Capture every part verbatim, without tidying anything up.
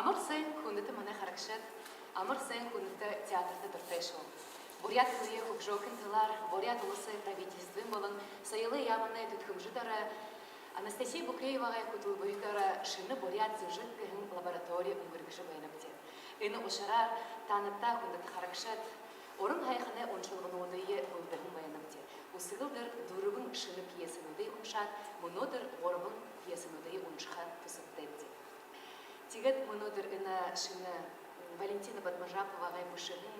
Амар сайн, хүндэтэ манай харагшад, амар сайн, хүндэтэ театрта дуратай шуу. Буряад хэлэеэ хүгжөөхын талаар Буряад Уласай правительствын болон соёлой яаманай түлхэмжэ доро Анастасия Букреевагай хүтэлбэри доро шэнэ буряад зүжэг гэһэн лаборатори үнгэргэжэ байнабди. Энэ ушараар таанадтаа, хүндэтэ харагшад, уран һайханай уншалгануудые бэлдэһэн байнабди. Үсэгэлдэр дүрбэн шэнэ пьесэнүүдые уншаад, мүнөөдэр гурбан пьесэнүүдые уншаха түсэбтэйбди. Тиигээд мүнөөдэр энэ шэнэ, м, Валентина Бадмажаповагай бэшэһэн,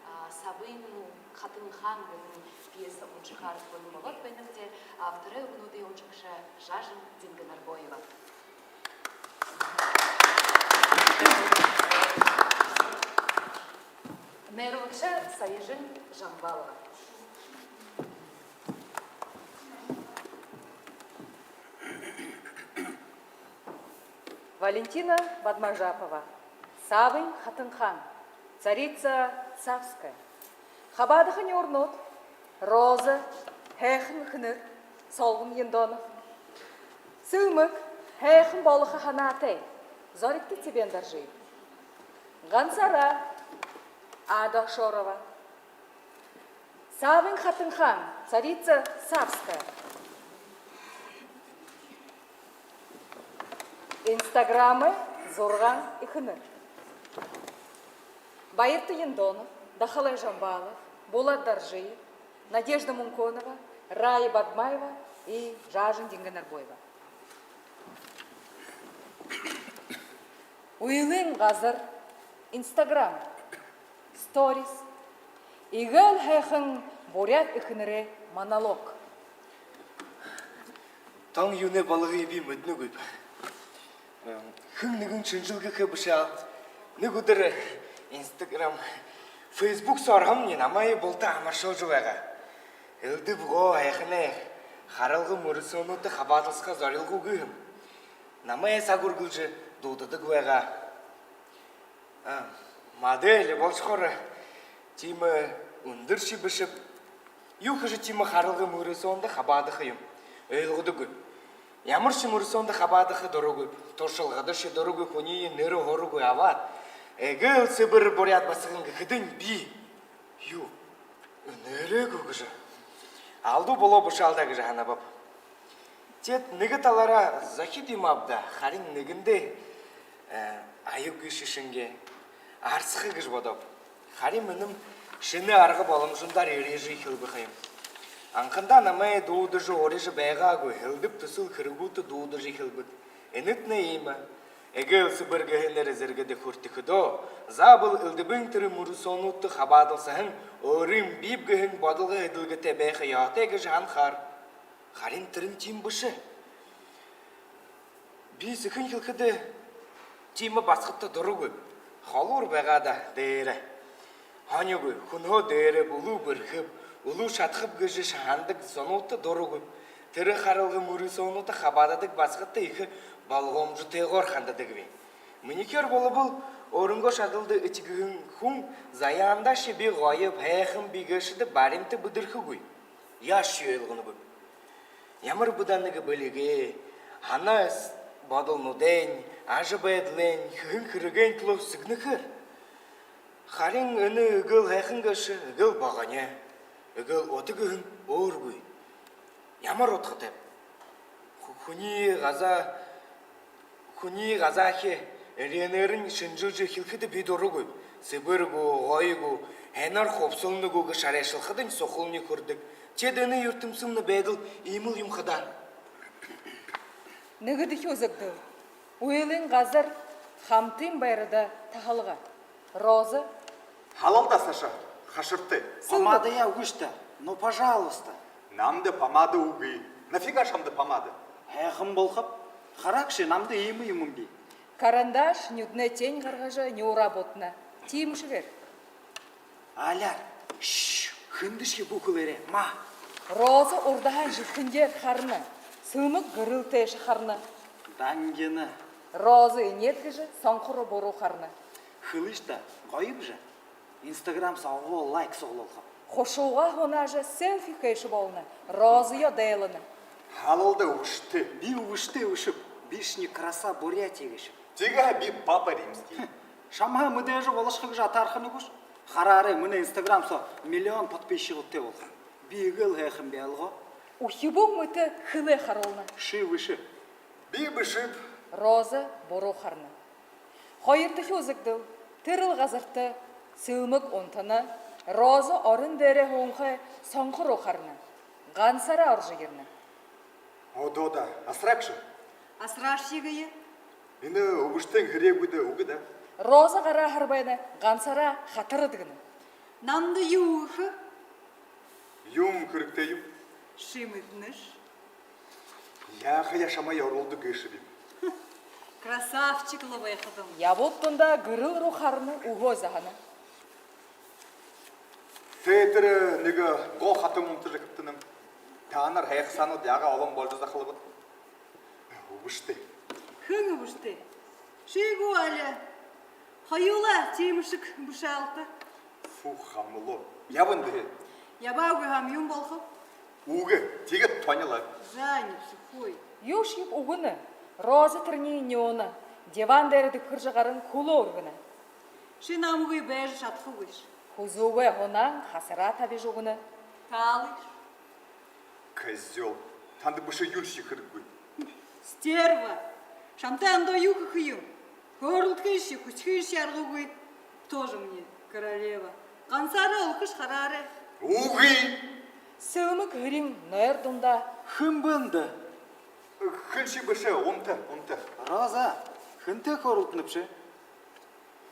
а, «Сабын хатан хаан» гэһэн пьеса уншахаар болон болоод байнабди. Авторай үгэнүүдые уншагша Жажин Дингэнарбоева. Найруулагша Саяжин Жамбалова. Валентина Бадмажапова. «Сабын хатан хаан». Царица Савская. Хабаадаха нюурнууд: Роза, һайхан эхэнэр, Солгон Яндонов. Сэлмэг, һайхан болохо һанаатай, Зоригто Цыбендоржиев. Гансараа, Ада Ошорова. «Сабын хатан хаан», Царица Савская. Инстаграмай зургаан эхэнэр: Баярта Яндонов, Дахалай Жамбалов, Булат Доржиев, Надежда Мунконова, Рая Бадмаева и Жажин Дингэнарбоева. Үйлын газар, Инстаграм, сторис: Эгээл һайхан буряад эхэнэрэй монолог. Тон юунэй боложо байгааб, би мэдэнэгүйб. Хэн нэгэн шэнжэлгэхэ бэшэ аал. Нэгэ үдэр Инстаграм, Фейсбук соо ороһом, намайе булта амаршалжа байгаа. Элдэб гоо һайханай харалга мүрысөөнүүдтэ хабаадалсаха зорилгогүй һэм. Намайе саг үргэлжэ дуудадаг байгаа. А, модель болошохоор тиимэ үндэршье бэшэб. Юу хэжэ тиимэ харалга мүрысөөндэ хабаадаха юм, ойлгодоггүй. Ямаршье мүрысөөндэ хабаадаха дурагүйб, туршалгадашье дурагүйб, хүниие нэрэ һурагүйб. Абаад, эгээл сэбэр буряад басаган гэхэдэнь, би юу, энээрэйгү гэжэ, алдуу болоо бэшэ аал даа гэжэ һанабаб. Тиигээд нэгэ талаараа зохид юм ааб даа, харин нэгэндээ, э, аюулгүйшье шэнги арсаха гэжэ бодооб. Харин мүнөө шэнэ арга боломжуудаар ерээжэ эхилбэ ха юм. Анхандаа намайе дуудажа урижа байгаагүй, элдэб түсэл хэрэгүүдтэ дуудажа эхилбэд. Энэтнай иимэ. Эгээл сэбэр гэһэн нэрэ зэргэдэ хүртэхэдөө, заабол элдэбын тэрэ мүрысөөнүүдтэ хабаадалсаһан, өөрын бии гэһэн бодолго эдлэгэтэй байха ёһотой гэжэ һанахаар. Харин тэрэнь тиимэ бэшэ. Би сэхынь хэлэхэдэ, тиимэ басагадта дурагүйб. Холуур байгаа даа дээрэ. Һонингүй, хүнһөө дээрэ, үлүү бэрхэб, үлүү шадахаб гэжэ һанадаг зонуудта дурагүйб. Тэрэ харалга мүрысөөнүүдтэ хабаададаг басагадта ехэ болгоомжотойгоор хандадагби. Минихээр болбол, өөрынгөө шадалда этигэһэн хүн заяандаашье би гоёб, һайханби гээшэдэ баримта бэдэрхэгүй. Яашье ойлгоногүйб. Ямар бэ даа нэгэ бэлигэй, һанаа с-, бодолнуудайнь, ажабайдалайнь, хэһэн хэрэгэйнь түлөө сэгнэхээр. Харин энэ эгээл һайхан гээшэ, эгээл богони, эгээл удха гэһэн өөргүй. Ямар удхатайб? Хү-, хүниие газаа, хүниие газаахи эреэнээрнь шэнжэлжэ эхилхэдэ би дурагүйб. Сэбэр гү, гоё гү, һайнаар хубсална гү гэжэ шарайшалхадань сухални хүрдэг. Тиигээд энэ юртэмсэмнай байдал иимэл юм ха даа. Нэгэдэхи үзэгдэл. Үйлын газар, хамтын байрада таһалга. Роза. Һалал даа, Саша, хашартай. Сэлмэг. Помадаяа үгыш даа, ну, пожалуйста. Намда помада үгы. Нафига шамда помада? Һайхан болохоб. Харагты, намда иимэ юумэн бии. Карандаш, нюдэнэй тень гаргажа, нюураа бутана. Тиимэшьегээр. Аляар. Шш, хэндэшье бү хэлээрэй, ма. Роза урдаһаань жэгтэндээ харана. Сэлмэг гэрэл тээшэ харана. Дангина. Роза энеэд гэжэ сонхо руу буруу харана. Хэлыш даа, гоёб жа. Инстаграм соо лайк суглуулхаб. Хушуугаа һунаажа, селфи хэжэ болоно. Роза ёо дайлана. Һалал даа, үбшэтэй. Би үбшэтэй бэшэб. Би шни краса Бурятии гээшэб. Тиигээ би папа римский. Шамһаа мэдээжэ болошохо гэжэ атаархана гүш? Хараарай, манай Instagram соо миллион подписчигуудтай болохо. Би эгээл һайхан бэлэйб. Үхибүүн мэтэ хэлээ харуулна. Ши бэшэ. Би бэшэб. Роза буруу харана. Хоёрдохи үзэгдэл. Тэрэл газарта Сэлмэг унтана. Роза орон дээрээ һуунхай сонхо руу харана. Гансаараа оржо ерэнэ. Одоодо асарагша. Асарагша гэе. Энэ үбшэтэй хэрэггүй даа, үгы даа. Роза гараа харбайна, гансаараа хатараад гэнэ. Намда юу үгэхэ? Юун хэрэгтэй юм? Ши мэдэнэш. Яахаяа шамайе оруулдаг гээшэбиб. Красавчик лэ байхадам. Ябууд дундаа гэрэл руу харана, үһөө заһана. Тээ тэрэ нэгэ гоо хатан унтажа хэбтэнэм. Таанар һайхсаанууд яагаа олон болжо захалбат. Үбшэтэй. Хэн үбшэтэй? Ши гү, али? Хоюулаа тиимэшэг бэшэ аалта. Фу, хамло. Ябан даа. Ябаагүй һаам юун болохоб? Үгы, тиигээд тонилоо. За, не психуй. Юушьеб үгэнэ. Роза тэрэниие нюуна. Диван дээрэ дэбхэржэ гаран хүлөө үргэнэ. Ши намгүй байжа шадахагүйш. Хүзүүгээ һунаан хасараа табижа үгэнэ. Таалыш. Козёл. Танда бэшэ юуншье хэрэггүй. Стерва. Шамтай ондоо юу хэхэ юм? Хөөрэлдэхэншье, хүсэхэншье аргагүй. Тоже мне королева. Гансаараа өлхөш, хараарай. Үгы. Сэлмэг һэрин нойр дундаа. Хэн бэ эндэ? Хэншье бэшэ, унта, унта. Роза, хэнтэй хөөрэлдэнэбши?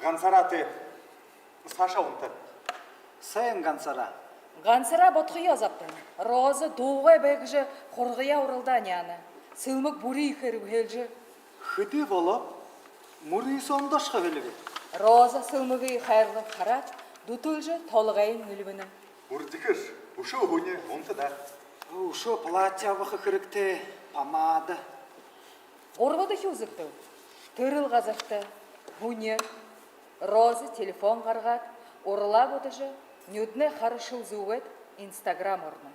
Гансаараа тээ. Саша унта. Сайн гансаараа. Гансаараа бодохоёо забдана. Роза дуугай бай гэжэ хургаяа уралдаа няана. Сэлмэг бүри ехээр үбһэлжэ. Хэды болооб? Мүрысөөндэ ошохо хэлэбэ. Роза Сэлмэгые хайрлан хараад, дүтэлжэ толгойень эльбэнэ. Үрдихыш, үшөө һүни, унта даа. Үшөө платье абаха хэрэгтэй, помада. Гурбадахи үзэгдэл. Тэрэл газарта һүни. Роза телефон гаргаад, уралаа бодожо, нюдэнэй хара шэл зүүгээд, Instagram орно.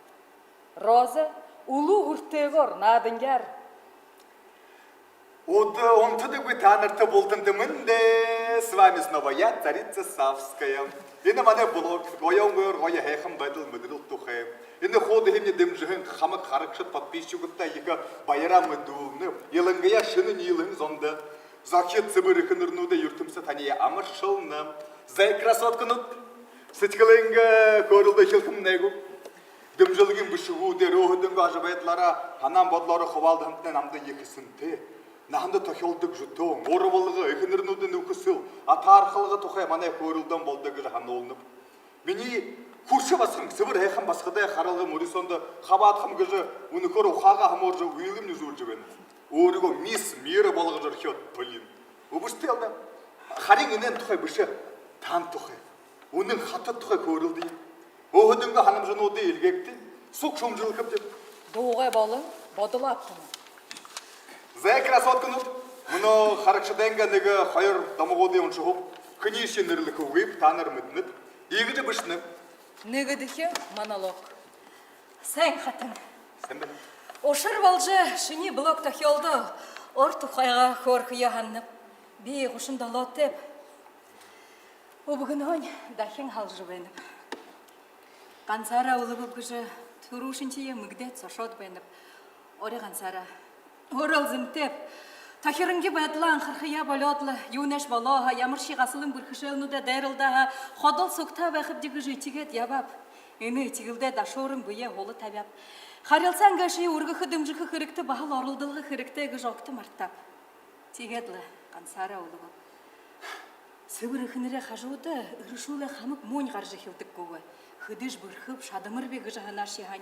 Роза үлүү хүртээгөөр, наадангяар. Удаа унтадаггүй таанарта бултанда мэндэ! С вами снова я, царица Савская. Энэ манай блог, гоёонгоор гоё һайхан байдал, мэдэрэл тухай. Энэ хуу дээдэ дэмжэһэн хамаг харагшад, подписчигуудта ехэ баяраа мэдүүлнэб. Илангаяа шэнэ ниилэһэн зондо. Зохид сэбэр эхэнэрнүүдэй юртэмсэ таниие амаршална. Зай, красотканууд, сэдьхэлэйнгээ хөөрэлдөө эхилхэмнай гү? Дэмжэлгын бэшэгүүдээр, өөһэдынгөө ажабайдалаараа, һанаан бодолоороо хубаалдаһантнай намда ехэ сэнтэй. Наһанда тохёолдог зүтөөн, урбалга, эхэнэрнүүдэй нүхэсэл, атаархалга тухай манай хөөрэлдөөн болдог гэжэ һануулнаб. Минии хүршэ басаган сэбэр һайхан басагадаа харалга мүрысөөндэ хабаадахам гэжэ үнэхөөр ухаагаа һамууржа, үйлэм нюжүүлжэ байна. Өөрыгөө мисс мира болгожо орхёод, блин. Үбшэтэй лэ даа. Харин энээн тухай бэшэ, таанад тухай. Үнэн хатад тухай хөөрэлдэе. Өөһэдынгөө һанамжануудые эльгээгты, суг шүүмжэлхэбди. Дуугай болон бодолоо абтана. Зай, красотканууд, мүнөө харагшадайнгаа нэгэ хоёр домогуудые уншахаб. Хэниишье нэрлэхэгүйб, таанар мэдэнэт. Иигэжэ бэшэнэ. Нэгэдэхи монолог. Сайн хатан. Сайн байна. Ушар болжо шинии блог тохёолдоо, ор тухайгаа хөөрэхэеэ һананаб. Би гушан долоотойб. Үбгэнһээнь дахин һалжа байнаб. Гансаараа үлэбэб гэжэ түрүүшынхиеэ мэгдээд зогсоод байнаб. Ори гансаараа. Өөрөөл зэмэтэйб. Тохиронги байдалаа анхархаяа болёод лэ, юуншье болоо һаа, ямаршье гасалан бэрхэшээлнүүдээ дайралдаа һаа, ходол сугтаа байхабди гэжэ этигээд ябааб. Энэ этигэлдээ дашууран бэеэ һула табяаб. Харилсаан гээшые үргэхэ, дэмжэхэ хэрэгтэй, баһал оролдолго хэрэгтэй гэжэ огто мартааб. Тиигээд лэ гансаараа үлэбэб. Сэбэр эхэнэрэй хажууда эрэшүүлэй хамаг муунь гаража эхилдэг гүб. Хэдышье бэрхэб, шадамарби гэжэ һанаашье һаань.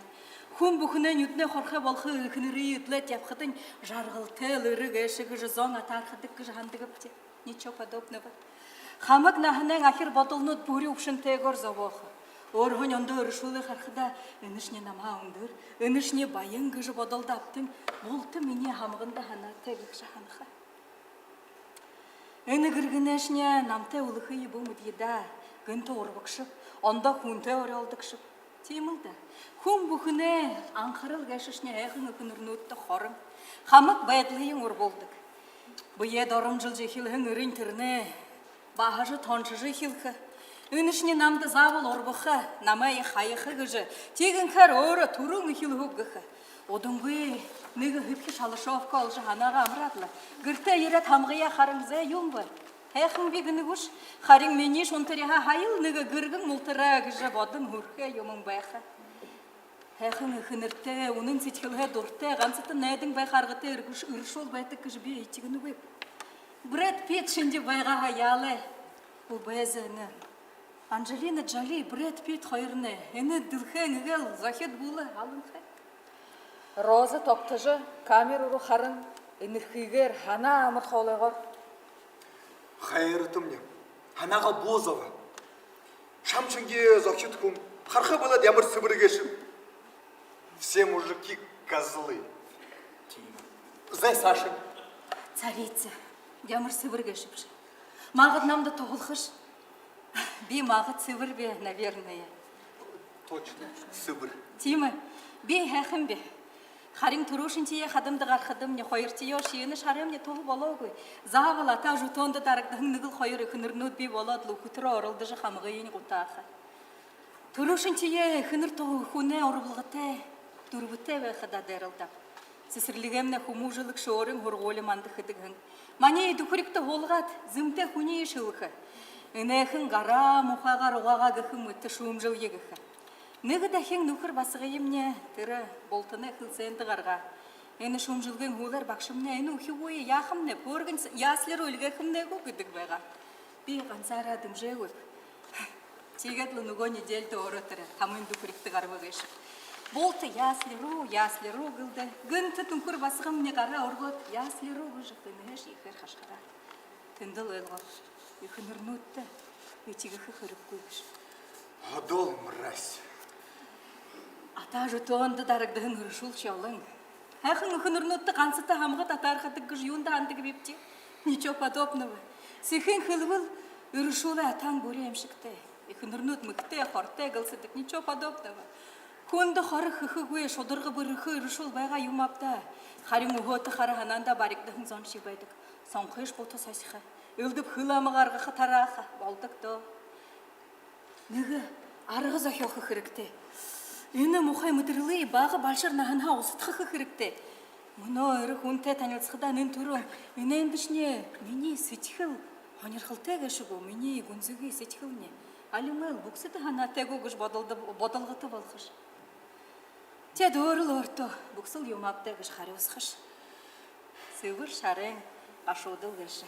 Хүн бүхэнэй нюдэнэй хорхой болохо эхэнэрые эдлээд ябахадань, жаргалтай лэ эрэ гээшэ гэжэ зон атаархадаг гэжэ һанадагбди. Ничего подобного. Хамаг наһанайнь ахир бодолнууд бүри үбшэнтэйгөөр зобоохо. Өөрһөөнь ондоо эрэшүүлые харахадаа, энэшни намһаа үндэр, энэшни баян гэжэ бодолдо абтань, булта минии һамганда һанаатай гэжэ һанаха. Энэ гэргэнэйшни намтай үлэхые бү мэдэе даа, гэнтэ урбагшаб, ондоо хүнтэй орёолдогшоб. Тиимэл даа. Хүн бүхэнэй анхарал гээшэшни һайхан эхэнэрнүүдтэ хорон, хамаг байдалыень урбуулдаг. Бэеэ доромжилжо эхилһэн эрынь тэрэнээ баһажа, тоншожо эхилхэ. Энэшни намда заабол урбаха, намайе хаяха гэжэ тиигэнхээр өөрөө түрүүн эхилһүүб гэхэ. Удангүй нэгэ хэбхи шалашовка олжо, һанаагаа амараад лэ, гэртээ ерээд, һамгаяа харан: «Зай, юун бэ? Һайхан би», — гэнэ гүш. Харин минии шунтаряаһаа һаял нэгэ гэргэн мултараа гэжэ бодон һүрхэй юумэн байха. Һайхан эхэнэртэй, үнэн сэдьхэлһээ дуратай, гансатан найдан байха аргатай эргэш-, эрэшүүл байдаг гэжэ би этигэнэгүйб. Брэд Питт шэнги байгаа һаа яалай. Үбэзэ, энэ Анжелина Джоли, Брэд Питт хоёрнай энэ дэлхэйн эгээл зохид бүлэ аланхай. Роза тогтожо, камера руу харан, энэрхыгээр, һанаа амар хоолойгоор: «Хайратамни, һанаагаа бү зобо. Шам шэнги зохид хүн, хараха болоод, ямар сэбэр гээшэб. Все мужики козлы». Зай, саашань. Царица, ямар сэбэр гээшэбши? Магад намда туһалхаш? Би магад сэбэр би, наверное. Точно, сэбэр. Тиимэ. Би һайхан би. Харин түрүүшынхиеэ хадамда гарахадамни, хоёртоёо шэнэ шараймни туһа болоогүй. Заабол атаа жүтөөндэ дарагдаһан нэгэл хоёр эхэнэрнүүд бии болоод лэ, үхэтэрөө оролдожо, һамгыень гутааха. Түрүүшынхиеэ эхэнэр туһа хүнэй урбалгатай, дүрбэтэй байхадаа дайралдааб. Сэсэрлигэймнай хүмүүжүүлэгшэ өөрын һургуули манда хэдэг һэн. Маниие дүхэригтэ һуулгаад, зэмэтэй хүниие шэлэхэ. Энээхэн гараа мухагаар угаагаа гэхэ мэтэ шүүмжэлэе гэхэ. Нэгэ дахин нүхэр басагаймни тэрэ бултанай хэлсээндэ гаргаа. Энэ шүүмжэлгын һүүлээр багшамни: «Энэ үхибүүе яахамнайб, хөөргэнь ясли руу эльгээхэмнай гү?» — гэдэг байгаа. Би гансаараа дэмжээгүйб. Тиигээд лэ нүгөө неделидэ өөрөө тэрэ тамын дүхэригтэ гараба гээшэб. Булта ясли руу, ясли руу гэлдээ. Гэнтэ нүхэр басагамни гараа үргөөд, ясли руу гэжэ тэнһээшье ехээр хашхараа. Тэндэл ойлгооб: эхэнэрнүүдтэ этигэхэ хэрэггүй гэжэ. Одоол мразь. Атаа жүтөөндэ дарагдаһан эрэшүүлшье олон. Һайхан эхэнэрнүүдтэ гансата һамга татаархадаг гэжэ юундэ һанадаг бибди? Ничего подобного. Сэхынь хэлэбэл, эрэшүүлэй атаан бүри аймшагтай. Эхэнэрнүүд мэхэтэй, хортой гэлсэдэг. Ничего подобного. Хүндэ хоро хэхэгүй, шударга бэрхэ эрэшүүл байгаа юм ааб даа. Харин үһөөтэ хара һанаандаа баригдаһан зон шье байдаг. Сонхыш, бута сосихо. Элдэб хэл амаа гаргаха, тарааха болдог доо. Нэгэ арга зохёохо хэрэгтэй. Энэ муухай мэдэрэлые бага балшар наһанһаа усадхаха хэрэгтэй. Мүнөө эрэ хүнтэй танилсахадаа нэн түрүүн: «Энээндэ шни минии сэдьхэл һонирхолтой гээшэ гү, минии гүнзэгы сэдьхэлни? Али мэл бүгэсэдэ һанаатай гү?» — гэжэ бодолдо-, бодолгото болохош. Теэд өөрөө л өөртөө: «Бүгэсэл юм ааб даа», — гэжэ харюусахаш. Сэбэр шарайн гашуудал гээшэ.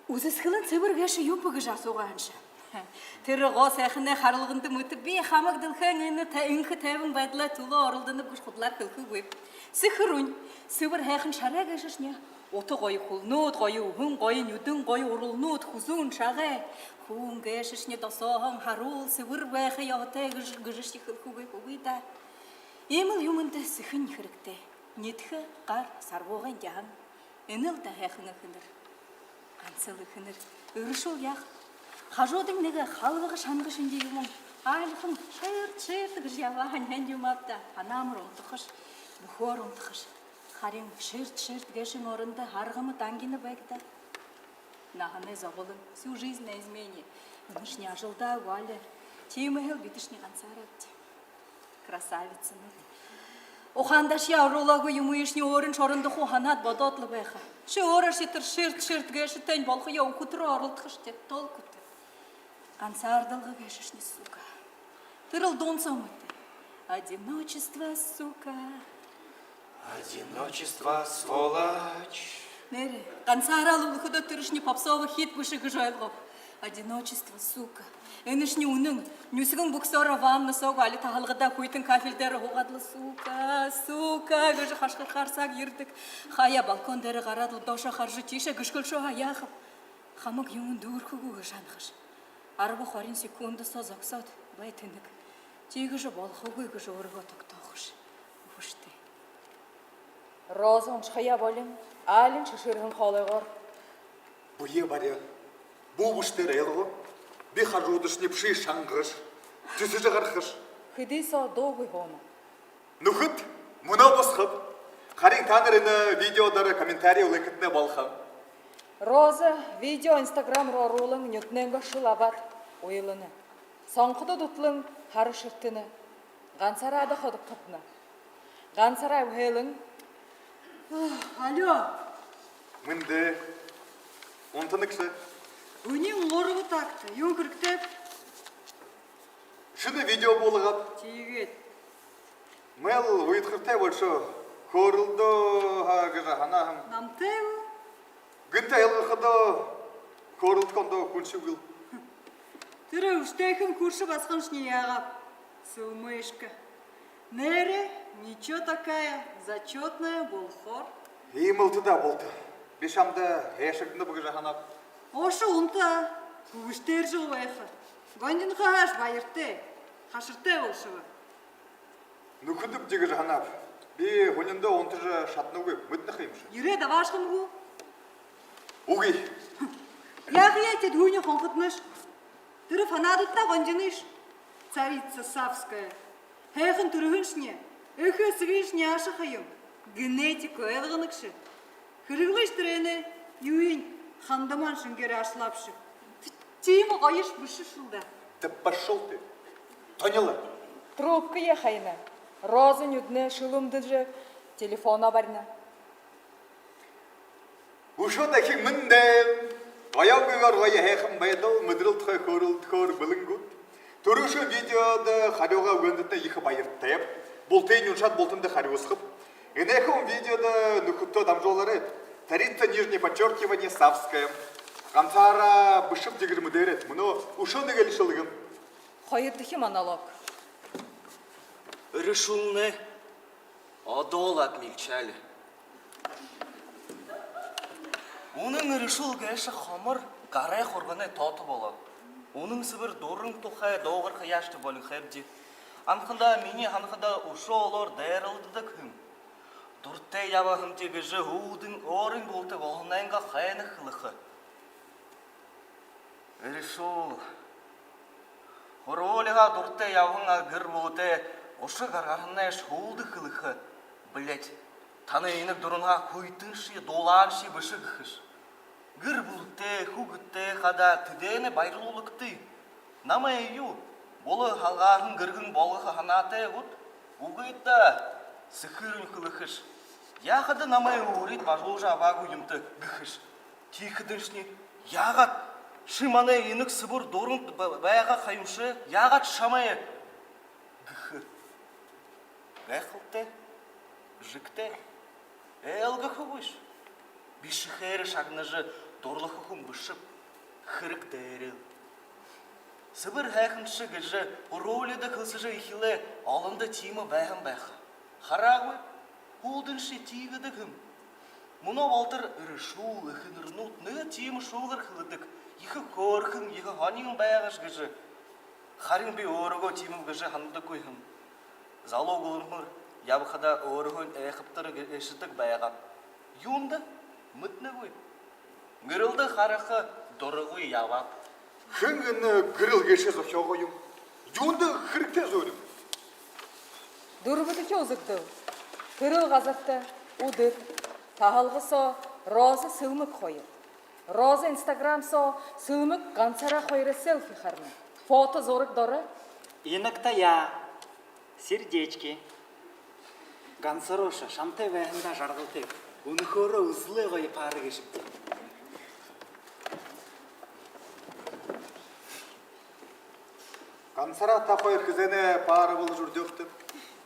Үзэсхэлэн сэбэр гээшэ юун бэ гэжэ асуугаа һанааш. Тэрэ гоо сайханай харалганда мэтэ би хамаг дэлхэйн энэ та-, энхэ тайбан байдалай түлөө оролдоноб гэжэ худалаар хэлэхэгүйб. Сэхэ руу. Сэбэр һайхан шарай гээшэшни. Ута гоё хүлнүүд, гоё үһэн, гоё нюдэн, гоё уралнууд, хүзүүн шагай. Хүн гээшэшни досооһоонь һаруул сэбэр байха ёһотой гэжэ, гэжэшни хэлэхэгүйб, үгы даа. Иимэл юумэндэ сэхэнь хэрэгтэй. Ниидэхэ гар сарбуугайн дяһан. Энэл даа һайхан эхэнэр. Гансал эхэнэр. Эрэшүүл яахаб? Хажуудань нэгэ халбага шанга шэнги юумэн аалихан шэрт-шэрт гэжэ ябаа һаань, һайн юм ааб даа. Һанаа амар унтахаш, бүхөөр унтахаш. Харин шэрт-шэрт гээшын орондо аргама дангина байг даа. Наһанай зоболон, всю жизнь на измене. Энэшни ажалдаа гү, али? Тиимэһээ л бидэшни гансаараагты. Красавицанууд. Ухаандаашье оруулаагүй юумыешни өөрынь шорондо хуу һанаад, бодоод лэ байха. Ши өөрөөшье тэрэ шэрт-шэрт гээшэтэйнь болохоёо үхэтэрөө оролдохошье толкута. Гансаардалга гээшэшни, сука. Тэрэл дуун соо мэтэ: «Одиночество, сука». Одиночество, сволочь. Нээрээ, гансаараа лэ үлэхэдөө, тэрэшни попсовый хит бэшэ гэжэ ойлгооб. «Одиночество, сука». Энэшни үнэн. Нюсэгэн бүксөөрөө ванна соо гү, али таһалгадаа хүйтэн кафель дээрэ һуугаад лэ: «Сука, сука», — гэжэ хашхархаар саг ерэдэг. Хаяа балкон дээрэ гараад лэ доошоо хаража, тиишээ гэшхэлшөө һаа, яахаб? Хамаг юумэн дүүрэхэ гү гэжэ һанахаш. Арба-хорин секунда соо зогсоод бай тэнэг. Тиигэжэ болохогүй гэжэ өөрыгөө тогтоохош. Үхэштэй. Роза, уншахаяа болин, аалинь шэшэрһэн хоолойгоор. Бэеэ бари. Бү бэшэ тэрэ, ойлгоо гү? Би хажуудашни бэшэ, шангаш. Тиишээ гарахаш. Хэды соо дуугүй һууна. Нүхэд, мүнөө бусахаб. Харин таанар энэ видео доро комментарий үлэхэтнай болохо. Роза видео Instagram руу оруулан, нюдэнэйнгөө шэл абаад уйлана. Сонходо дүтэлэн хара шэртэнэ. Гансаараа ходогдоно. Гансаараа үбһэлэн: Алло. Мэндэ. Унтана гүш? Үниин гурба тагта. Юун хэрэгтэйб? Шэнэ видео болгоод. Тиигээд? Мэл уйдхартай болошоо. Хөөрэлдөө һаа гэжэ һанаа һэм. Намтай гү? Гэнтэ айлгахадаа хөөрэлдэхэ ондоо хүн шэнги үгыл. Тэрэ үштэйхэн хүршэ басаганшни яагааб? Сэлмэшка. Нээрээ, ничего такая, зачётная болохоор. Иимэл даа, болтогой. Би шамда һайшаагданаб гэжэ һанааб. Ошо, унта. Хүгшэтэр жэл байха. Гондинхо һааш баяртай, хашартай болошобо. Нүхэдөө тиигэжэ һанааб. Би һүниндөө унтажа шаданагүй, мэдэнэ ха юмши. Ерээд абаашахам гү? Үгы. Яахаяа тэдэ һүни хонходонш? Тэрэ фанатуудта гондинш. Царица Савская. Һайхан түрэһэншни, эхэ эсэгыншни ашаха юм. Генетик ойлгоно гүш? Хэрэглэш тэрэнээ, юуень, хандамаан шэнгеэр ашаглаабши. Т-, тиимэ гоёш бэшэ шэл даа. Да пошёл ты. Тониила. Трубкаяа хаяна. Роза нюдэнэй шэл үмдэжэ, телефоноо барина. Үшөө дахин мэндэ. Гоёгүйгөөр гоё һайхан байдал, мэдэрэл тухай хөөрэлдэхөөр бэлэн гүт? Түрүүшын видеодо харюугаа үгэһэндэтнай ехэ баяртайб. Бултыень уншаад, бултанда харюусахаб. Энэхэн видеодо нүхэдтөө дамжуулаарайт. Царица, нижнее подчёркивание, Савская. Гансаараа бэшэб гэжэ мэдэрэгты. Мүнөө үшөө нэгэ элшэлгэ. Хоёрдохи монолог. Эрэшүүлнай. Одоол аад мэлчээ лэ. Үнэн эрэшүүл гээшэ хомор гарай хурганай тоото болоо. Үнэн сэбэр дуран тухай дуугархаяашье болинхойбди. Анхандаа, минии һанахада, үшөө олоор дайралдадаг һэн. Дуратай ябаһамди гэжэ һүүлдэнь өөрын булта болоһонойнгоо хойно хэлэхэ. Эрэшүүл. Һургуулиһаа дуратай ябаһан гэр бүлэтэй ушар гаргаһанайшье һүүлдэ хэлэхэ. Блядь, танай инаг дуранһаа хүйтэншье, дулааншье бэшэ гэхэш. Гэр бүлэтэй, хүүгэдтэй хадаа тэдэнэй баярлуулагты. Намайе юу, булта халгааһан гэргэн болгохо һанаатай гүт? Үгы даа, сэхырээн хэлэхэш. Яахада намайе өөрыд бажуужа абаагүй юмта гэхэш. Тиихэдэншни: «Яагаад? Ши манай инаг сэбэр дуран б-, байгаа ха юмши, яагаад шамайе?» гэхэ. Гайхалтай, жэгтэй, айлгахагүйш. Бишыхээрээ шагнажа дурлаха хүн бэшэб. Хэрэг дээрэл. Сэбэр һайханши гэжэ һургуулида хэлсэжэ эхилээ, олондо тиимэ байһан байха. Хараагүй, һүүлдэншье тиигэдэг һэм. Мүнөө болотор эрэшүүл эхэнэрнүүд нэгэ тиимэ шүүгээр хэлэдэг: «Ехэ хөөрхэн, ехэ һонин байгааш» гэжэ. Харин би өөрыгөө тиимэ гэжэ һанадаггүй һэм. Залуу гүрэнһөөр ябахада өөрыгөө айхабтар гэ-, гээшэдэг байгааб. Юундэ? Мэдэнэгүй. Гэрэлдэ хараха дурагүй ябааб. Хэн энэ гэрэл гээшэ зохёогоо юм? Юундэ хэрэгтэй зөөрэб? Дүрбэдэхи үзэгдэл. Тэрэл газарта үдэр. Таһалга соо Роза, Сэлмэг хоёр. Роза Instagram соо Сэлмэг гансаараа хоёрой селфи харана. Фото зураг доро. Инагтаяа. Сердечки. Гансаараа шамтай байһандаа жаргалтай. Үнэхөөрөө үзэлөө гоё пара гээшэбди. Гансаараа та хоёр хэзээнэй пара боложо үрдёөгтэйб?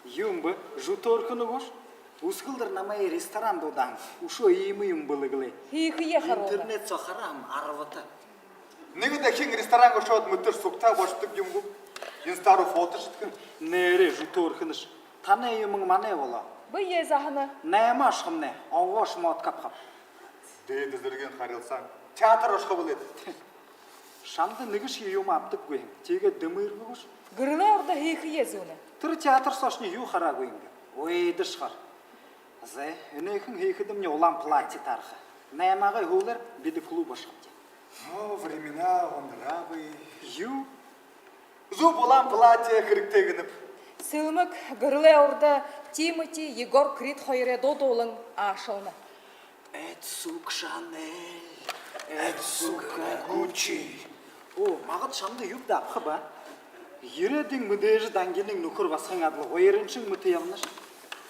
Юун бэ, жуутаһан гүш? Үсэгэлдэр намайе ресторан дуудаһан. Үшөө иимэ юм бэлэглээ. Һиихэеэ харуулна. Интернет соо хараһам, арбата. Нэгэ дахин ресторан ошоод, мэтэр сугтаа болошодог юм гү? Инста руу фото шэдэхэ. Нээрээ, жуутаһанш. Танай юумэн манай болоо. Бэеэ заһана. Наймаа ошохомнай, обоо шмотка абахаб. Дээдэ зэргын харилсаан. Театр ошохо бэлэйт. Шамда нэгэшье юумэ абадаггүй һэм. Тиигээд дэмырбэ гүш? Гэрэлэй урда һиихэеэ зүүнэ. Тэрэ театр соошни юу хараагүй юм бэ? Уйдашхаар. Зэ, энээхэн һиихэдэмни улаан платье таараха. Наймаагай һүүлээр бидэ клуб ошохобди. О, времена, о, нравы. Юу? Зүб улаан платье хэрэгтэй гэнэб. Сэлмэг гэрэлэй урда Тимати, Егор Крид хоёрой дуу дуулан аашална. Эд, сука, Шанель. Эдсука Гуччи. Оо, магад шамда юуб даа абаха бэ? Ерээд энэ мэдээжэ Дангинын нүхэр басаган адли гоёрыншан мэтэ ябанаш.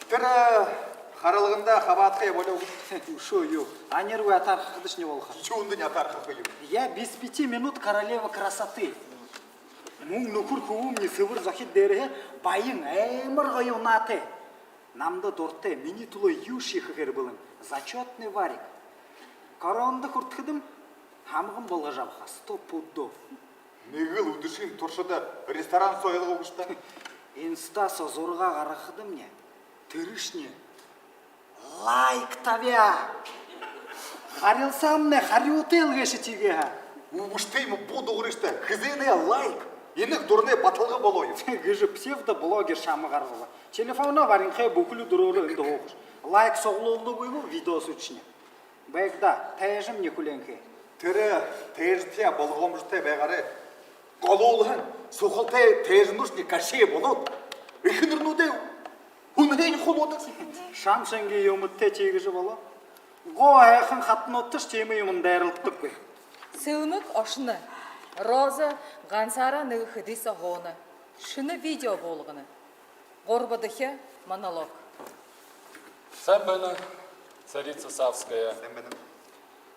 Тэрэ харалганда хабаадахаяа болёо гү? Үшөө юу? Аниргүй атаархахадашни болохо. Юундэнь атаархаха юм? Я без пяти минут королева красоты. Мүн нүхэр хүбүүмни сэбэр зохид дээрэһээ баян, амар гоё унаатай. Намда дуратай, минии түлөө юушье хэхээр бэлэн. Зачётный варик. Коронадо хүртэхэдэм, һамган болгожо абаха, сто пудов. Нэгэл үдэшын туршада ресторан соо ойлгоо гүш даа. Инста соо зураг гаргахадамни, тэрэшни лайк табяа. Харилсаамнай харюутай гээшэ тиигээ һаа. Үбштэй юм буу дугарыш даа. Хэзээнэй лайк? Инаг дурнай баталга болоо юм. Гэжэ псевдоблогер шамаа гаргаба. Телефоноо баринхай, бүхэли дүрөөрөө эндэ һуухаш. Лайк суглуулаагүй гү видеосуудшни? Байгда, тайжамни хүлеэнхэй. Тэрэ тайжатаяа болгоомжотой байгаарай. Голуулһан, сухалтай тайжануушни каши болоод, эхэнэрнүүдэй үнэһээнь хулуудаг. Шам шэнги юумэдтэй тиигэжэ болоо. Гоо һайхан хатануудташ тиимэ юумэн дайралдадаггүй. Сэлмэг ошоно. Роза гансаараа нэгэ хэды соо һууна. Шэнэ видео буулгана. Гурбадахи монолог. Сайн байна, Царица Савская. Сайн байна.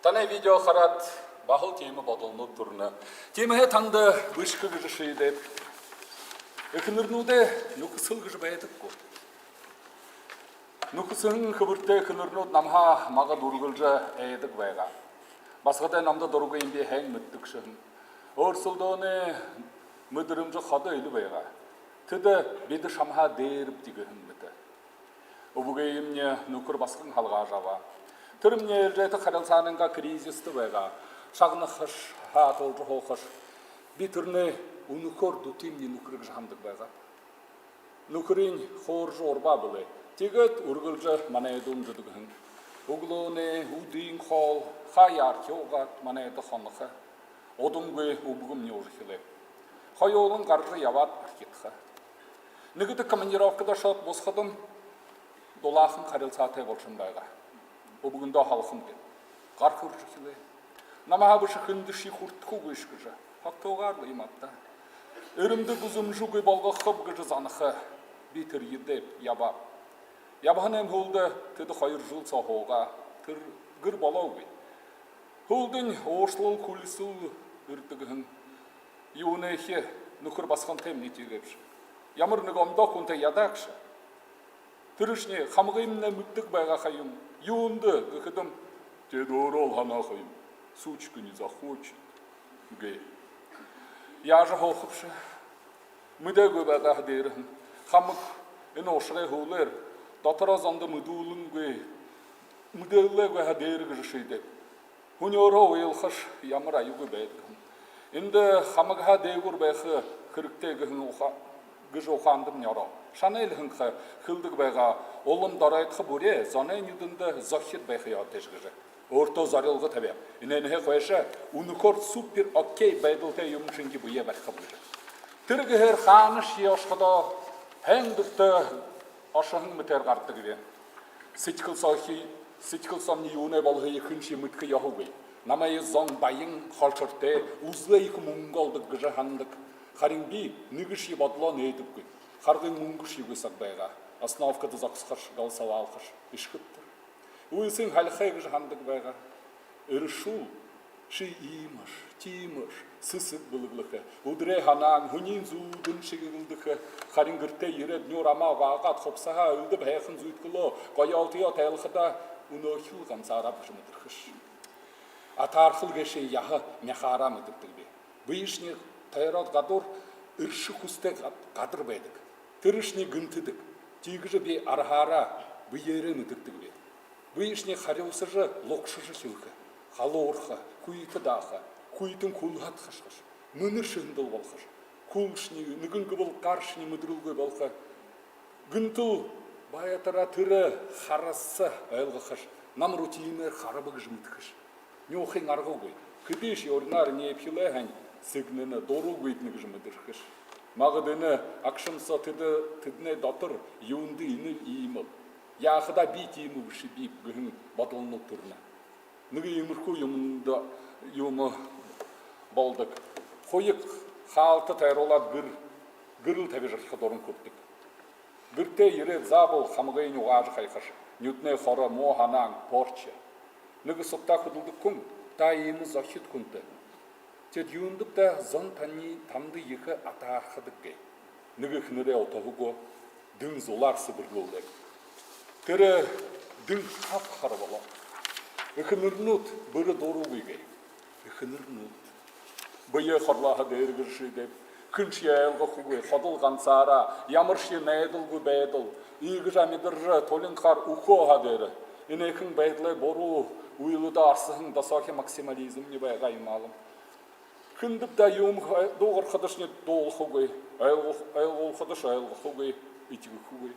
Танай видео хараад, баһал тиимэ бодолнууд түрэнэ. Тиимэһээ танда бэшэхэ гэжэ шиидээб. Эхэнэрнүүдэй нүхэсэл гэжэ байдаг гү? Нүхэсэһэн хэбэртэй эхэнэрнүүд намһаа магад үргэлжэ айдаг байгаа. Басагадай намда дурагүй юм, би һайн мэдэдэг шэһэн. Өөрсөлдөөнэй мэдэрэмжэ ходо эли байгаа. Тэдэ бидэ шамһаа дээрэбди гэһэн мэтэ. Үбгэймни нүхэр басаган һалгаажа абаа. Тэрэмни эльгээдэг харилсаанайнгаа кризистэй байгаа. Шагнахаш, һаатуулжа һуухаш. Би тэрэнээ үнэхөөр дүтымни нүхэр гэжэ һанадаг байгааб. Нүхэрынь хөөрэжэ урбаа бэлэй. Тиигээд үргэлжэ манайда үмдэдэг һэн. Үглөөнэй, үдын хоол, хаяархи уугаад, манайда хонохо. Удангүй үбгэмни ушархилаа. Хоюулан гаража ябаад архидха. Нэгэдэ командировкада ошоод бусахадам, дулаахан харилсаатай болошон байгаа. Үбгэндөө һалахам гээд. Гарха үржэхилээ. Намһаа бэшэ хэндэшье хүртэхэгүйш гэжэ. Хогтуугаар лэ юм ааб даа. Эрэмдэ үзэмжэгүй болгохоб гэжэ занаха. Би тэрьедээ ябааб. Ябаһанайм һүүлдэ тэдэ хоёр жэл соо һуугаа. Тэрэ гэр болоогүй. Һүүлдэнь уушлал, хүлисэл эрэдэг һэн. Юунэйхи, нүхэр басагантаймни тиигээбши. Ямар нэгэ ондоо хүнтэй ядаагша. Тэрэшни хамагаймнай мэдэдэг байгаа ха юм. Юундэ гэхэдэм, тэдэ өөрөөл һанаа ха юм. Сучка не захочет. Гэ. Яажа һуухабши? Мэдээгүй байгаа һаа дээрэһэм. Хамаг энэ ушарай һүүлээр дотороо зондо мэдүүлэнгүй, мэдээлээгүй һаа дээрэ гэжэ шиидээб. Һүниөөрөө уйлахаш ямар аягүй байдаг юм. Эндэ хамагһаа дээгүүр байха хэрэгтэй гэһэн уха-, гэжэ ухаандамни ороо. Шанай элһэн ха хэлэдэг байгаа: улам доройтохо бүреэ зоной нюдэндэ зохид байха ёһотойш гэжэ. Өөртөө зорилго табяаб. Энээнһээ хойшо үнэхөөр супер окей байдалтай юм шэнги бэеэ барихаб гэжэ. Тэрэ гэһээр хаанашье ошоходоо һайн дуртай ошоһон мэтээр гарадаг би. Сэдьхэл соохи, сэдьхэл соомни юунэй болоһые хэншье мэдэхэ ёһогүй. Намайе зон баян, холшортой, үзлөө ехэ мүнгэ олдог гэжэ һанадаг. Харин би нэгэшье бодолоо нээдэггүй. Харгын мүнгэшьегүй саг байгаа. Остановкада зогсохош, голосовалхаш, эшхэбтэр. Үйлсын халихай гэжэ һанадаг байгаа. Эрэшүүл, ши иимэш, тиимэш, сэсэг бэлэглэхэ. Үдэрэй һанаан һүниин зүүдэн шэгэглэдэхэ. Харин гэртээ ерээд, нюур амаа угаагаад, хубсаһаа элдэб һайхан зүүдхэлөө, гоёолтоёо тайлахадаа, үнөөхил гансаараа бэшэ мэдэрхэш. Атаархал гээшые яһа мяхаараа мэдэрдэг би. Бэешни тойроод, гадуур эршэ хүсэтэй гад-, гадар байдаг. Тэрэшни гэнтэдэг. Тиигэжэ би арһаараа, бэеэрээ мэдэрдэг би. Бэешни харюусажа, лугшажа эхилхэ. Халуурха, хүйтэ дааха, хүйтэн хүлһэд хашхаш. Мэнэ шэһэндэл болохош. Хүлшни, нэгэн гэбэл гаршни мэдэрэлгүй болохо. Гэнтэл байтараа тэрэ хараһаа ойлгохош. Намруу тиимээр хараба гэжэ мэдэхэш. Нюухан аргагүй. Хэдышье уринаар нээбхилээ һаань, сэгнэнэ, дурагүйдэнэ гэжэ мэдэрхэш. Магад энэ агшан соо тэдэ, тэдэнэй дотор юундэ энэ иимэл. Яахадаа би тиимэ бэшэ биб гэһэн бодолнууд түрэнэ. Нэгэ иимэрхүү юумэндэ юумэ болодог. Хуяг хаалта тойруулаад гэр, гэрэл табижархиха дуран хүрдэг. Гэртээ ерээд заабол хамагыень угаажа хаяхаш, нюдэнэй хоро, муу һанаан, порча. Нэгэ сугтаа хүдэлдэг хүн, та иимэ зохид хүнтэй. Теэд юундэб даа зон тани, танда ехэ атаархадаг гээ. Нэгэ эхэнэрэй утаһа үгөө, дэн зулаар сэбэрлүүлээ. Тэрэ дэн хаб хара болоо. Эхэнэрнүүд бэрэ дуруугүй гээ. Эхэнэрнүүд. Бэеэ хорлоо һаа дээрэ гэжэ шиидээб. Хэншье ойлгохогүй, ходол ганцаараа, ямаршье найдалгүй байдал. Иигэжэ амидаржа, тулинхаар үхөө һаа дээрэ. Энээхэн байдалай буруу үйлэдэ орсоһон досоохи максимализм нэ байгаа юм аалам. Хэндэб даа юумэ дуугархадашни дуулахагүй, ойлгох-, ойлгуулхадаш ойлгохогүй, этигэхэгүй.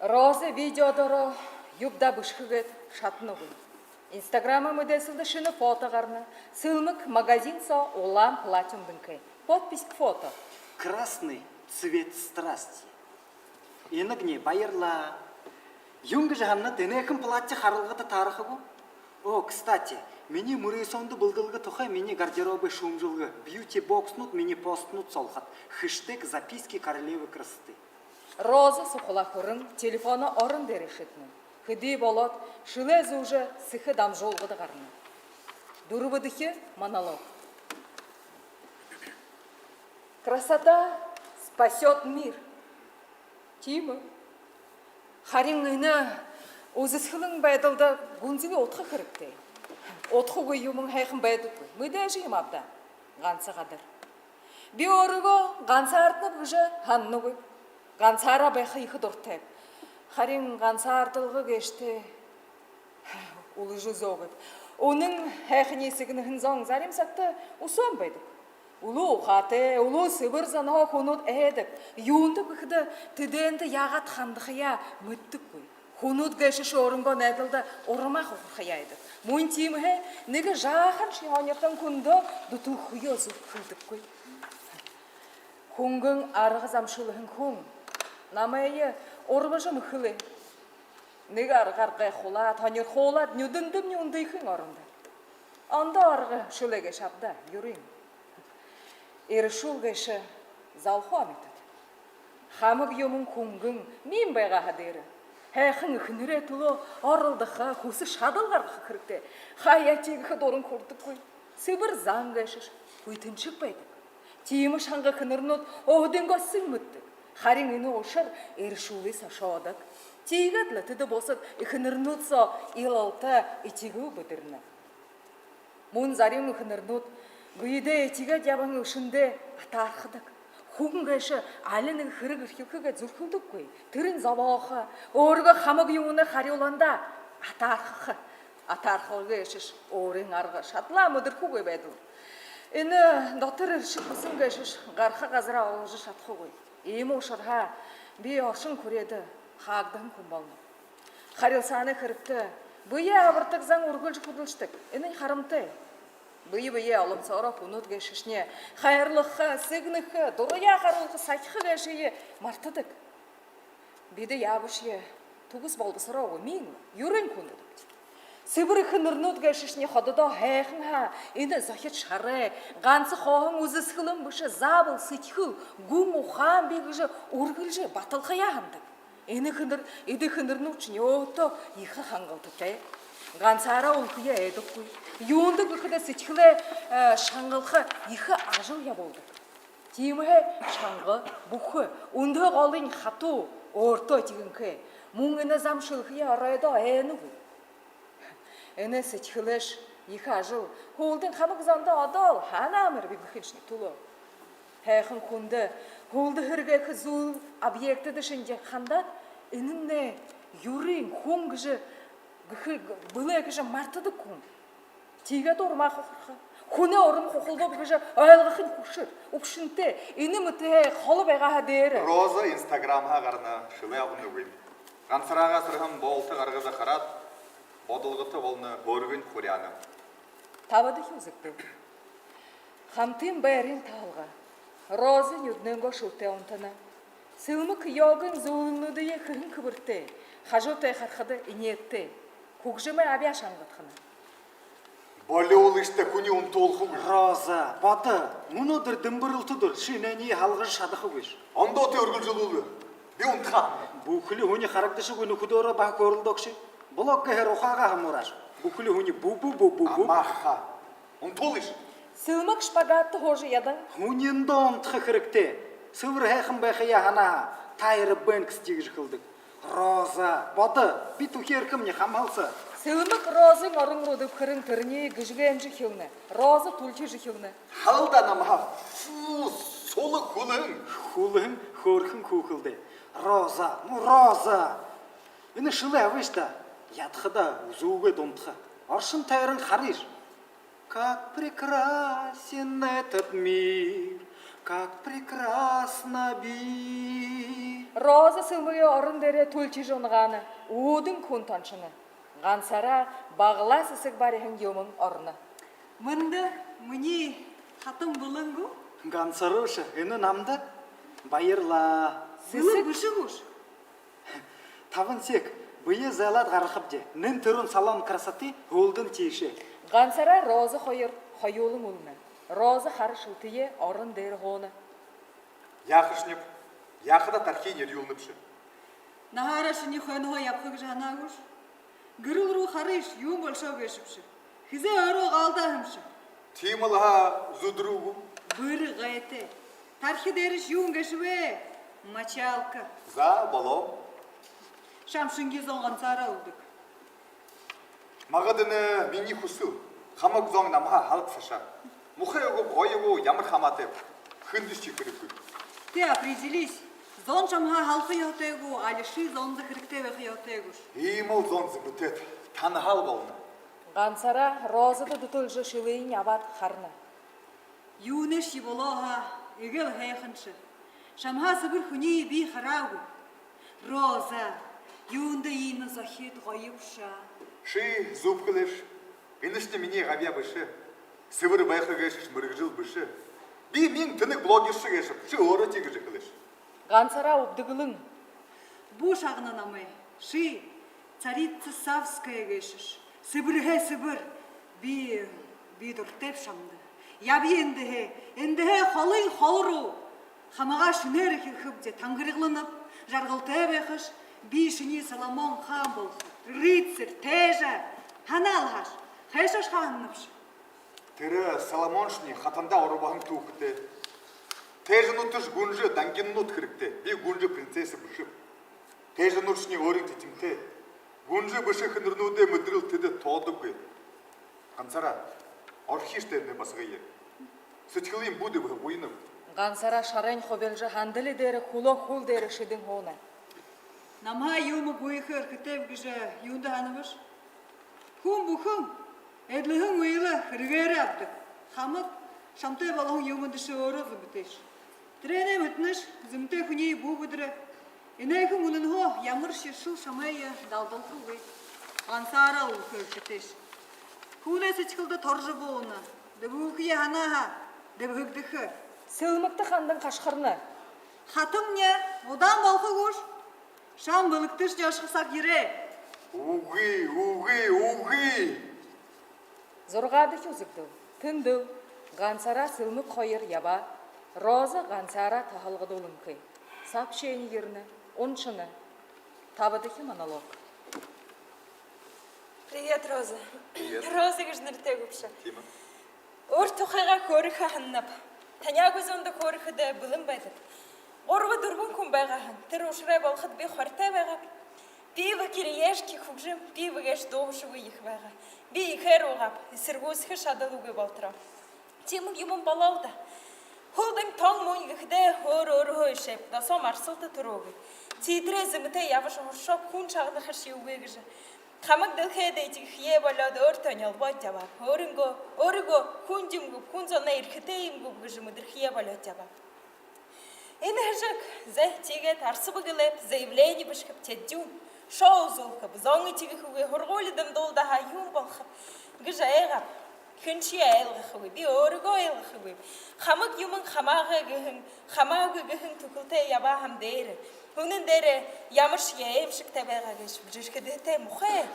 Роза видео доро юуб даа бэшэхэ гээд шаданагүй. Инстаграма мэдээсэлдэ шэнэ фото гарана. Сэлмэг магазин соо улаан платье үмдэнхэй. Подпись к фото: «Красный цвет страсти». Инагни, баярлаа. Юун гэжэ һананат, энээхэн платье харалгада таарахагүй. О, кстати, минии мүрысөөндэ бэлдэлгэ тухай минии гардеробой шүүмжэлгэ, бьюти-бокснууд, минии постнууд соо олохот. Хэштег «Записки королевы красоты». Роза сухалаа хүрэн, телефоноо орон дээрээ шэдэнэ. Хэды болоод, шэлээ зүүжэ, сэхэ дамжуулгада гарана. Дүрбэдэхи монолог. Красота спасёт мир. Тиимэ. Харин энэ үзэсхэлэн байдалда гүнзэгы удха хэрэгтэй. Удхагүй юумэн һайхан байдаггүй. Мэдээжэ юм ааб даа. Ганса гадар. Би өөрыгөө гансаарднаб гэжэ һананагүй. Гансаараа байха ехэ дуратайб. Харин гансаардалга гээшэтэй үлэжэ үзөөгүйб. Үнэн һайханиие сэгнэһэн зон зарим сагта үсөөн байдаг. Үлүү ухаатай, үлүү сэбэр зонһоо хүнүүд айдаг. Юундэб гэхэдэ, тэдээндэ яагаад хандахаяа мэдэдэггүй. Хүнүүд гээшэшье өөрынгөө найдалда урмаа хухархаяа айдаг. Мүн тиимэһээ нэгэ жаахан шэнги һонирхон хүндэ дүтэлхэеэ зүрхэлдэггүй. Хүнгэн арга замшалһан хүн намайе урбажа мэхэлээ. Нэгэ аргаар гайхуулаад, һонирхуулаад, нюдэндэмни үндыхын орондо. Ондоо арга шэлээ гээшэ ааб даа, юрын. Эрэшүүл гээшэ залхуу амитад. Хамаг юумэн хүнгэн миин байгаа һаа дээрэ, һайхан эхэнэрэй түлөө оролдохо, хүсэ шадал гаргаха хэрэгтэй. Хаяа тиигэхэ дуран хүрэдэггүй. Сэбэр зан гээшэшье хүйтэншэг байдаг. Тиимэ шанга эхэнэрнүүд өөһэдынгөө сэн мэдэдэг. Харин энэ ушар эрэшүүлые сошоодог. Тиигээд лэ тэдэ бусад эхэнэрнүүд соо илалта, этигэл бэдэрнэ. Мүн зарим эхэнэрнүүд бэедээ этигээд ябаһан эшэндээ атаархадаг. Хүн гээшэ али нэгэ хэрэг эрхилхэ гээд зүрхэлдэггүй. Тэрэнь зобоохо, өөрыгөө хамаг юумэнэй харюулаандаа атаархаха. Атаархал гээшэшье өөрын арга шадалаа мэдэрхэгүй байдал. Энэ дотор эршэ хүсэн гээшэшье гараха газараа олжо шадахагүй. Иимэ ушарһаа би оршон хүрөөдэ хаагдаһан хүн болоноб. Харилсаанай хэрэгтэ бэеэ абардаг зан үргэлжэ хүдэлжэдэг. Энэнь харамтай. Бэе бэеэ оломсоороо хүнүүд гээшэшни хайрлаха, сэгнэхэ, дураяа харуулха, сахиха гээшые мартадаг. Бидэ яабашье түгэс болбосороогүй, миин юрын хүнүүд. Сэбэр эхэнэрнүүд гээшэшни хододоо һайхан һаа, энэ зохид шарай, ганса хооһон үзэсхэлэн бэшэ, заабол сэдьхэл, гүн ухаан бии гэжэ үргэлжэ баталхаяа һанадаг. Энэ эхэнэр, эдэ эхэнэрнүүдшни өөһэдөө ехэ хангалтатай. Гансаараа үлэхэеэ айдаггүй. Юундэб гэхэдэ, сэдьхэлээ, э, шангалха ехэ ажал ябуулдаг. Тиимэһээ шанга, бүхэ, үндэһэ голынь хатуу, өөртөө этигэнхэй. Мүн энэ зам шэлэхэеэ оройдоо айнагүй. Энэ сэдьхэлээшье ехэ ажал. Һүүлдэнь хамаг зондо одоол һанаа мэрбэ гэхэншни түлөө. Һайхан хүндэ һүүлдэ һэргээхэ зүйл объектдэ шэнги хандаад, энэнь юрын хүн гэжэ гэхэ бэлэй гэжэ мартадаг хүн. Тиигээд урмаа хухарха. Хүнэй урма хухалбаб гэжэ ойлгохонь хүшэр, үбшэнтэй. Энэ мэтэһээ холо байгаа һаа дээрэ. Роза инстаграмһаа гарана, шэлээ абанагүй. Гансараагаа сэрһэн боолто гаргажа хараад, бодолгото болоно, һөөргэнь хуряана. Табадахи үзэгдэл. Хамтын байрын таһалга. Роза нюдэнэйнгөө шэлтэй унтана. Сэлмэг йогын зүүлэнүүдые хэһэн хэбэртэй, хажуу тээ харахада энеэдэтэй. Хүгжэмэй абяа шангадхана. Болюулыш даа, хүниие унтуулхагүй. Роза, бодо, мүнөөдэр дэмбэрэлтэ үдэр, ши энээниие һалгажа шадахагүйш. Ондоо тэрэ үргэлжэлүүлбэ. Би унтахаа. Бүхэли һүни харагдашагүй нүхэдөөрөө баһа хөөрэлдөөгши. Блог гэһээр ухаагаа һамуурааш. Бүхэли һүни бү-бү-бү-бү-бү. Амаха. Унтуулыш. Сэлмэг шпагатта һуужа ядан. Һүниндөө унтаха хэрэгтэй. Сэбэр һайхан байхаяа һанаа һаа, Тайра Бэнкс тиигэжэ хэлэдэг. Роза, бодо, би түхеэрхэмни, хамһалса. Сэлмэг Розын орон руу дэбхэрэн, тэрэниие гэжэгээнжэ эхилнэ. Роза түлхижэ эхилнэ. Һал даа намһаа. Фу, сулаг хүлһэн. Хүлһэн хөөрхэн хүүхэл даа. Роза, ну, Роза. Энэ шэлээ абыш даа. Ядахадаа үзүүгээд унтаха. Оршон тойрон харыш. Как прекрасен этот мир, как прекрасна би. Роза Сэлмэгэй орон дээрээ түлхижэ унагаана, үүдэн хүн тоншоно. Гансаараа баглаа сэсэг бариһан юумэн орно. Мэндэ, минии хатан, бэлэн гү? Гансаараа бэшэ, энэ намда. Баярлаа. Бэлэн бэшэ гүш? Табан сек бэеэ зайлаад гарахабди. Нэн түрүүн салон красоты, һүүлдэнь тиишээ. Гансаараа Роза хоёр хоюулан үлэнэ. Роза хара шэлтэеэ орон дээрэ һууна. Яахашниб, яахадаа тархиинь эрьюулнэбши. Наһаараа шинии хойноһоо ябаха гэжэ һанаагүйш. Гэрэл руу харыш, юун болошоо гээшэбши. Хэзээ өөрөө гаалдаа һэмши. Тиимэл һаа, зүдэрүү гү? Бэрэ гайтай. Тархи дээрэш юун гээшэб? Мочалка. За, болоо. Шамшанги зон гансаараа үлдэг. Магад энэ минии хүсэл. Хамаг зон намһаа һалгасашаа. Муухай гү, гоё гү, ямар хамаатайб? Хэндэшье хэрэггүй. Ты определись. Зон шамһаа һалгаха ёһотой гү, али ши зондо хэрэгтэй байха ёһотой гүш? Иимэл зон зэмэтэйт, танаһаал болоно. Гансаараа Розада дүтэлжэ, шэлыень абаад харана. Юуншье болоо һаа, эгээл һайханши. Шамһаа сэбэр хүниие би хараагүй. Роза, юундэ иимэ зохид гоёбши? Ши зүб хэлээш. Энэшни минии габьяа бэшэ. Сэбэр байха гээшэшни мэргэжэл бэшэ. Би миин тэнэг блогерша гээшэб. Ши өөрөө тиигэжэ хэлээш. Гансаараа үбдэгэлэн. Бү шагна намайе. Ши царица Савская гээшэш. Сэбэрһээ сэбэр. Би, би дуратайб шамда. Ябая эндэһээ, эндэһээ холын холо руу. Хамаагаа шэнээр эхилхэбди, тангаригланаб, жаргалтай байхаш. Би шинии Соломон хаан болохоб. Рыцарь, тайжа. Һанаал һааш. Хайшааш һананабши? Тэрэ Соломоншни хатандаа урбаһан түүхэтэй. Тайжануудташ гүнжэ дангинанууд хэрэгтэй. Би гүнжэ принцесса бэшэб. Тайжануудшни өөрын титимтэй. Гүнжэ бэшэ эхэнэрнүүдэй мэдэрэл тэдэ тоодоггүй. Гансаараа, орхииш тэрэнэй басагые. Сэдьхэлынь бү дэбһэ, гуйнаб. Гансаараа шарайнь хубилжа, һандали дээрэ, хүлөө хүл дээрэ шэдэн һууна. Намһаа юумэ гуйха эрхэтэйб гэжэ юундэ һанабаш? Хүн бүхэн эдлэһэн үйлэ хэрэгээрээ абадаг. Хамаг шамтай болоһон юумэндэ ши өөрөө зэмэтэйш. Тэрэнээ мэдэнэш, зэмэтэй хүниие бү бэдэрээ. Энээхэн үнэнһөө ямаршье шэл шамайе далдалхагүй. Гансаараа үлэхэ эрхэтэйш. Хүнэй сэдьхэлдэ торжо бууна. Дэбхэлхэеэ һанаа һаа, дэбхэгдэхэ. Сэлмэгтэ хандан хашхарна. Хатамни, удаан болохогүйш. Шам бэлэгтэшни ошохо саг ерээ. Үгы, үгы, үгы. Зургаадахи үзэгдэл. Тэндэл гансаараа Сэлмэг хоёр ябаа. Роза гансаараа таһалгадууланхай. Сообщение ерэнэ, уншана. Табадахи монолог. Привет, Роза. Привет. Роза гэжэ нэрэтэй гүбши? Тиимэ. Өөр тухайгаа хөөрэхэ һананаб. Таняагүй зондо хөөрэхэдэ бэлэн байдаг. Гурба-дүрбэн хүн байгаа һэн. Тэрэ ушарай болоходо би хортой байгааб. Пиво, кириешки, хүгжэм, пиво гээшэ дуушагүй ехэ байгаа. Би ехээр уугааб, эсэргүүсэхэ шадалгүй болотороо. Тиимэ юумэн болоол даа. Һүүлдэнь тон муунь гэхэдээ өөр өөрһөө ишээб, досоом арсалта түрөөгүй. Тиитэрээ зэмэтэй ябажа һуушооб, хүн шагнахашье үгы гэжэ. Хамаг дэлхэйдэ этигэхэеэ болёод, өөртөө нёлбоод ябааб. Өөрынгөө, өөрыгөө хүн юм гүб, хүн зоной эрхэтэй юм гүб гэжэ мэдэрхэеэ болёод ябааб. Энэ хэжэг, зэ, тиигээд арсаба гэлээб, заявление бэшэхэб, тэдэ юм. Шоу үзүүлхэб, зон этигэхэгүй, һургуули дандуулдаа һаа, юун болохоб гэжэ айгааб. Хэншье айлгахагүй, би өөрыгөө айлгахагүйб. Хамаг юумэн хамаагүй гэһэн, хамаагүй гэһэн түхэлтэй ябаа һаам дээрэ. Үнэн дээрээ ямаршье аймшагтай байгаа гээшэб, жэрхэдэтэй, муухай.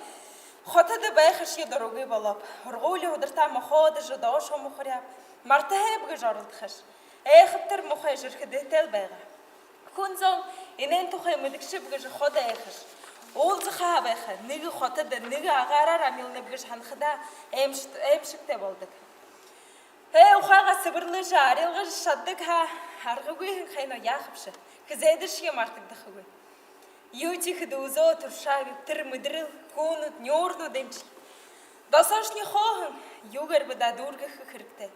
Хотодо байхашье дурагүй болооб. Һургуули ударта мохоодожо, доошоо мухаряаб. Мартаһайб гэжэ оролдохош. Айхабтар муухай жэрхэдэтэйл байгаа. Хүн зон энээн тухай мэдэгшэб гэжэ ходо айхаш. Уулзахаа байха, нэгэ хотодо, нэгэ агаараар амилнаб гэжэ һанахадаа, аймш-, аймшагтай болодог. Ээ, ухаагаа сэбэрлэжэ, арилгажа шададаг һаа, аргагүй һэн хайна, яахабши. Хэзээдэшье мартагдахагүй. Юу тиихэдэ үзөө туршааб тэрэ мэдэрэл, хүнүүд, нюурнууд эмши. Досоошни хооһон, юугээр бэ даа дүүргэхэ хэрэгтэй.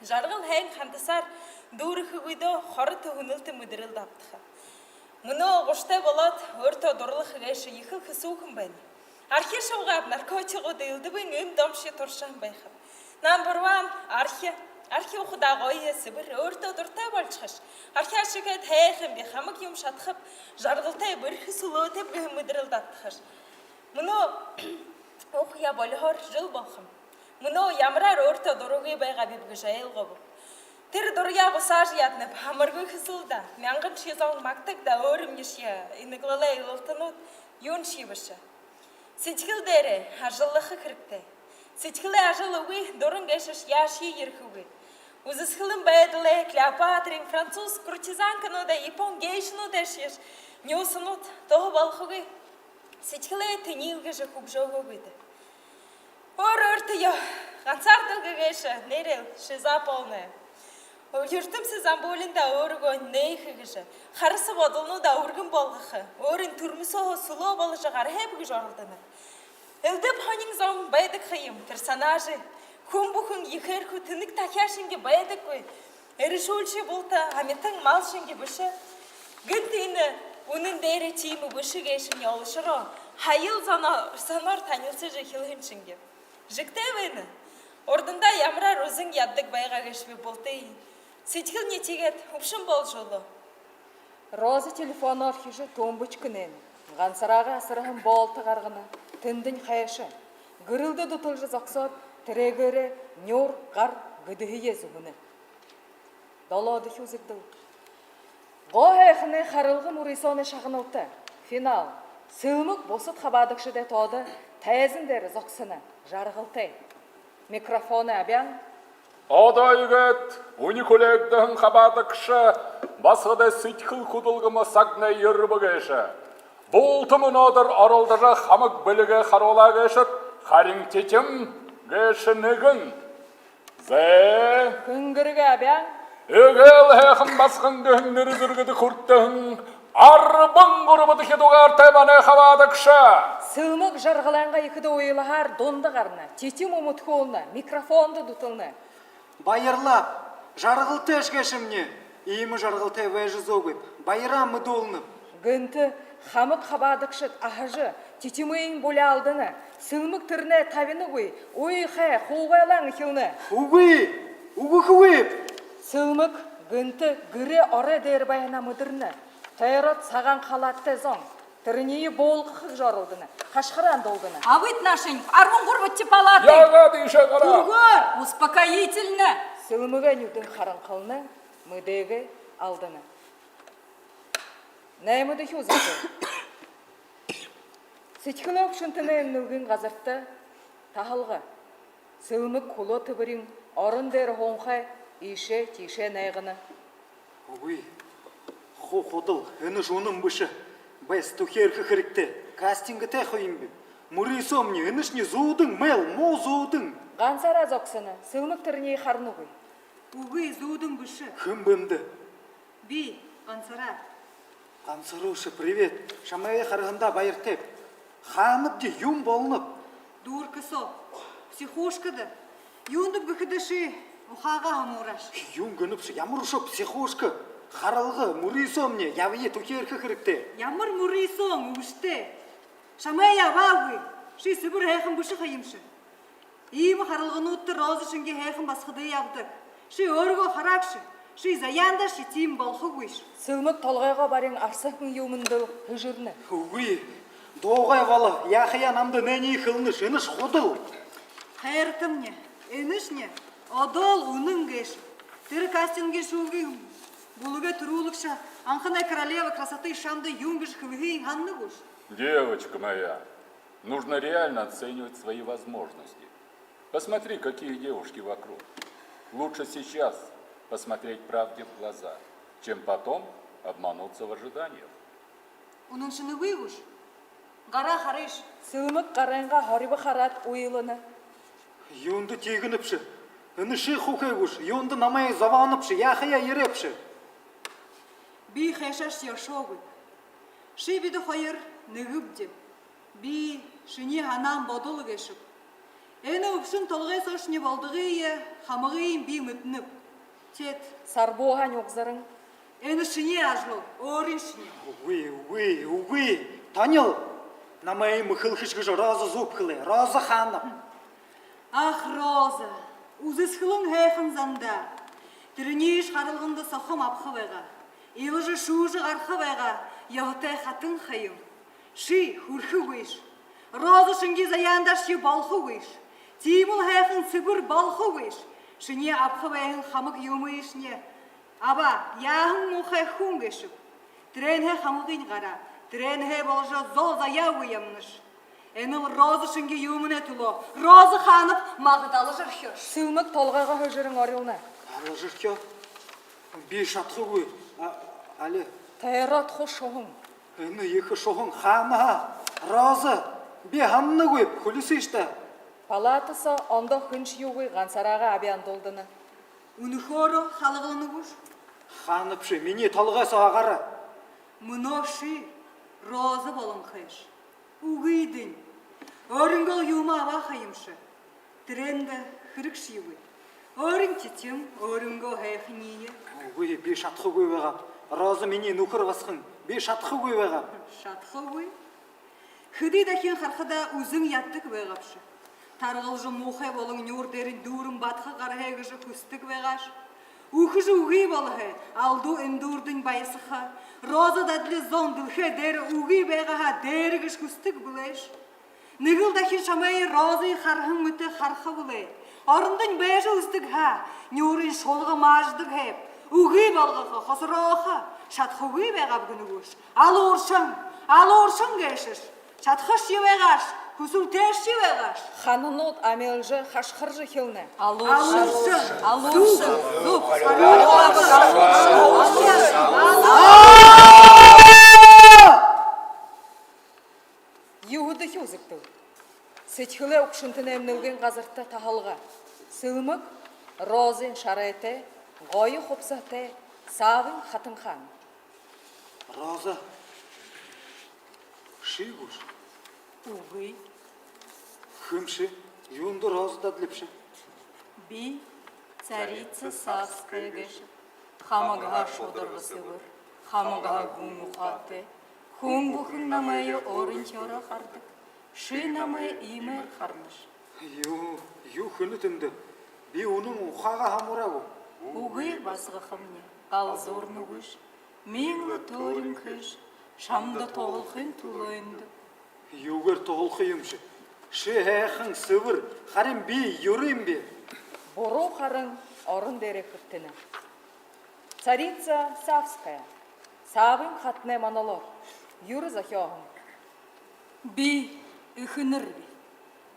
Жаргал һайн хандасаар дүүрэхэгүйдөө хорото һүнэлтэ мэдэрэл дабтаха. Мүнөө гушатай болоод, өөртөө дурлаха гээшэ ехэл хэсүүхэн байна. Архи шуугааб, наркотигууд элдэбын эм домшье туршаһан байхаб. Number one, архи. Архи уухадаа гоё, сэбэр, өөртөө дуратай болошохош. Архи ашагайд һайхан би, хамаг юм шадахаб, жаргалтай, бэрхэ сүлөөтэйб гэһэн мэдэрэл дабтахаш. Мүнөө уухаяа болиһоор жэл болохо юм. Мүнөө ямараар өөртөө дурагүй байгаабиб гэжэ ойлгооб. Тэрэ дураяа гусаажа яданаб, амаргүй хэсүүл даа. Мянган шье зон магтаг даа, өөрымни шье инаглалай илалтанууд юуншье бэшэ. Сэдьхэл дээрээ ажаллаха хэрэгтэй. Сэдьхэлэй ажал үгы, дуран гээшэшье яашье ерэхэгүй. Үзэсхэлэн байдалай, Клеопатрын, француз куртизанкануудай, япон гейшануудай шье нюусанууд туһа болохогүй. Сэдьхэлээ тэнюулгэжэ хүгжөөгөөгүй даа. Өөр өөртөө гансаардалга гээшэ, нээрээ шизополная. Юртэмсэ замбуулинда өөрыгөө нээхэ гэжэ, хараса бодолнуудаа үргэн болгохо, өөрын түрмэ сооһоо сүлөө боложо гараһайб гэжэ оролдоно. Элдэб һонин зон байдаг ха юм, персонажи. Хүн бүхэн ехээр хүтэнэг тахяа шэнги байдаггүй. Эрэшүүлшье булта амитан мал шэнги бэшэ. Гэнтэ энэ үнэн дээрээ тиимэ бэшэ гээшэмни олошороо, һаял зоноо-, зоноор танилсажа эхилһэн шэнги. Жэгтэй байна. Урдандаа ямараар үзэн ядадаг байгаа гээшэбиб бултыень. Сэдьхэлни тиигээд үбшэн боложо үлөө. Роза телефоноо орхижо, тумбочко нээнэ. Гансараагай асарһан боолто гаргана. Тэндэнь хайша. Гэрэлдэ дүтэлжэ зогсоод, тэрээгээрээ нюур, гар, гэдэһые зүбэнэ. Долоодохи үзэгдэл. Гоо һайханай харалга мүрысөөнэй шагналта. Финал. Сэлмэг бусад хабаадагшадай тоодо тайзан дээрэ зогсоно. Жаргалтай. Микрофоной абяан. Одоо иигээд үни хүлеэгдэһэн хабаадагша басагадай сэдьхэл хүдэлгэмэ сагнай ерэбэ гээшэ. Булта мүнөөдэр оролдожо, хамаг бэлигээ харуулаа гээшэт, харин титим гээшэ нэгэн. Зэ. Хэнгэрэгэ абяан. Эгээл һайхан басаган гэһэн нэрэ зэргэдэ хүртэһэн арбан гурбадахи дугаартай манай хабаадагша. Сэлмэг жаргалайнгаа ехэдэ уйлаһаар дунда гарана, титим үмэдхүүлнэ, микрофондо дүтэлнэ. Баярлааб. Жаргалтайш гээшэмни. Иимэ жаргалтай байжа үзөөгүйб. Баяраа мэдүүлнэб. Гэнтэ хамаг хабаадагшад аһажа, титимыень буляалдана. Сэлмэг тэрэнээ табинагүй, уйхай, хуугайлаан эхилнэ. Үгы, үгэхэгүйб. Сэлмэг гэнтэ гэрэй орой дээрэ байһанаа мэдэрнэ. Тойроод сагаан халааттай зон. Тэрэниие буулгаха гэжэ оролдоно. Хашхаран дуулдана. Абыт, нашань, арбан гурбадахи палата. Яагаад иишээ гараа? Түргөөр, успокоительно. Сэлмэгэй нюдэн харанхална, мэдээгээ алдана. Наймадахи үзэгдэл. Сэдьхэлэй үбшэнтэнэй эмнэлгын газарта таһалга. Сэлмэг хүлөө тэбэрин орон дээрэ һуунхай, иишээ тиишээ найгана. Үгы. Ху-, худал, энэш үнэн бэшэ. Бэс, түхеэрхэ хэрэгтэй. Кастингтэй ха юмбиб. Мүрысөөмни, энэшни зүүдэн, мэл, муу зүүдэн. Гансаараа зогсоно. Сэлмэг тэрэниие харанагүй. Үгы, зүүдэн бэшэ. Хэн бэндэ? Би, Гансараа. Гансарууша, привет. Шамайе хараһандаа баяртайб. Хаанабди, юун болоноб? Дүүргэһэн соо. Психушкада. Юундэб гэхэдэ, ши ухаагаа һамуурааш. Юун гэнэбши, ямар үшөө психушка? Харалга, мүрысөөмни, ябая, түхеэрхэ хэрэгтэй. Ямар мүрысөөн, үгыштэ. Шамайе абаагүй. Ши сэбэр һайхан бэшэ ха юмши. Иимэ харалгануудта Роза шэнги һайхан басагадые абадаг. Ши өөрыгөө хараагша. Ши заяандаашье тиимэ болохогүйш. Сэлмэг толгойгоо барин арсаһан юумэндэл һэжэрнэ. Үгы. Дуугай боло. Яахаяа намда энээниие хэлэнэш, энэш худал. Хайратамни, энэшни одоол үнэн гээшэ. Тэрэ кастингын шүүгын бүлэгэй түрүүлэгшэ, анханай королева красоты шамда юун гэжэ хэлэһыень һанана гүш? Девочка моя, Нужно реально оценивать свои возможности. Посмотри, какие девушки вокруг. Лучше сейчас посмотреть правде в глаза, чем потом обмануться в ожиданиях. Үнэн шэнэ үгы гүш? Гараа харыш. Сэлмэг гарайнгаа хорибо хараад уйлана. Юундэ тиигэнэбши? Энэ ши хүхэ гүш? Юундэ намайе зобоонобши? Яахаяа ерээбши? Би хайшаашье ошоогүй. Ши бидэ хоёр нэгэбди. Би шинии һанаан бодол гээшэб. Энэ үбшэн толгой соошни болдогые, хамагыень би мэдэнэб. Теэд сарбууһаань угзаран. Энэ шинии ажал, өөрын шинии. Үгы, үгы, үгы. Танил. Намайе мэхэлхэш гэжэ Роза зүб хэлээ. Роза хаанаб? Ах, Роза, үзэсхэлэн һайхан зандаа. Тэрэнииш харалганда сохом абаха байгаа. Илажа шүүжэ гараха байгаа. Ёһотой хатан ха юм. Ши хүрэхэгүйш. Роза шэнги заяандаашье болохогүйш. Тиимэл һайхан сэбэр болохогүйш. Шинии абаха байһан хамаг юумыешни аба, яаһан муухай хүн гээшэб. Тэрээнһээ хамагынь гараа. Тэрээнһээ боложо зол заяагүй ябанаш. Энэл Роза шэнги юумэнэй түлөө. Роза хаанаб, магадалжархёо. Сэлмэг толгойгоо һэжэрэн орилно. Арилжархёо. Би шадахагүй. А, али. Тойроод хуу шуһан. Энэ ехэ шуһан хаана? Роза, би һананагүйб, хүлисыш даа. Палата соо ондоо хэншье юугүй, гансаараа абяа андуулдана. Үнэхөөрөө халгална гүш? Хаанабши, минии толгой соо гараа. Мүнөө ши Роза болонхойш. Үгыдэнь. Өөрынгөө юумэ абаа ха юмши. Тэрээндэ хэрэгшьегүй. Өөрын титэм, өөрынгөө һайханиие. Үгы, би шадахагүй байгааб. Роза минии нүхэр басаган. Би шадахагүй байгааб. Шадахагүй? Хэды дахин харахадаа үзэн ядадаг байгаабши. Таргалжа муухай болон нюур дээрэнь дүүрэн бадаха гараһай гэжэ хүсэдэг байгааш. Үхэжэ үгы болоһой, алдуу эндүүрдэнь баясаха. Розада адли зон дэлхэй дээрэ үгы байгаа һаа, дээрэ гэжэ хүсэдэг бэлэйш. Нэгэл дахин шамайе Розые хараһан мэтэ хараха бэлэй. Орондонь байжа үзэдэг һаа, нюурынь шулга маажадаг һайб. Үгы болгохо, хосороохо шадахагүй байгааб гэнэ гүш? Алууршан, алууршан гээшэш. Шадахашье байгааш, хүсэлтэйшье байгааш. Хананууд амилжа, хашхаржа эхилнэ. Алууршан, алууршан, алууршан, зүб, алууршан, алууршан, алууршан. Юһэдэхи үзэгдэл. Сэдьхэлэй үбшэнтэнэй эмнэлгын газарта таһалга. Сэлмэг Розын шарайтай, гоё хубсаһатай, саабын хатан хаана. Роза, ши гүш? Үгы. Хэмши, юундэ Розада адлибши? Би царица Савская гээшэб. Хамагһаа шударга сэбэр, хамагһаа гүн ухаатай. Хүн бүхэн намайе өөрынхеэрээ хардаг. Ши намайе иимээр харанаш. Юу, юу хэнэ тэндэ? Би үнэн ухаагаа һамуураагүй. Үгы, басагахамни, галзуурнагүйш. Миин лэ төөринхойш, шамда туһалхын түлөө эндэ. Юугээр туһалха юмши? Ши һайхан сэбэр, харин би юрын бэ. Буруу харан орон дээрээ хэбтэнэ. Царица Савская, саабын хатанай монолог. Юрэ зохёоһон. Би эхэнэрби.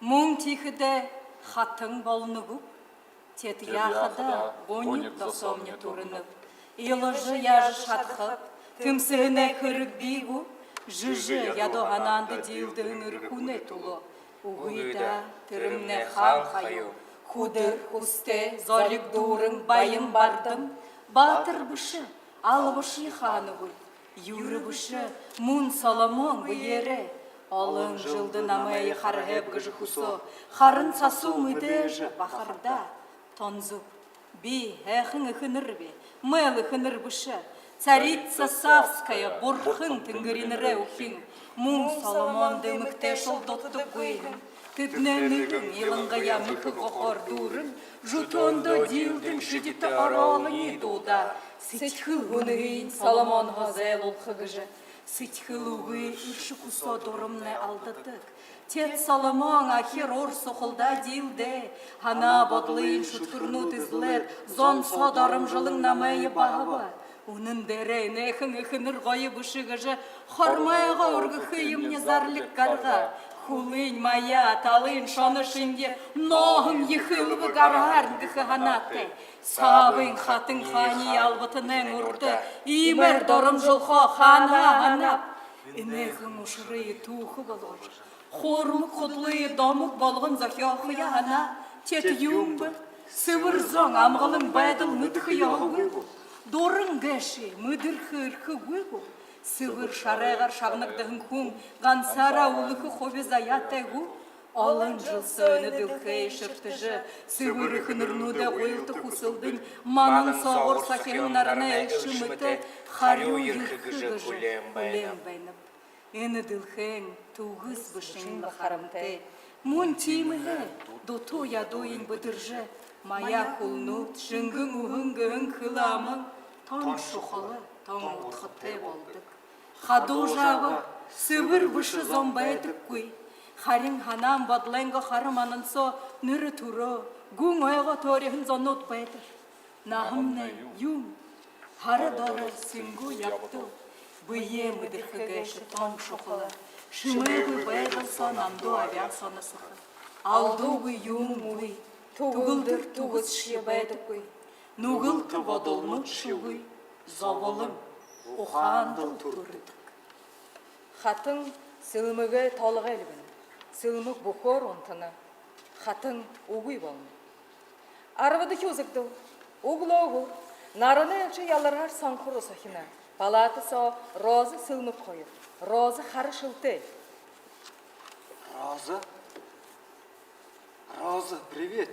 Мүн тиихэдээ хатан болоногүйб. Теэд яахадаа гуниг досоомни түрэнэб. Илажа яажа шадахаб, тэмсэһэнэй хэрэг бии гү? Жэжэ ядуу һанаанда диилдэһэн эрэ хүнэй түлөө. Үгы даа, тэрэмнай хаан ха юм. Хүдэр хүсэтэй, зориг дүүрэн, баян бардам. Баатар бэшэ, албашье хаанагүй. Юрэ бэшэ, мүн Соломон бэеэрээ. Олон жэлдэ намайе хараһайб гэжэ хүсөө. Харин сасуу мэдээжэ бахардаа. Тон зүб. Би һайхан эхэнэрби, мэл эхэнэр бэшэ. Царица Савская, бурхан тэнгэринэрэй үхин. Мүн Соломондо эмэгтэйшүүл дутадаггүй һэн. Тэдэнэй нэгэн илангаяа мэхэ гохоор дүүрэн, зүтөөндөө диилдэн, шэдитэ ороолониие дуудаа. Сэдьхэл һүнэһыень Соломонһоо зайлуулха гэжэ. Сэдьхэл үгы, эршэ хүсөө дурамнай алдадаг. Теэд Соломон ахир уур сухалдаа диилдээ. Һанаа бодолынь шүдхэрнүүд эзэлээд, зон соо доромжолон намайе баһаба. Үнэн дээрээ энээхэн эхэнэр гоё бэшэ гэжэ хормойгоо үргэхэ юумни зарлиг гаргаа. Хүлынь маяа, талынь шоно шэнги, нооһон ехэ элбэг арһаар гэхэ һанаатай. Саабын хатан хаани албатанайнь урда иимээр доромжолхоо хаанаһаа һанааб. Энээхэн ушарые түүхэ болгожо, хуурмаг худалые домог болгон зохёохоёо һанаа. Теэд юун бэ? Сэбэр зон амгалан байдал мэдэхэ ёһогүй гү? Дуран гээшые мэдэрхэ эрхэгүй гү? Сэбэр шарайгаар шагнагдаһан хүн гансаараа үлэхэ хуби заяатай гү? Олон жэл соо энэ дэлхэйе шэртэжэ, сэбэр эхэнэрнүүдэй гуйлта хүсэлдэнь манан соогуур сахиһан наранай элшэ мэтэ харюу ерэхэ гэжэ хүлеэн байнаб. Энэ дэлхэйн түгэс бэшэнь лэ харамтай. Мүн тиимэһээ дутуу ядууень бэдэржэ, маяа хүлнүүд, шэнгэн үһэн гэһэн хэлэ аман тон шухала, тон удхатай болодог. Хадуу жааба, сэбэр бэшэ зон байдаггүй. Харин һанаан бодолойнгоо хара манан соо нэрэ түрөө, гүн ойгоо төөриһэн зонууд байдаг. Наһамнай юун? Һара доро сэнгүү ябадал. Бэеэ мэдэрхэ гээшэ тон шухала. Шэмээгүй байдал соо намдуу абяа соносохо. Алдуугүй юумэн үгы. Түгэлдэр түгэсшье байдаггүй. Нүгэлтэ бодолнуудшье үгы. Зоболон ухаандал түрэдэг. Хатан сэлмэгэй толгой эльбэнэ. Сэлмэг бүхөөр унтана. Хатан үгы болоно. Арбадахи үзэгдэл. Үглөөгүүр наранай элшэ яларһаар сонхо руу сохино. Палата соо Роза, Сэлмэг хоёр. Роза хара шэлтэй. Роза? Роза, привет!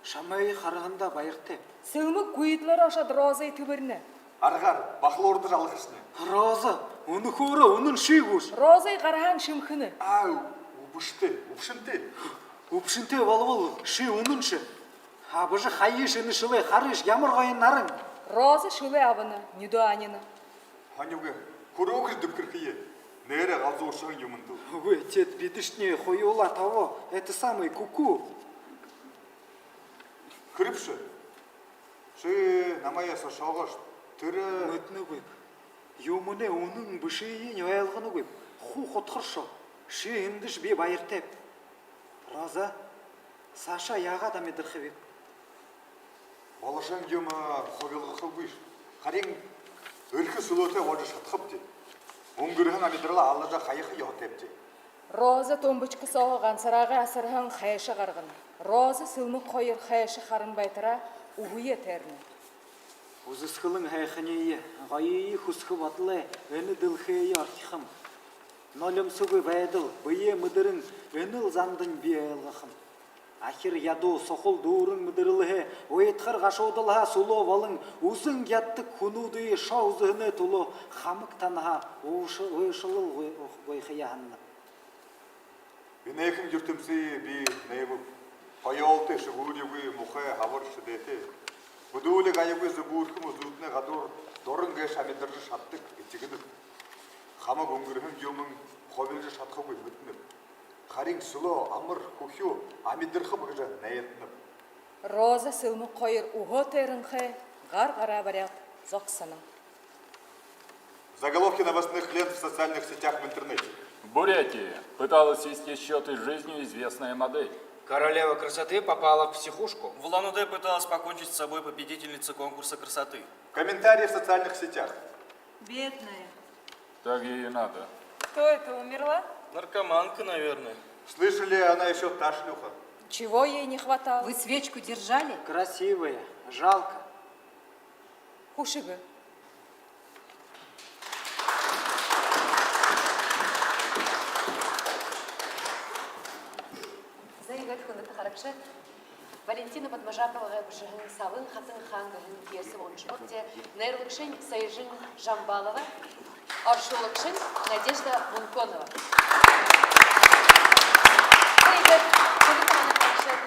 Шамайе хараһандаа баяртайб. Сэлмэг гүйдэлөөр ошоод Розые тэбэринэ. Аргаар бахалуурдажа алхашни. Роза, үнэхөөрөө үнэн ши гүш? Розые гарһаань шэмхэнэ. Аа, үбшэнтэй, үбшэнтэй. Үбшэнтэй болбол ши үнэнши. Абажа хаяыш энэ шэлээ, харыш, ямар гоё наран. Роза шэлээ абана, нюдөө анина. Һонюугүй, хүрөөгүй дэбхэрхэе. Нээрээ галзууршаһан юумэн даа. Үгы, теэд бидэшни хоюулаа тобоо, это самое, куку. Хэрэбши, ши намайе сошоогоош, тэрэ... Мэдэнэгүйб. Юумэнэй үнэн бэшыень ойлгоногүйб. Хуу худхаршоо. Ши эндэшье, би баяртайб. Роза, саашаа яагаад амидархабиб? Боложо юм хубилгахагүйш. Харин эрхэ сүлөөтэй боложо шадахабди. Үнгэрһэн амидаралаа алажа хаяха ёһотойбди. Роза тумбочка соо гансараагай асарһан хайша гаргана. Роза, Сэлмэг хоёр хайша харан байтараа, үһэеэ тайрана. Үзэсхэлэн һайханиие, гоёе хүсэхэ бодолой энэ дэлхэйе орхихом. Нулимсагүй байдал, бэеэ мэдэрэн, энэл зандань би ойлгохом. Ахир ядуу, сухал дүүрэн мэдэрэлһээ, уйдхар гашуудалһаа сүлөө болон үзэн ядадаг хүнүүдые шоо үзэһэнэй түлөө хамаг танһаа уйша-, уйшалал гуй-, гуйхаяа һананаб. Энээхэн юртэмсые би нээбэб. Хоёолтой, шэгүүрьегүй, муухай, хабар шэдээтэй. Бүдүүлиг аягүй зүбүүрхэн үзүүдтэнэй гадуур дуран гээшэ амидаржа шададаг этигэнэб. Хамаг үнгэрһэн юумэн хубилжа шадахагүй мэдэнэб. Харин сүлөө амар хүхюу амидархаб гэжэ найданаб. Роза, Сэлмэг хоёр үһөө тайранхай, гар гараа баряад зогсоно. Заголовки новостных лент в социальных сетях, в интернете. В Бурятии пыталась свести счёты с жизнью известная модель. Королева красоты попала в психушку. В Улан-Удэ пыталась покончить с собой победительница конкурса красоты. Комментарии в социальных сетях. Бедная. Так ей и надо. Кто это, умерла? Наркоманка, наверное. Слышали, она ещё та шлюха. Чего ей не хватало? Вы свечку держали? Красивая, жалко. Хушига. За, иигээд, хүндэтэ харагшад, Валентина Подмажаповагай бэшэһэн «Сабын хатан хаан» гэһэн пьесэ уншабабди. Найруулагшань Саяжин Жамбалова, оршуулагшань Надежда Мунконова. За, иигээд, хүндэтэ манай харагшад,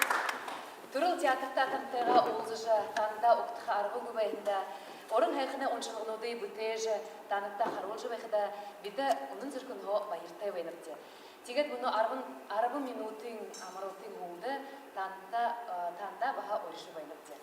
түрэл театрта тантайгаа уулзажа, танда угтаха аргагүй байһандаа, уран һайханай уншалгануудые бүтээжэ, танадта харуулжа байхадаа, бидэ үнэн зүрхэнһөө баяртай байнабди. Тиигээд мүнөө арбан, арбан минутын амаралтын һүүлдэ танда, э, танда баһа урижа байнабди.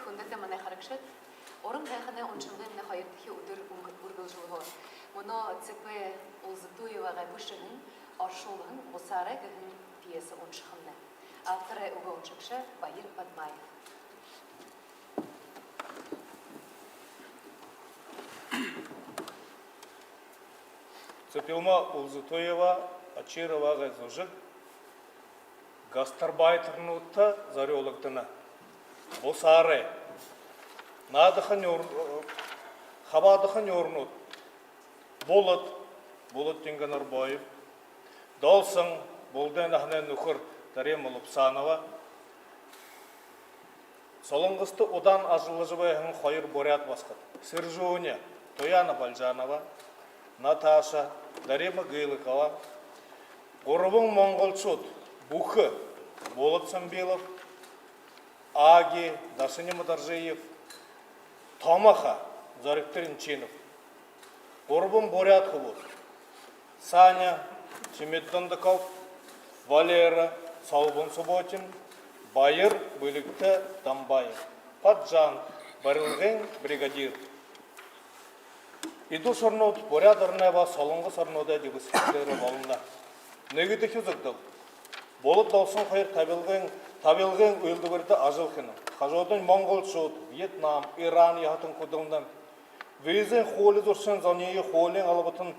Хүндэтэ манай харагшад, «Уран һайханай уншалгын» хоёрдохи үдэр үргэлжэлһөөр. Мүнөө Цэпэ Улзытуевагай бэшэһэн, оршуулһан «Бусаарай» гэһэн пьесэ уншахамнай. Авторай үгэ уншагша Баир Бадмаев. Цэпилма Улзытуева Очировагай зүжэг гастарбайтернуудта зорюулагдана. «Бусаарай». Наадаха нюур-, хабаадаха нюурнууд: Булад, Булад Динганарбоев, Долсон, Буладай наһанай нүхэр Дарима Лубсанова, Солонгосто удаан ажаллажа байһан хоёр буряад басагад: Сэржүүни, Туяна Бальжанова, Наташа, Дарима Гылыкова, гурбан монголшууд: Бүхэ, Булад Самбилов, Аги, Дашинима Доржиев, Томоха, Зоригто Ринчинов. Гурбан буряад хүбүүд: Саня, Чимит Дондоков, Валера, Солбон Субботин, Баир, Бэлигтэ Дамбаев. Паджан, барилгын бригадир. Эдэ ушарнууд Буряад ороной ба Солонгос оронуудай дэбисхэр дээрэ болоно. Нэгэдэхи үзэгдэл. Булад, Долсон хоёр табилгын, табилгын үйлэдбэриндэ ажал хэнэ. Хажуудань монголшууд, Вьетнам, Иран яһатан хүдэлнэ. Визын хуули зуршан, зониие хуулиин албатан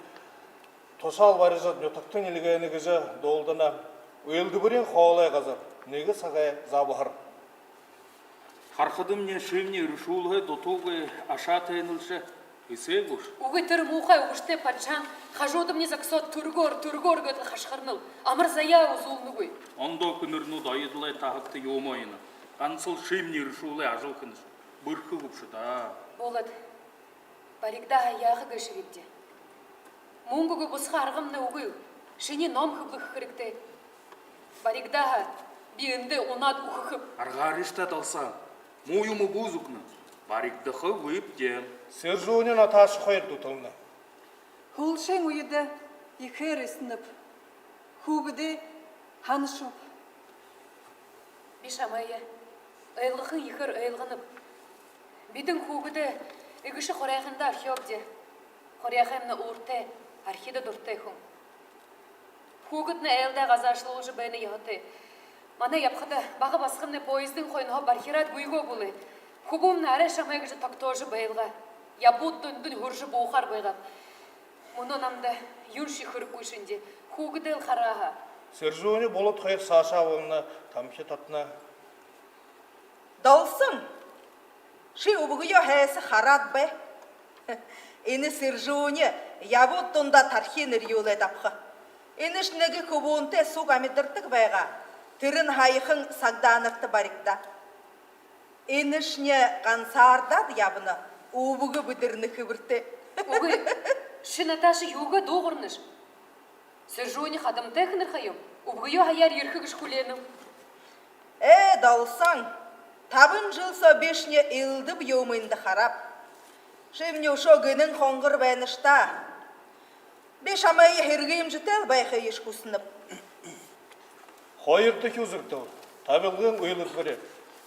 тушаал барижа, нютагтань эльгээнэ гэжэ дуулдана. Үйлэдбэриин хоолой газар, нэгэ сагай забһар. Харахадамни, шимни эрэшүүлһээ дутуугүй, ашаатай энэлшэ. Эсээгүйш. Үгы, тэрэ муухай үгэштэй Паджан хажуудамни зогсоод, түргөөр, түргөөр гээд лэ хашхарнал. Амар заяа үзүүлнэгүй. Ондоо хүнэрнүүд оёдолой таһагта юумэ оёно. Гансал шимни эрэшүүлэй ажал хэнэш. Бэрхэ хүбшэ даа. Булад, баригдаа һаа, яаха гээшэбибди? Мүнгэгүй бусаха аргамнай үгыл. Шинии ном хэблэхэ хэрэгтэй. Баригдаа һаа, би эндээ унаад үхэхэб. Аргаарыш даа, Долсон. Муу юумэ бү зүгнэ. Баригдахагүйбди. Сэржүүни Наташа хоёр дүтэлнэ. Һүүлшын үедэ ехээр эсэнэб. Хүүгэдээ һанашооб. Би шамайе ойлгохын ехээр ойлгоноб. Бидэ хүүгэдээ эгэшэ хуряахандаа орхёобди. Хуряахаймнай ууртай, архида дуратай хүн. Хүүгэднай айлдаа газаашлуулжа байна ёһотой. Манай ябахада бага басагамнай поездын хойноһоо бархираад гүйгөө бэлэй. Хүбүүмнай арай шамай гэжэ тогтоожо байлгаа. Ябууд дундань һүржэ буухаар байгааб. Мүнөө намда юуншье хэрэггүй шэнги. Хүүгэдээл хараа һаа. Сэржүүни Булад хоёр саашаа болоно, тамхи татана. Долсон, ши үбгэеэ һайса хараад бай. Энэ Сэржүүни ябууд дундаа тархинь эрьюулээд абаха. Энэш нэгэ хүбүүнтэй суг амидардаг байгаа. Тэрэнь һаяхан сагдаанарта баригдаа. Энэшни гансаардаад ябана, үбгэ бэдэрнэ хэбэртэй. Үгы, ши, Наташа, юугээ дуугарнаш? Сэржүүни хадамтай хэнэрхэй юм. Үбгэеэ һаяар ерэхэ гэжэ хүлеэнэб. Ээ, Долсон, табан жэл соо бишни элдэб юумэндэ харааб. Шимни үшөө гэнэн хонгор байнаш даа. Би шамайе һэргымжэтэйл байхыеш хүсэнэб. Хоёрдохи үзэгдэл. Табилгын үйлэдбэри.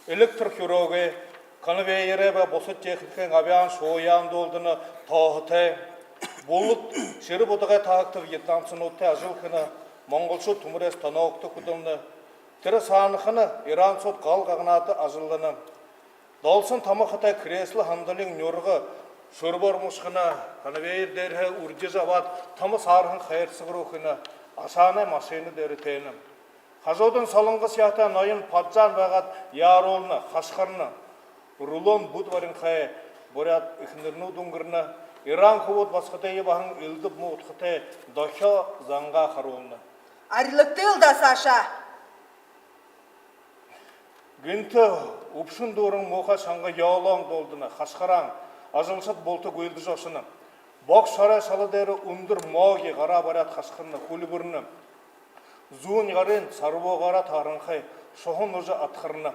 Электр хүреэгээ, конвейерээ ба бусад техникын абяан шууяан дуулдана тооһотой. Булад шэрэ будагай таһагта вьетнамцануудтай ажал хэнэ, монголшууд түмэрэй станокто хүдэлнэ. Тэрэ саанахана иранцууд гал гагнада ажаллана. Долсон Томохотой кресло һандалиин нюрга шүрбэ ормошохоно, конвейер дээрэһээ үрдижэ абаад, томо саарһан хайрсаг руу хэнэ, ашаанай машина дээрэ тээнэ. Хажуудань солонгос яһатай ноён Паджан байгаад яаруулна, хашхарна. Рулон бүд баринхай буряад эхэнэрнүүд үнгэрнэ. Иран хүбүүд басагадые баһан элдэб муу удхатай дохёо зангаа харуулна. Арилгатал даа саашаа. Гэнтэ үбшэн дүүрэн муухай шанга ёолоон дуулдана, хашхаран, ажалшад булта гүйлдэжэ ошоно. Бог шорой шала дээрэ үндэр Моги гараа бариад хашхарна, хүлибэрнэ. Зүүн гарынь сарбуугаараа таһарһанхай шуһан ужа адхарна.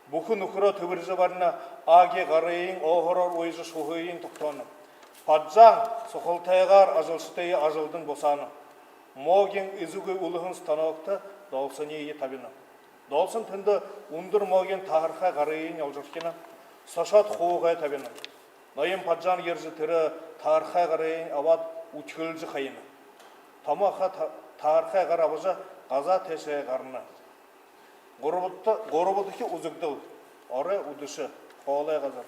Бүхэ нүхэрөө тэбэрижэ барина, Аги гарыень өөһөрөөр уяжа, шуһыень тогтооно. Паджан сухалтайгаар ажалшадые ажалдань бусаана. Могиин эзэгүй үлэһэн станокто Долсониие табина. Долсон тэндэ үндэр Могиин таһархай гарыень олжорхино. Сошоод хуугай табина. Ноён Пажаан ерэжэ, тэрэ таархай гарыень абаад үдхэлжэ хаяна. Томо аха та-, таархай гар абажа, газаа тээшээ гарана. Гурбадахи, гурбадахи үзэгдэл. Орой үдэшэ, хоолой газар.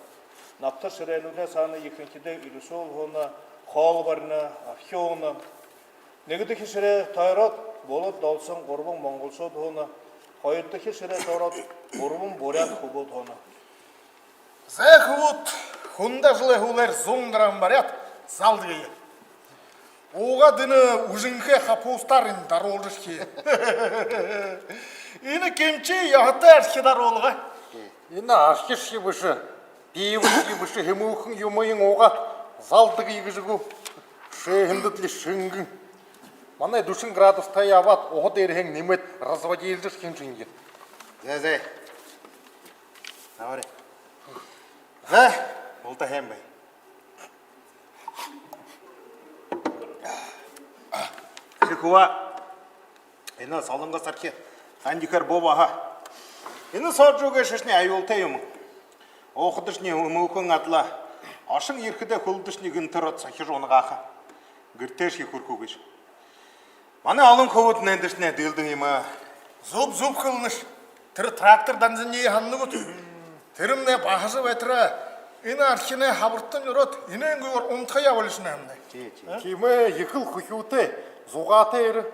Набтар шэрээнүүдэй саана ехэнхидээ элишүүл һууна, хоол барина, архи ууна. Нэгэдэхи шэрээ тойроод, булад долсон гурбан монголшууд һууна. Хоёрдохи шэрээ тойроод, гурбан буряад хүбүүд һууна. Зай, хүбүүд, хүндэ ажалай һүүлээр зуун грамм баряад, залдагты. Уугаад, энэ үжэнхэй хапуустаар энэ даруулжархи. Энэ гэмшэ ёһотой архи даруулга. Энэ архишье бэшэ, пивошье бэшэ, һэмылхэн юумыень уугаад залдагты гэжэ гү? Шэһэндэтли шэнгэн. Манай дүшэн градустай абаад, уһа дээрэһээнь нэмээд разводилжархин шэнги. Зай, зай. Давай. Зай, булта һайн бай. Тэрэ хүбүүд, энэ солонгос архи, ганса ехээр буу баһа. Энэ соожо үгы шэшни аюултай юм. Уухадашни һэмылхэн адли, ошон ерэхэдээ хүлдэшни гэнтэ ороод сохижо унагааха. Гэртээшье хүрэхэгүйш. Манай олон хүбүүд эндэшни диилдэн юм аа. Зүб, зүб хэлэнэш. Тэрэ трактор Данзаниие һанана гүт? Тэрэмнай баһажа байтараа, энэ архинай хабартань ороод, энээн гүйгөөр унтахаяа болишоно һэмнай. Тии, тии. Тиимэ, ехэл хүхюутэй, зугаатай ерээ.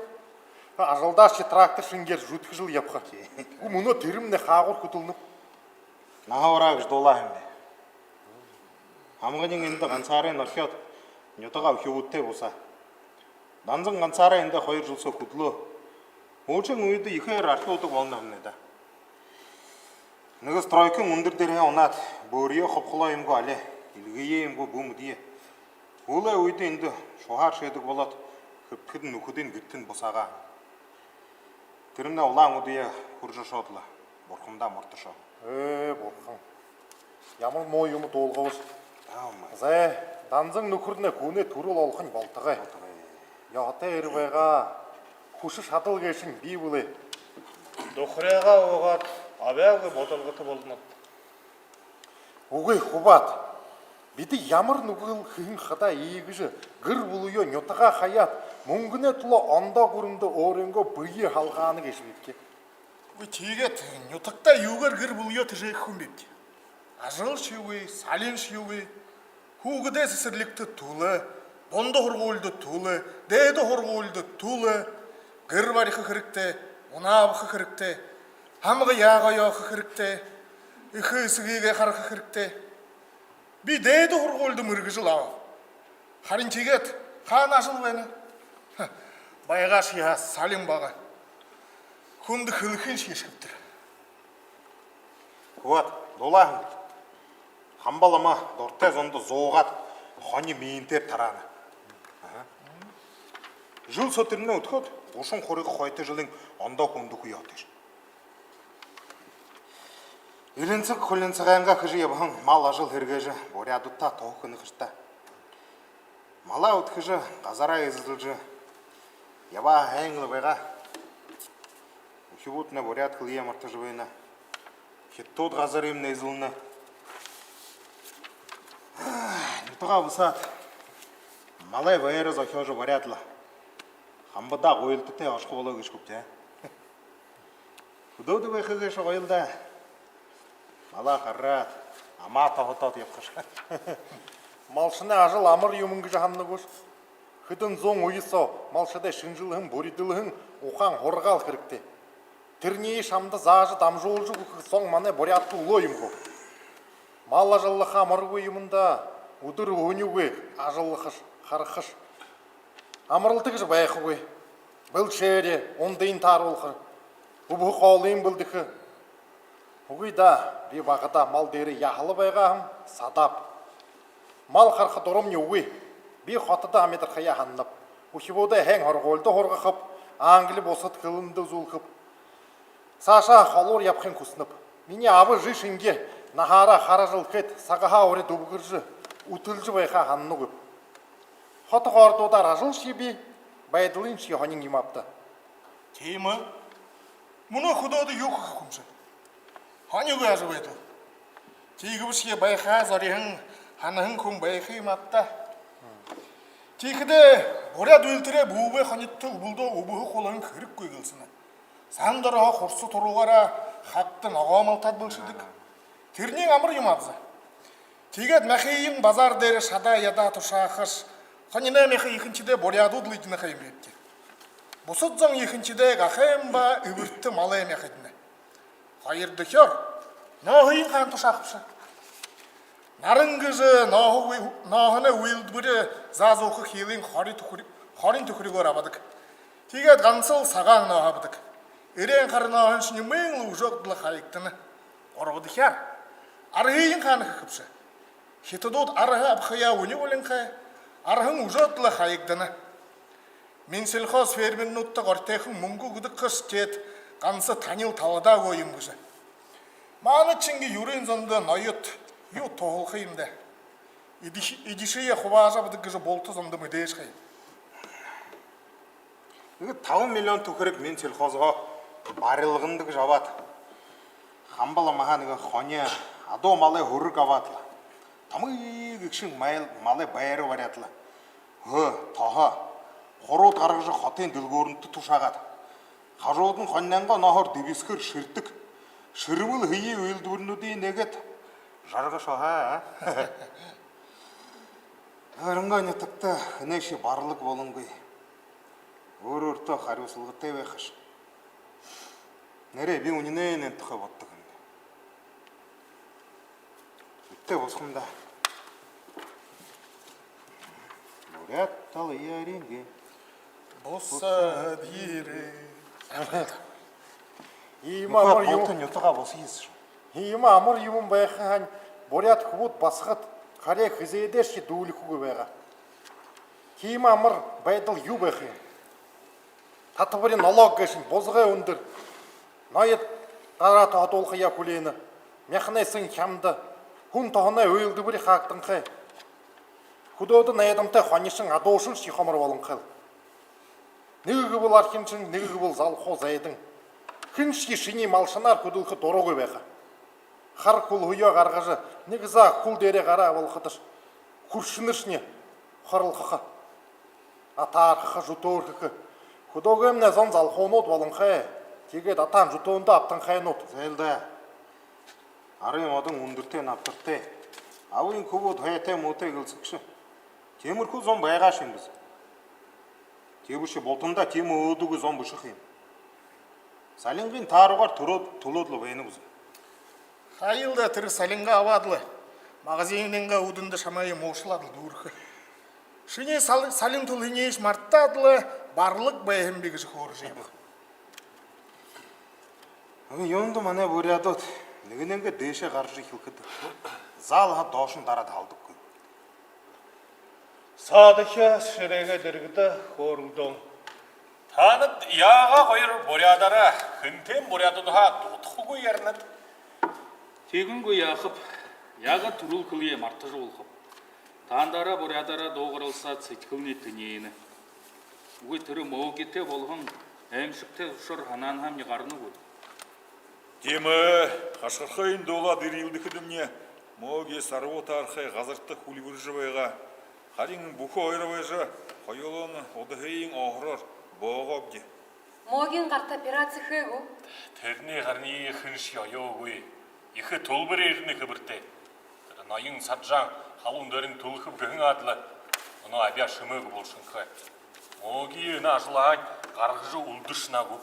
Ажалдаашье трактор шэнгеэр зүдхэжэл ябаха. Тии. Гү, мүнөө тэрэмнай хаагуур хүдэлнэб. Наһа бараа гэжэ дуулаа һэмнай. Һамганиинь эндэ гансаараа орхёод, нютагаа үхибүүдтэй бусаа. Данзан гансаараа эндэ хоёр жэл соо хүдэлөө. Һүүлшын үедэ ехээр архи уудаг болоно һэмнай даа. Нэгэ стройкын үндэр дээрэһээ унаад, бөөрые хубхалаа юм гү, али эльгээе юм гү, бү мэдэе. Һүүлэй үедэ эндэ шуһаар шээдэг болоод, хэбтэхэдэнь нүхэдынь гэртэнь бусаагаа. Тэрэмнай улаан үдые хүрэжэ ошоод лэ, бурхандаа мордошоо. Ээ, бурхан. Ямар муу юумэ дуулгааб. Аамай. Зай, Данзан нүхэрнай хүнэй түрэл олохонь болтогой. Болтогой. Ёһотой ерээ байгаа. Хүсэ шадал гээшэнь бии бэлэй. Духаряагаа уугаад, абяагүй бодолгото болонот. Үгы, хүбүүд. Бидэ ямар нүгэл хэһэн хадаа иигэжэ гэр бүлөө, нютагаа хаяад, мүнгэнэй түлөө ондоо гүрэндэ өөрынгөө бэе һалгаана гээшэбибди. Үгы, тиигээд нютагтаа юугээр гэр бүлөө тэжээхэ юм бибди? Ажалшьегүй, салиншьегүй, хүүгэдэй сэсэрлигтэ түлөө, дунда һургуулида түлөө, дээдэ һургуулида түлөө, гэр бариха хэрэгтэй, унаа абаха хэрэгтэй, һамгаяа гоёохо хэрэгтэй, эхэ эсэгыгээ хараха хэрэгтэй. Би дээдэ һургуулида мэргэжэл абааб. Харин тиигээд хаана ажал байна? Байгаашье һаа, салин бага. Хүндэ хэлэхыншье шэбтэр. Вот, дулаахан. Хамба лама дуртай зондо зуугаад, хони миинтээр тараана. Аха. Жэл соо тэрэмнай үдхөөд, гушан хурига хойто жэлэй ондоо хүндэ үхибүүтэй. Элинсэг хулинсагайнгаа хэжэ ябаһан мал ажал һэргээжэ, буряадуудта туһа хэнэ хаш даа. Малаа үдхэжэ, газараа эзэлжэ ябаа һайн лэ байгаа. Үхибүүднай буряад хэлэеэ мартажа байна. Хитадууд газарыемнай эзэлнэ. Нютагаа бусаад, малай байра зохёожо баряад лэ, хамбадаа гуйлтатай ошохо болоо гээшэ гүбди. Хүдөөдэ байха гээшэ гоё л даа. Малаа хараад, амаа тоһодоод ябахаш. Малшанай ажал амар юумэн гэжэ һанана гүш? Хэдэн зуун үе соо малшадай шэнжэлһэн, бүридэлһэн ухаан, һургаал хэрэгтэй. Тэрэниие шамда заажа, дамжуулжа үгэхэ зон манай буряадта үлөө юм гү? Мал ажаллаха амаргүй юумэн даа. Үдэр үһэнэгүй ажаллахаш, харахаш. Амаралта гэжэ байхагүй. Бэлшээри, ундыень тааруулха, үбһэ хоолыень бэлдэхэ. Үгы даа, би багадаа мал дээрээ яһала байгаа һэм, садааб. Мал хараха дурамни үгы. Би хотодо амидархаяа һананаб. Үхибүүдээ һайн һургуулида һургахаб, англи бусад хэлэндэ үзүүлхэб. Саашаа холуур ябахыень хүсэнэб. Минии аба эжы шэнги наһаараа хара ажал хээд, сагһаа урид үбгэржэ, үтэлжэ байхаа һананагүйб. Хото городуудаар ажалшье бии, байдалыншье һонин юм ааб даа. Тиимэ. Мүнөө хүдөөдэ юу хэхэ хүмши? Һонин ажабайдал. Тиигэбэшье байхаа зориһон, һанаһан хүн байха юм ааб даа. Тиихэдээ буряад үйлэ тэрэ бүбэ хонидто үбэлдөө үбһэ хулаһан хэрэггүй гэлсэнэ. Сан дороһоо хурса туруугаараа хагда ногоо малтаад бэлшэдэг. Тэрэнь амар юм аабза. Тиигээд мяхыень базар дээрэ шадаа ядаа тушаахаш, хониной мяха ехэнхидээ буряадууд лэ эдинэ ха юм бэбди. Бусад зон ехэнхидээ гахайн ба эбэртэ малай мяха эдинэ. Хоёрдохёор нооһыень хаана тушаахабши? Наран гэжэ нооһо-, нооһоной үйлэдбэри заа зууха хилын хори түхэри-, хорин түхэригөөр абадаг. Тиигээд гансал сагаан нооһо абадаг. Эреэн хара нооһоншни мүн лэ үжөөд лэ хаягдана. Гурбадахяар арһыень хаана хэхэбши? Хитадууд арһа абахаяа үни болонхой, арһан үжөөд лэ хаягдана. Минсельхоз фермернүүдтэ горитойхон мүнгэ үгэдэг хаш, теэд ганса танил таладаа үгөө юм гэжэ. Маанадшье юрын зондо ноёд юу туһалха юм даа. Эдиш-, эдишые хубаажа абадаг гэжэ булта зондо мэдээжэ ха юм. Нэгэ табан миллион түхэриг Минсельхозһоо барилганда гэжэ абаад, Хамба ламаһаа нэгэ хони, адуу малай һүрэг абаад лэ, тамы гэгшын мал-, малай байра бариад лэ, һөө, тоһо, хурууд гаргажа, хотын дэлгүүрнүүдтэ тушаагаад, хажуудань хонинойнгоо нооһоор дэбисхэр шэрдэг, шэрмэл һэеы үйлэдбэринүүдые нээгээд, жаргашоо һаа. Өөрынгөө нютагта хэнэйшье барлаг болонгүй, өөр өөртөө харюусалгатай байхаш. Нээрээ, би үнинэй энэ тухай боддог юм. Үтэ бусхам даа. Буряад тал ярингээ. Бусад ерээ. Иимэ Нүхэ амар юм. Булта нютагаа бусыш. Иимэ амар юм байха һаань, буряад хүбүүд басагад харяа хэзээдэшье дүүлэхэгүй байгаа. Тиимэ амар байдал юу байха юм? Татабари налог гээшэнь бузгай үндэр. Ноёд гараа тоһодуулхаяа хүлеэнэ. Мяханай сэн хямда. Хүн тоһоной үйлэдбэри хаагданхай. Хүдөөдэ найдамтай хонишон, адуушаншье хомор болонхойл. Нэгэ гэбэл архиншан, нэгэ гэбэл залхуу зайдан. Хэншье шинии малшанаар хүдэлхэ дурагүй байха. Хара хүлһөө гаргажа, нэгэ заа хүл дээрээ гараа абалхадаш, хүршэнэршни хоролхохо. Атаархаха, зүтөөрхэхэ. Хүдөөгөөрөө зон залхуунууд болонхой. Тиигээд атаан зүтөөндөө абтанхайнууд. Зайлда. Арын модон үндэртэй набтартай. Абын хүбүүд һайтай муутай гэлсэгшэ. Тиимэрхүү зон байгаа шэнги бэзэ. Тиибэшье бултандаа тиимэ өөдэггүй зон бэшэ ха юм. Салингын тааруугаар түрөөд, түлөөд лэ байна бэзэ. Хаяал даа, тэрэ салингаа абаад лэ, магазинайнгаа үүдэндэ шамайе муушалаад лэ дүүрэхэ. Шинии сал-, салин түлэһэниие мартаад лэ, барлаг байһан би гэжэ хөөрэжэ ябаха. Ами, юундэ манай буряадууд нэгэнэйнгээ дээшээ гаража эхилхэдэ, заал һаа доошонь дараад һалдаггүй. Саадахи шэрээгээ дэргэдэ хөөрэлдөөн. Таанад яагаа хоёр буряадаараа, хэнтэйм буряадуудһаа дутахагүй яринат? Тиигэнгүй яахаб, яагаад түрэл хэлэеэ мартажа болохоб? Таанадаараа буряадаараа дуугаралсаад, сэдьхэлни тэнеэнэ. Үгы, тэрэ Мөөгитэй болоһон аймшагтай ушар һанаанһаамни гарана гү? Тиимэ, хашхархыень дуулаад эрьелдэхэдэмни, Мөөги сарбуу таархай газарта хүлибэржэ байгаа. Харин бүхэ хоёр байжа, хоюулан удаһыень оһороор боогообди. Мөөгиин гарта операци хээ гү? Тэрэнэй гарые хэншье оёогүй. Ехэ түлбэри ерэнэ хэбэртэй. Тэрэ ноён саджаан халуун дээрэнь түлэхэб гэһэн аад лэ, мүнөө абяа шэмээгүй болошонхой. Мөөги энэ ажалһаань гаргажа үлдэшэнэ гү?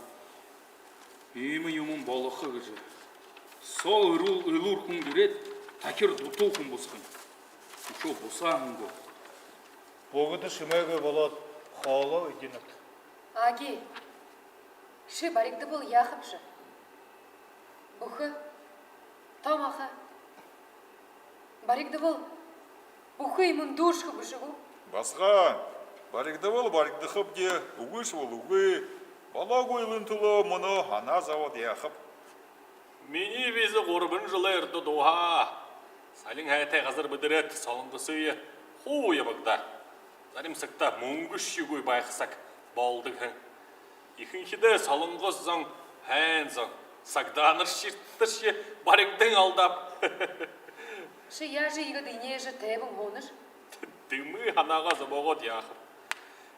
Иимэ юумэн болохо гэжэ. Соо элүүр, элүүр хүн ерээд, тахир дутуу хүн бусаха юм. Үшөө бусааһан гү? Бүгэдэ шэмээгүй болоод, хоолоо эдинэт. Аги, ши баригдабал яахабши? Бүхэ, том аха. Баригдабал бүхы юумэн дүүрэшэхэ бэшэ гү? Басаган, баригдабал баригдахабди, үгышье бол үгы. Болоогүй юумэн түлөө мүнөө һанаа зобоод яахаб? Минии бэзэ гурбан жэлэй урда дууһаа. Салин һайтай газар бэдэрээд, Солонгосые хуу ябагдаа. Зарим сагта мүнгэшьегүй байха саг болодог һэн. Ехэнхидээ солонгос зон, һайн зон, сагдаанаршье, тэршье баригдан алдааб. Ши яажа иигээд энеэжэ тайбан һуунаш? Тэмээ һанаагаа зобоогоод яахаб.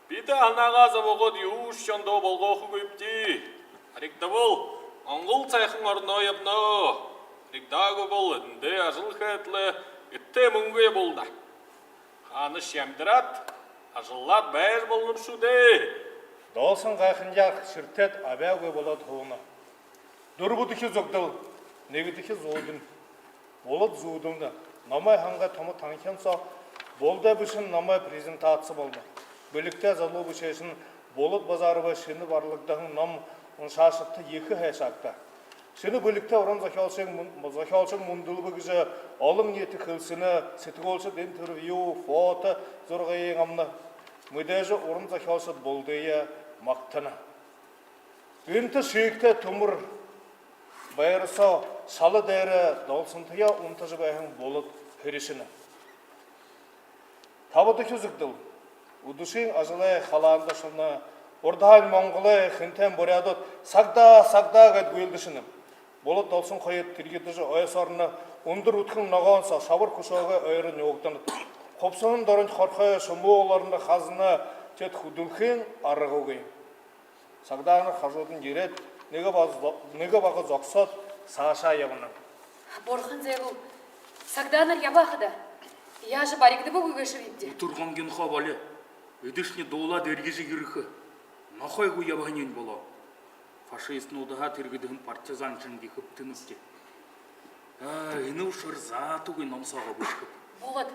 Би даа һанаагаа зобоогоод юушье ондоо болгохогүйбди. Харагдабал, Монгол сайхан ороноо ябана. Харагдаагүй бол, эндээ ажал хээд лэ, эдтэй мүнгэ ябуулна. Хаанашье амидараад, ажаллаад байжа болоноб шуу даа. Долсон гайханжаар шэртээд, абяагүй болоод һууна. Дүрбэдэхи зүгдэл, нэгэдэхи зүүдэн. Булад зүүдэмнай. Номой һангай томо танхим соо булдай бэшэһэн номой презентаци болоно. Бэлигтэй залуу бэшээшэн Булад Базаровай шэнэ барлагдаһан ном уншаашадта ехэ һайшаагты. Шэнэ бэлигтэй уран зохёолшын мүн-, зохёолшын мүндэлбэ гэжэ олон ниитэ хэлсэнэ, сэтгүүлшэд интервью, фото зурагые гамна. Мэдээжэ уран зохёолшод Булдые магтана. Гэнтэ шээгтэ түмэр байра соо шала дээрэ Долсонтоёо унтажа байһан Булад һэришэнэ. Табадахи зүгдэл. Үдэшын ажалай халаанда ошоно. Урдаһаань монголой, хэнтэйнь буряадууд сагдаа, сагдаа гээд гүйлдэшэнэ. Булад Долсон хоёр тэрьедэжэ ойсоорно. Үндэр үдхэн ногоон соо шабар хүшөөгэй ойро нюугданад. Хубсаһан доронь хорхой, шумуу ууларна, хазана, тэд хүдэлхын аргагүй. Сагдаанар хажуудань ерээд, нэгэ бага зо-, нэгэ бага зогсоод, саашаа ябана. Бурхан зайлуул, Сагдаанар ябаа хада, яажа баригдабагүй гээшэбибди. Үтэр гонгинхоо болё. Эдэшни дуулаад эрьежэ ерэхэ. Нохойгүй ябаһаниинь болоо. Фашистнуудһаа тэргэдэһэн партизаншни гэхэбтэнэбди. Аа, энэ үшөөр заатагүй ном соогоо бэшэхэб. Булад,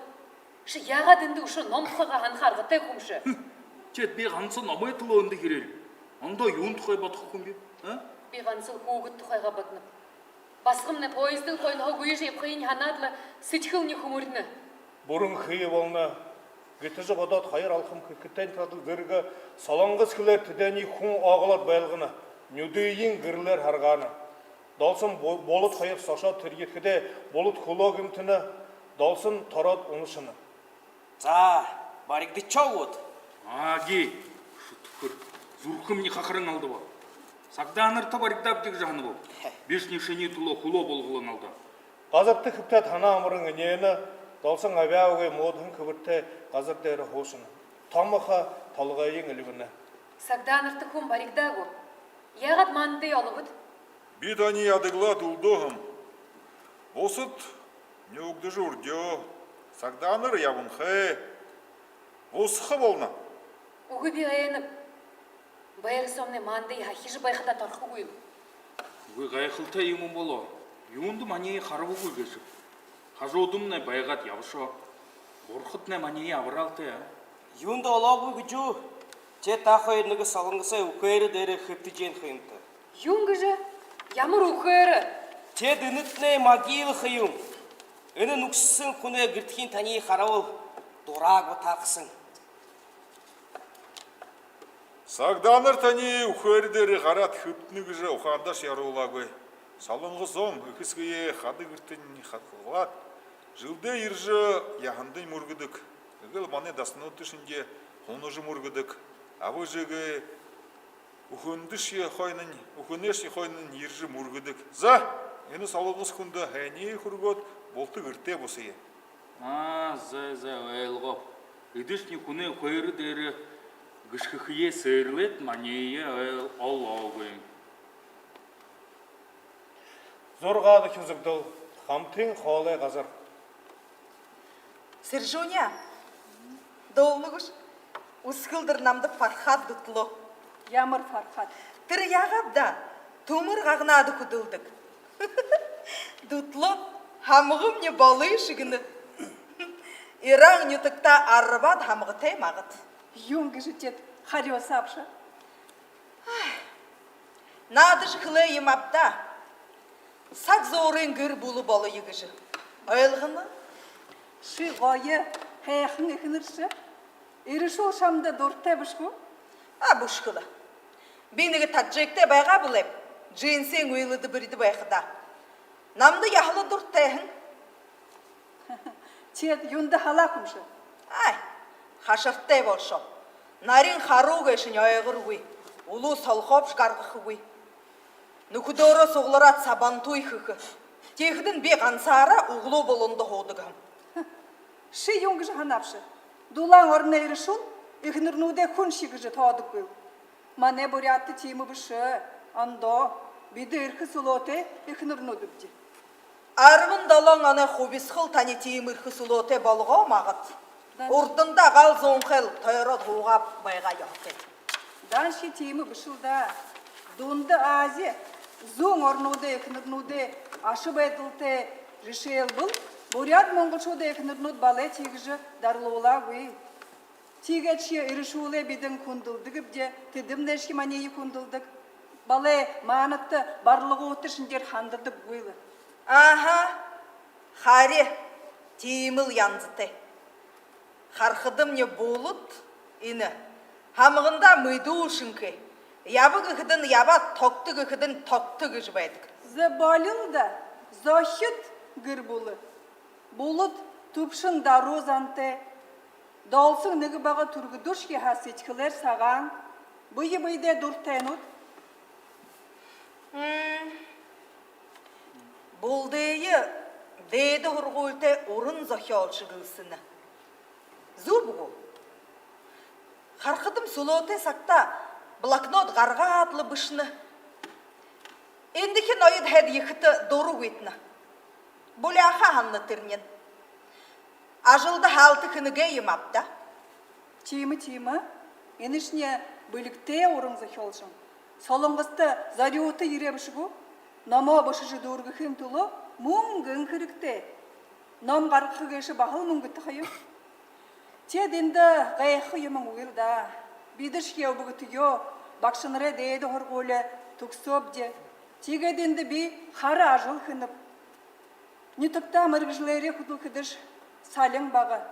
ши яагаад эндэ үшөө ном тухайгаа һанаха аргатай хүмши? Хм, теэд би ганса номой түлөө эндэ ерээл. Ондоо юун тухай бодохо хүмби, а? Би гансал хүүгэд тухайгаа бодоноб. Басагамнай поездын хойноһоо гүйжэ ябахыень һанаад лэ сэдьхэлни хүмэрнэ. Бүрэн хии болоно. Гэтэжэ бодоод, хоёр алхам хэхыень тадал зэргэ солонгос хэлээр тэдэниие хүн ооголоод байлгана. Нюдыень гэрэлээр харгаана. Долсон Бу-, Булад хоёр сошоод тэрьедэхэдээ, Булад хүлөө гэмтэнэ, Долсон тороод унашана. За, баригдашоо гүт? Аги, шүдхэр, зүрхэмни хахаран алдаба. Сагдаанарта баригдаабди гэжэ һанабаб. Хэ. Бишни шинии түлөө хүлөө болгон алдаа. Газарта хэбтээд һанаа амаран энеэнэ, Долсон абяагүй муудаһан хэбэртэй газар дээрэ һуушана. Томохон толгойень эльбэнэ. Сагдаанарта хүн баригдаа гү? Яагаад мандаа олобот? Би таниие адаглаад үлдөөһэм. Бусад нюугдажа үрдёө. Сагдаанар ябанхай. Бусаха болоно. Үгы, би айнаб. Байра соомнай мандаа һахижа байхада торхогүйл. Үгы, гайхалтай юумэн болоо. Юундэ маниие харабагүй гээшэб? Хажуудамнай байгаад ябашоо. Бурхаднай маниие абараалтай, а? Юундэ олоогүй гэжэ? Тэ та хоёр нэгэ солонгосой үхээрэ дээрэ хэбтэжэ һэн ха юмта. Юун гэжэ? Ямар үхээрэ? Тэдэнэтнай могила ха юм. Энэ нүгсэһэн хүнэй гэртэхин таниие харабал, дураа гутаа һэн. Сагдаанар таниие үхээрэ дээрэ гараад хэбтэнэ гэжэ ухаандаашье оруулаагүй. Солонгос зон эхэ эсэгэеэ хада гэртэнь хадхалаад, жэлдээ ерэжэ, яһандань мүргэдэг. Эгээл манай дасануудта шэнги һунажа мүргэдэг. Аба эжыгээ үхэнэйшье хойнонь, үхэнэйшье хойнонь ерэжэ мүргэдэг. За, энэ солонгос хүндэ һайниие хүргөөд, булта гэртээ бусая. Аа, зай, зай, ойлгооб. Эдэшни хүнэй үхээрэ дээрэ гэшхэхэеэ сээрлээд, маниие ол-, олоогүй. Зургаадахи зүгдэл. Хамтын хоолой газар. Сэржүүни, дуулна гүш? Үсэгэлдэр намда Фархад дүтэлөө. Ямар Фархад? Тэрэ яагаад даа, түмэр гагнада хүдэлдэг. Дүтэлөө, һамгамни болыш гэнэ. Иран нютагта арбаад һамгатай магад. Юун гэжэ тэд харюусаабши? Наадажа хэлээ юм ааб даа. Саг зуурын гэр бүлэ болоё гэжэ. Ойлгоно. Ши гоё, һайхан эхэнэрши. Эрэшүүл шамда дуратай бэшэ гү? А, бэшэ ха лэ. Би нэгэ таджиктай байгаа бэлэйб. Джинсиин үйлэдэ бэридэг байхадаа. Намда яһала дуратай һэн. Тэд юундэ һалаа хүмши? Ай, хашартай болошоо. Нарин харуу гээшэнь ойгоргүй. Үлүү солхообшье гаргахагүй. Нүхэдөөрөө суглараад сабантуй хэхэ. Тиихэдэнь би гансаараа үглөө болондо һуудаг һэм. Ши юун гэжэ һанаабши? Дулаан оронойнгоо эрэшүүл эхэнэрнүүдээ хүн шье гэжэ тоодоггүй. Манай буряадта тиимэ бэшэ. Ондоо, бидэ эрхэ сүлөөтэй эхэнэрнүүдбди. Арбан долоон оной хубисхал тани тиимэ эрхэ сүлөөтэй болгоо магад. Да. Урдандаа гал зуунхайл тойроод һуугаа байгаа ёһотой. Дааншье тиимэ бэшэл даа. Дунда Ази, зүүн оронуудай эхэнэрнүүдэй аша байдалтай жэшээлбэл, буряад-монголшуудай эхэнэрнүүд балай тиигэжэ дарлуулаагүй. Тиигээдшье эрэшүүлээ бидэ хүндэлдэгбди, тэдэмнайшье маниие хүндэлдэг. Балай маанадта барлагуудта шэнжээр хандадаггүй лэ. Аха, хари тиимэл янзатай. Харахадамни Булад энэ һамгандаа мэдүүлшэнхэй. Яба гэхэдэнь ябаад, тогто гэхэдэнь тогто гэжэ байдаг. Зэ, болил даа, зохид гэр бүлэ. Булад түбшэн даруу зантай. Долсон нэгэ бага түргэдүүшье һаа сэдьхэлээр сагаан, бэе бэедээ дуратайнууд. М, Булдые дээдэ һургуулитай уран зохёолшо гэлсэнэ. Зүб гү? Харахадам, сүлөөтэй сагтаа блокнот гаргаад лэ бэшэнэ. Эндэхи ноёд һайд ехэтэ дурагүйтнэ. Буляаха һанана тэрэниинь. Ажалда һаалта хэнэ гээ юм ааб даа. Тиимэ, тиимэ. Энэшни бэлигтэй уран зохёолшо. Солонгосто зорюута ерээ бэшэ гү? Номоо бэшэжэ дүүргэхын түлөө мүнгэн хэрэгтэй. Ном гаргаха гээшэ баһал мүнгэтэй ха юм. Теэд эндэ гайхаха юумэн үгыл даа. Бидэшье үбгэтэеэ багшанарай дээдэ һургуули түгсөөбди. Тиигээд эндэ би хара ажал хэнэб. Нютагтаа мэргэжэлээрээ хүдэлхэдэшье салин бага.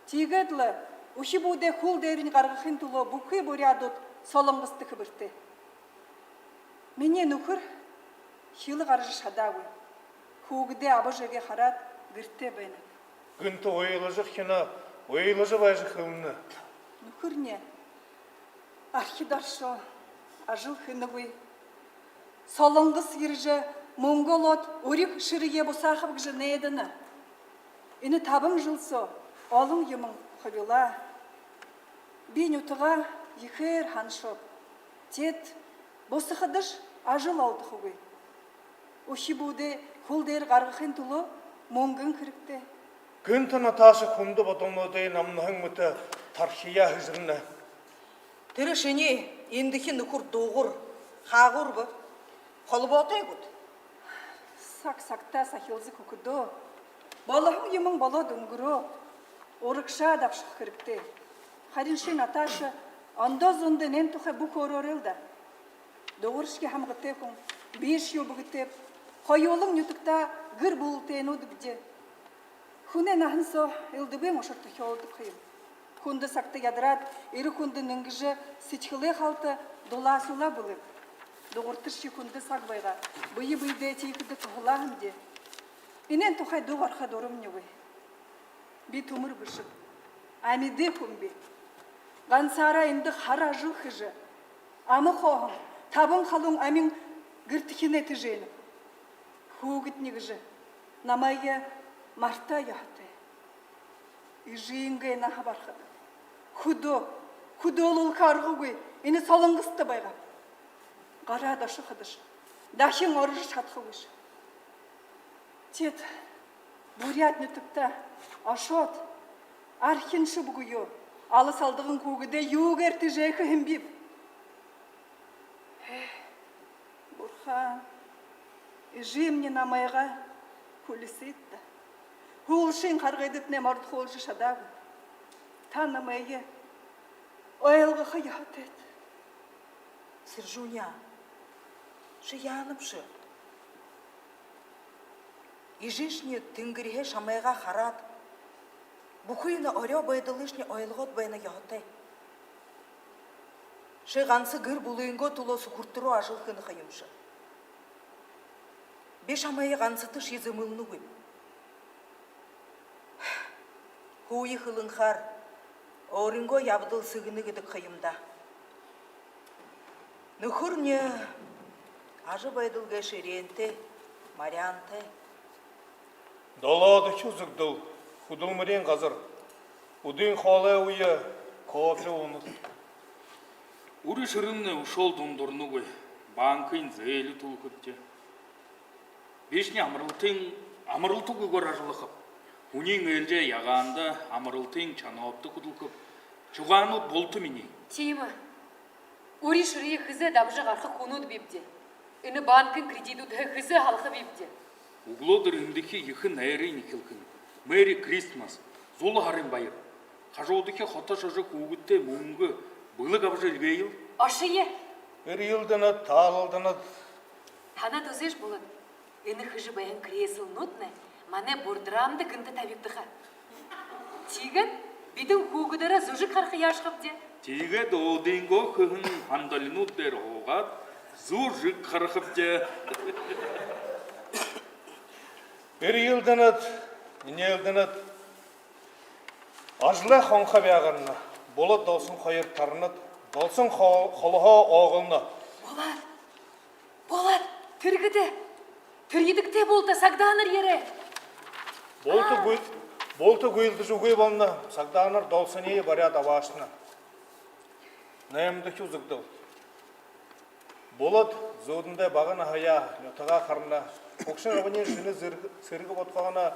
Тиигээд лэ үхибүүдээ хүл дээрэнь гаргахын түлөө бүхы буряадууд Солонгосто хэбэртэй. Минии нүхэр хилэ гаража шадаагүй. Хүүгэдээ аба эжыгээ хараад гэртээ байна. Гэнтэ уйлажа хэнэ, уйлажа байжа хэлэнэ. Нүхэрни архида оршоо, ажал хэнэгүй. Солонгос ерэжэ, мүнгэ олоод, үри шэрэеэ бусаахаб гэжэ найданаб. Энэ табан жэл соо олон юумэн хубилаа. Би нютагаа ехээр һанашооб. Теэд бусахадашье ажал олдохогүй. Үхибүүдээ хүл дээрэ гаргахын түлөө мүнгэн хэрэгтэй. Гэнтэ Наташа хүндэ бодолнуудые намнаһан мэтэ тархияа һэжэрнэ. Тэрэ шинии эндэхи нүхэр Дугар хаагуур бэ? Холбоотой гүт? Саг сагтаа сахилза хүхэдөө. Болоһон юумэн болоод үнгэрөө. Урагшаа дабшаха хэрэгтэй. Харин ши, Наташа, ондоо зундаа энээн тухай бү хөөрөөрэй л даа. Дугаршье һамгатай хүн, бишье үбгэтэйб. Хоюулан нютагтаа гэр бүлэтэйнүүдбди. Хүнэй наһан соо элдэбын ушар тохёолдог ха юм. Хүндэ сагта ядараад, эрэ хүндэ нэнгэжэ, сэдьхэлээ халта дулаасуулаа бэлэйб. Дугарташье хүндэ саг байгаа. Бэе бэедээ тиихэдэ туһалаа һэмди. Энээн тухай дуу гаргаха дурамнигүй. Би түмэр бэшэб. Амиды хүмби. Гансаараа эндэ хара ажал хэжэ, ама хооһон, табан халуун амин гэртэхинэй тэжээнэб. Хүүгэдни гэжэ намайе мартаа ёһотой. Эжынгээ наһа барахада, хүдөө, хүдөөлүүлхэ аргагүй энэ Солонгосто байгааб. Гараад ошоходошье дахин орожо шадахагүйш. Теэд буряад нютагтаа ошоод, архиншье үгы юу, алас алдаган хүүгэдээ юугээр тэжээхэ һэмбиб? Эх, бурхан, эжымни намайгаа хүлисыт даа. Һүүлшын харгыдатнай мордохуулжа шадаагүй. Та намайе ойлгохо ёһотойт. Сэржүүни, ши яанабши? Эжышни тэнгэриһээ шамайгаа хараад, бүхы энэ орёо байдалыешни ойлгоод байна ёһотой. Ши ганса гэр бүлынгөө түлөө Сүхэртэ руу ажал хэнэ ха юмши. Би шамайе гансаташье зэмэлнэгүйб. Хүйе хэлэнхөөр, өөрынгөө ябадал сэгнэ гэдэг ха юм даа. Нүхэрни ажабайдал гээшэ эреэнтэй. Мариантай. Долоодохи үзэгдэл. Хүдэлмэриин газар. Үдын хоолой үе кофе уунат. Үри шэрэмнай үшөөл дундурнагүй. Банкын зээли түлэхэбди. Бишни амаралтын, амаралтагүйгөөр ажаллахаб. Һүниин ээлжээ ягаанда, амаралтын чанабта хүдэлхэб. Шугаанууд булта минии. Тиимэ. Үри шэрые хэзээ дабажа гараха хүнүүд бибди. Энэ банкын кредитүүдһээ хэзээ һалаха бибди. Үглөөдэр эндэхи ехэ найрынь эхилхэнь. Merry Christmas, зула һарын баяр. Хажуудахи хото шажа хүүгэдтээ мүнгэ бэлэг абажа эльгээел. Ошоё. Эрьелдэнэт, таалалданат. Танад үзөөш, Болод. Энэ хэжэ байһан креслонууднай манай бурдрамда гэнтэ табигдаха. Тиигээд бидэ хүүгэдээрээ зүжэг хараха яашхабди. Тиигээд өөдынгөө хэһэн һандалинууд дээрэ һуугаад зүжэг харахабди. Эрьелдэнэт, энеэлдэнэт. Ажалай хонхо бяагарна. Болод Долсон хоёр таранад, Долсон хо-, холоһоо ооголно. Болод! Болод! Тэргэдэ! Тэрьедэгты булта, сагдаанар ерээ! Булта гүйл-, булта гүйлдэжэ үгы болоно, сагдаанар Долсониие баряад абаашана. Наймадахи үзэгдэл. Болод зүүдэндээ бага наһаяа нютагаа харана. Хүгшэн абань шэнэ зэрг-, сэргэ бодхооно.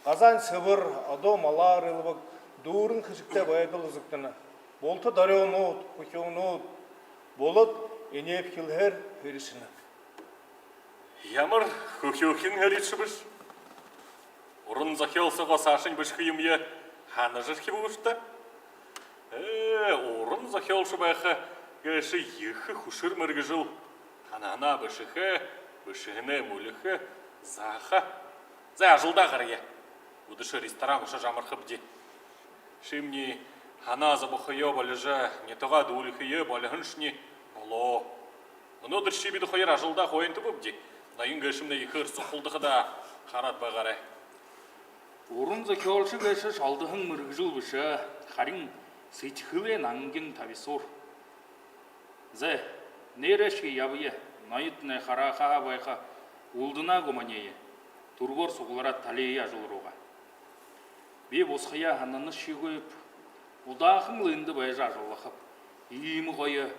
Газаань сэбэр, адуу малаар элбэг, дүүрэн хэшэгтэй байдал үзэгдэнэ. Булта дорюунууд, хүхюунүүд. Болод энеэбхилһээр һэришэнэ. Ямар хүхюухэн һэришэбэш. Уран зохёол соогоо саашань бэшэхэ юумэеэ һанажархиба гүш даа. Ээ, уран зохёолшо байха гээшэ ехэ хүшэр мэргэжэл. Һанаһанаа бэшэхэ, бэшэһэнээ мүлэхэ, зааха. Зай, ажалдаа гарая. Үдэшэ ресторан ошожо амархабди. Шимни һанаа зобохоёо болижо, нютагаа дүүлихые болиһон шни болоо. Мүнөөдэр ши бидэ хоёр ажалдаа хойнто бэбди. Ноён гээшэмнай ехээр сухалдаха даа, хараад байгаарай. Уран зохёолшо гээшэ шалдаһан мэргэжэл бэшэ, харин сэдьхэлэй нангин табисуур. Зай, нээрээшье ябая, ноёднай харахаһаа байха үлдэнэ гү маниие. Түргөөр суглараад талия ажал руугаа. Би бусхаяа һананашьегүйб, удаахан лэ эндэ байжа ажаллахаб. Иимэ гоё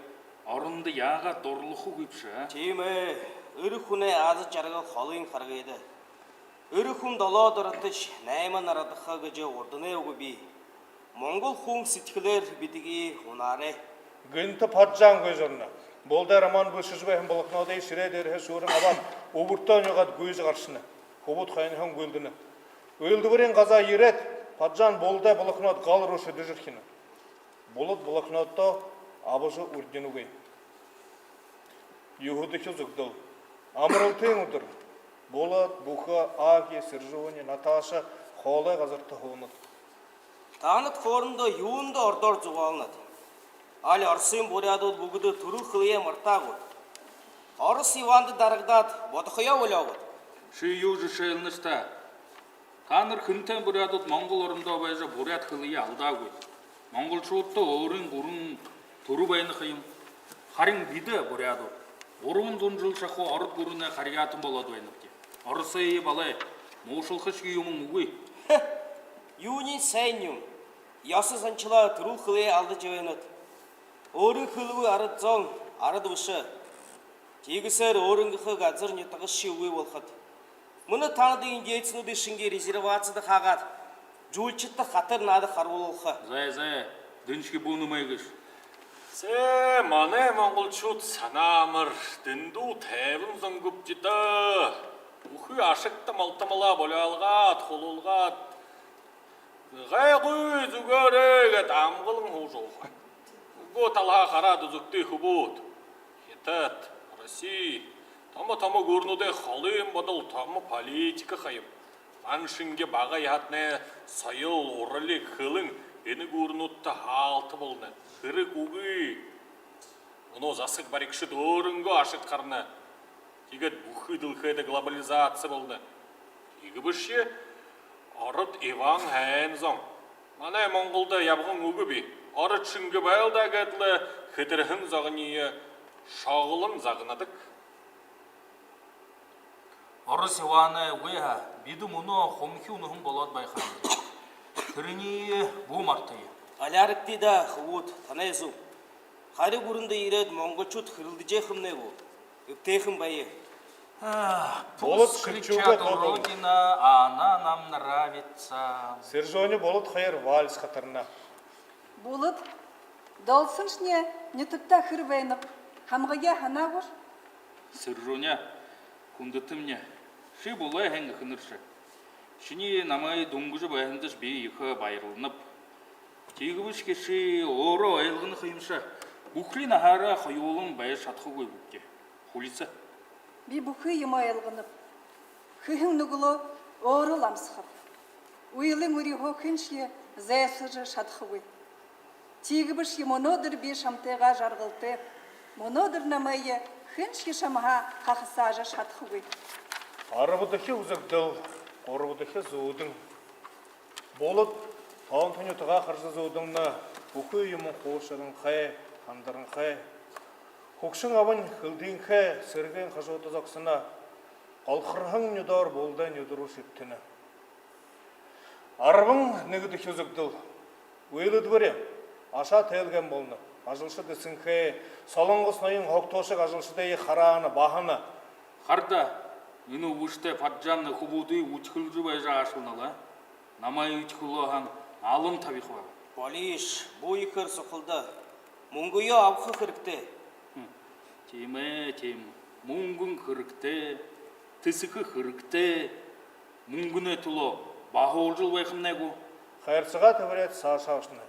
орондо яагаад дурлахагүйбши, а? Тиимэ, эрэ хүнэй аза жаргал холын харгыда. Эрэ хүн долоо доро тээшэ найман нарадаха гэжэ урданай үгы бии. Монгол хүн сэдьхэлээр бэдэгы унаарай. Гэнтэ Поджаан гүйжэ орно. Болотой роман бэшэжэ байһан блокнодые шэрээ дээрэһээ шүүрэн абаад, үбэртөө нюугаад гүйжэ гарашана. Хүбүүд хойноһоонь гүйлдэнэ. Үйлэдбэриин газаа ерээд, Поджаан Болотой блокнод гал руу шэдэжэрхинэ. Болод блокнодоо абажа үрдинэгүй. Юһэдэхи үзэгдэл. Амаралтын үдэр. Болод, Бүхэ, Аки, Сэржүүни, Наташа хоолой газарта һуунад. Танад хоорондоо юундэ ородоор зугаалнат? Али Оросын буряадууд бүгэдэ түрэл хэлэеэ мартаа гүт? Орос Иванда дарагдаад, бодохоёо болёо гүт? Ши юу жэшээлнэш даа? Таанар хэнтэй буряадууд Монгол орондоо байжа буряад хэлэеэ алдаагүй. Монголшуудта өөрын гурбан түрэ байна ха юм. Харин бидэ, буряадууд, гурбан зуун жэл шахуу ород гүрэнэй харьяатан болоод байнабди. Оросые балай, муушалхашье юумэн үгы. Юуниинь сайн юм. Ёһо заншалаа, түрэл хэлэеэ алдажа байнат. Өөрын хэлэгүй арад зон арад бэшэ. Тиигэһээр өөрынгөө газар нютагшье үгы болохот. Мүнөө танай индеецнүүдые шэнги резервацида хаагаад, жүүлшэдтэ хатар наада харуулха. Зай, зай, дэншье бү нэмээгыш. Зай, манай монголшууд санаа амар, дэндүү тайбан зон гүбди даа. Бүхы ашагта малтамалаа болёолгаад, хулуулгаад, гайгүй, зүгөөрэй гээд амгалан һуужа ууха. Үгөө талаһаа хараад үзэгты, хүбүүд. Хитад, Росси, томо-томо гүрэнүүдэй холын бодол томо политика ха юм. Ман шэнги бага яһатанай соёл, уралиг, хэлэн энэ гүрэнүүдтэ хаалта болоно. Хэрэг үгы. Мүнөө засаг баригшад өөрынгөө ашаг харана. Тиигээд бүхы дэлхэйдэ глобализаци болоно. Тиигэбэшье ород Иван һайн зон. Манай Монголдо ябаһан үгэ бии. Ород шэнги байл даа гээд лэ хэтэрһэн зогониие шоглон загнадаг. Орос Иванай үгы һаа, бидэ мүнөө хомхи үнэһэн болоод байха юм. Тэрэниие бү мартая. Алярагты даа, хүбүүд, танай зүб. Хари гүрэндэ ерээд, монголшууд хэрэлдэжэ байхамнай гү? Эбтэйхэн бая. Ах, Болот, пусть кричат, кричуга, Родина, она нам нравится. Сэржэни Болот хоёр вальс хатарна. Болот, долсоншни нютагтаа хэр байнаб, һамгаяа һанаагүйш? Сэржэни, хүндэтэмни, ши булай һайн эхэнэрши. Шинии намайе дүнгэжэ байһандаш би ехэ баярланаб. Тиигэбэшье ши өөрөө ойлгоно ха юмши. Бүхы наһаараа хоюулан байжа шадахагүй бэшэ. Хулиса. Би бүхы юумэ ойлгоноб. Хэһэн нүгэлөө өөрөө ламсахаб. Үйлын үриһөө хэншье зайсажа шадахагүй. Тиигэбэшье мүнөөдэр би шамтайгаа жаргалтайб. Мүнөөдэр намайе хэншье шамһаа хахасажа шадахагүй. Арбадахи үзэгдэл, гурбадахи зүүдэн. Болот тоонто нютагаа хаража зүүдэнэ. Бүхы юумэн хуушаранхай, хандаранхай. Хүгшэн абань Хэлдынхэй сэрэгэй хажууда зогсоно. Голхорһон нюдөөр Болодой нюдэ руу шэбтэнэ. Арбан нэгэдэхи үзэгдэл. Үйлэдбэри ашаа тайлгайн болоно. Ажалшад эсэнхэй, Солонгос ноён Хогтуушаг ажалшадые хараана, баһана. Хара даа, энэ үбшэтэй Паджан хүбүүдые үдхэлжэ байжа аашалнал аа. Намайе үдхэлөө һаань, алан табиха байба. Болииш, бү ехээр сухалда. Мүнгөө абаха хэрэгтэй. Хм, тиимэ, тиимэ. Мүнгэн хэрэгтэй, тэсэхэ хэрэгтэй. Мүнгэнэй түлөө баһуулжал байхамнай гү? Хайрсагаа тэбэреэд, саашаа ошоно.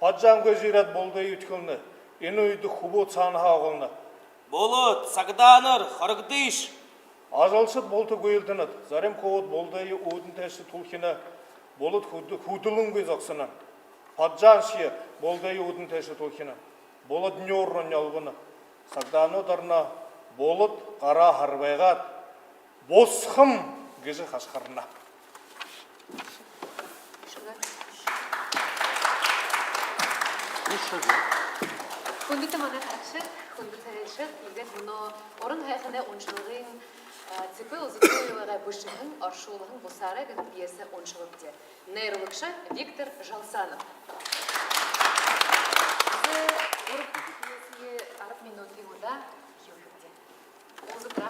Паджан гүйжэ ерээд, Болодые үдхэлнэ. Энэ үедэ хүбүүд саанаһаа угална. Болот, сагдаанар, хорогдыш! Ажалшад Болодто гүйлдэнэд. Зарим хүбүүд Болодые үүдэн тээшэ түлхинэ. Болот хүд-, хүдэлэнгүй зогсоно. Паджаншье Болодые үүдэн тээшэ түлхинэ. Болод нюур руу нёлбоно. Сагдаанууд орно. Болот гараа харбайгаад, «Бусхам» гэжэ хашхарна. Хүндэтэ манай харагшад, хүндэтэ айлшад, иигээд мүнөө уран һайханай уншалгын, а, Цыпой Узутуевагай бэшэһэн, оршуулһан «Бусаарай» гэһэн пьеса уншалабди. Найруулагша Виктор Жалсанов. За, гурбадахи пьесые арбан минутын удаа юухэбди. Узутра.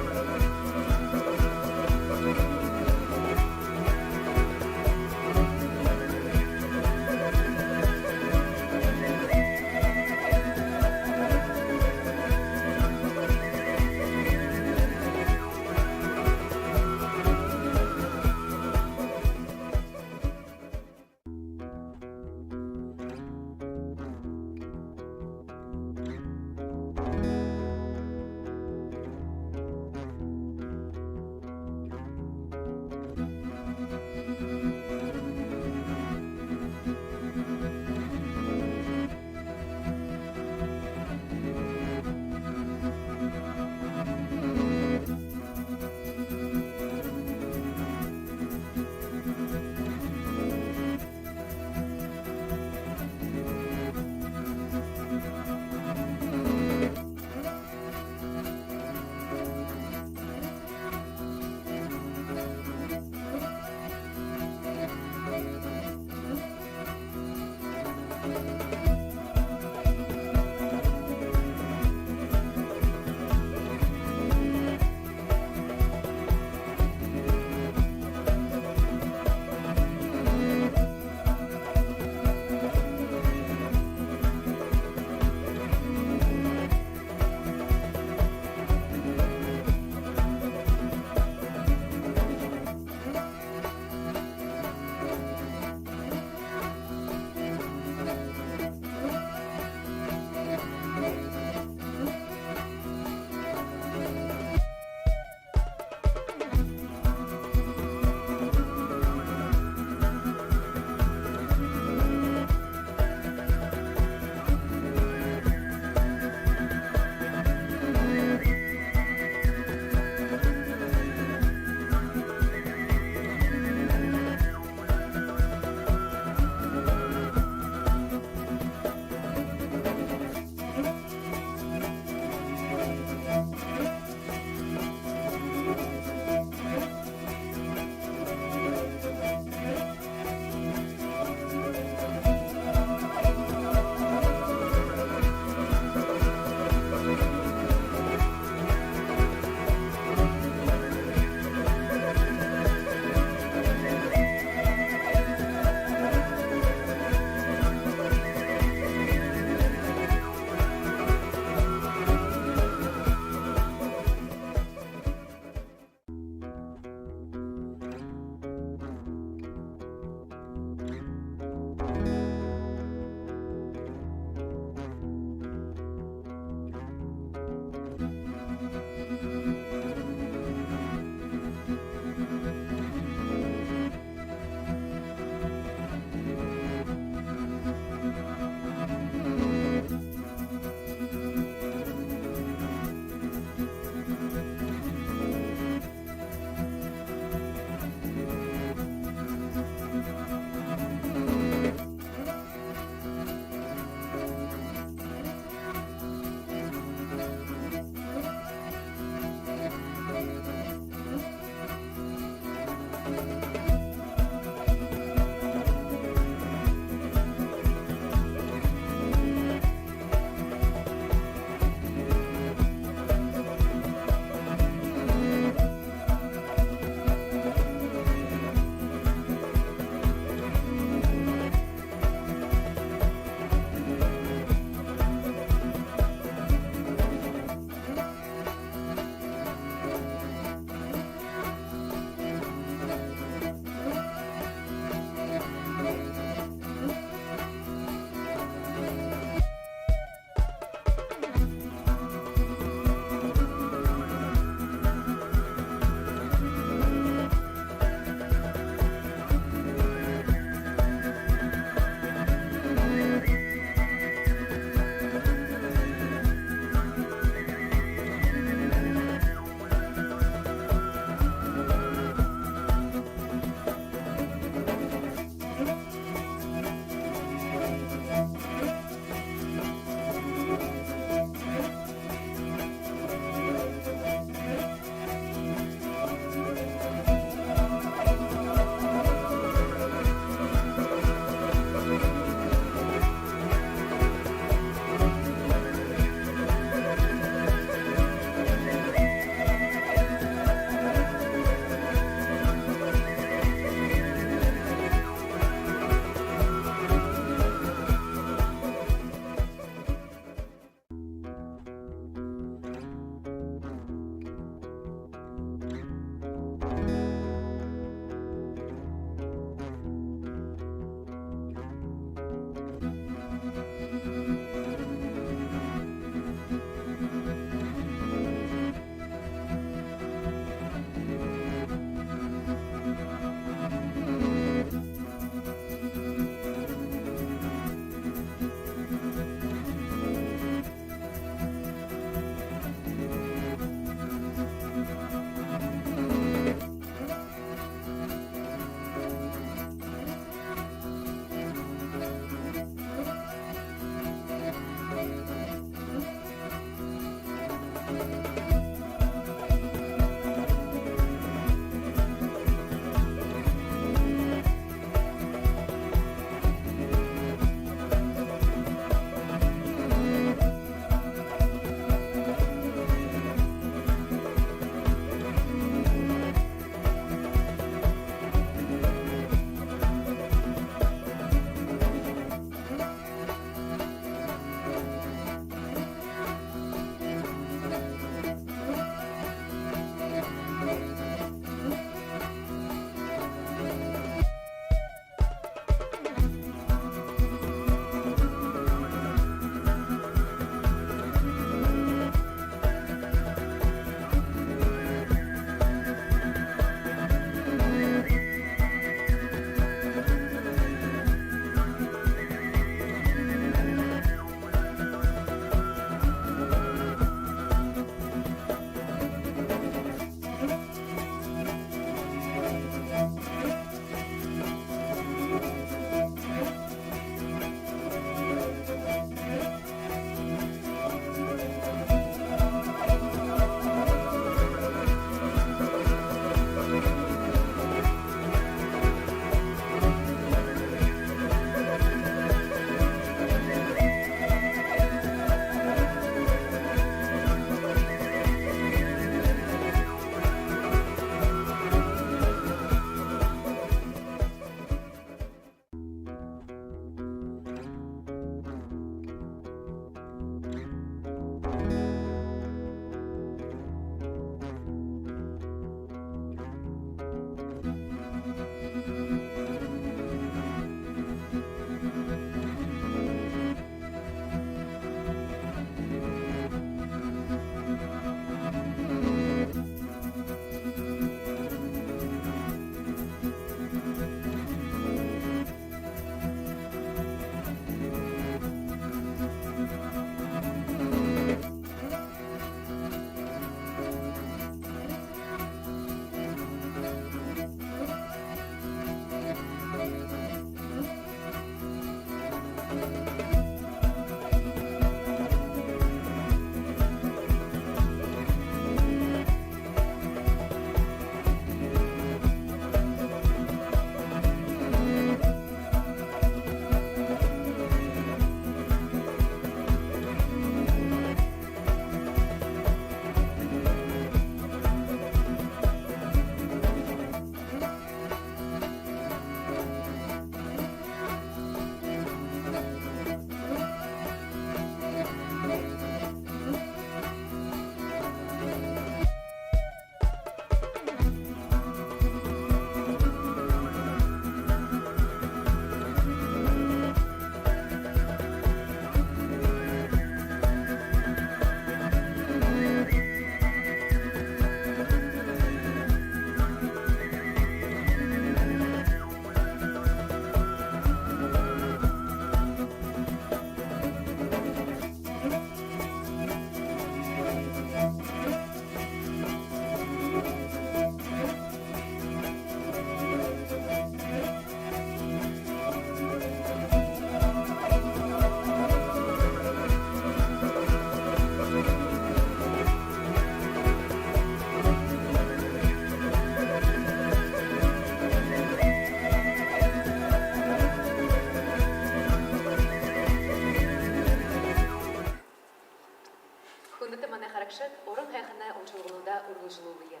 Хүндэтэ манай харагшад, уран һайханай уншалгануудаа үргэлжэлүүлье.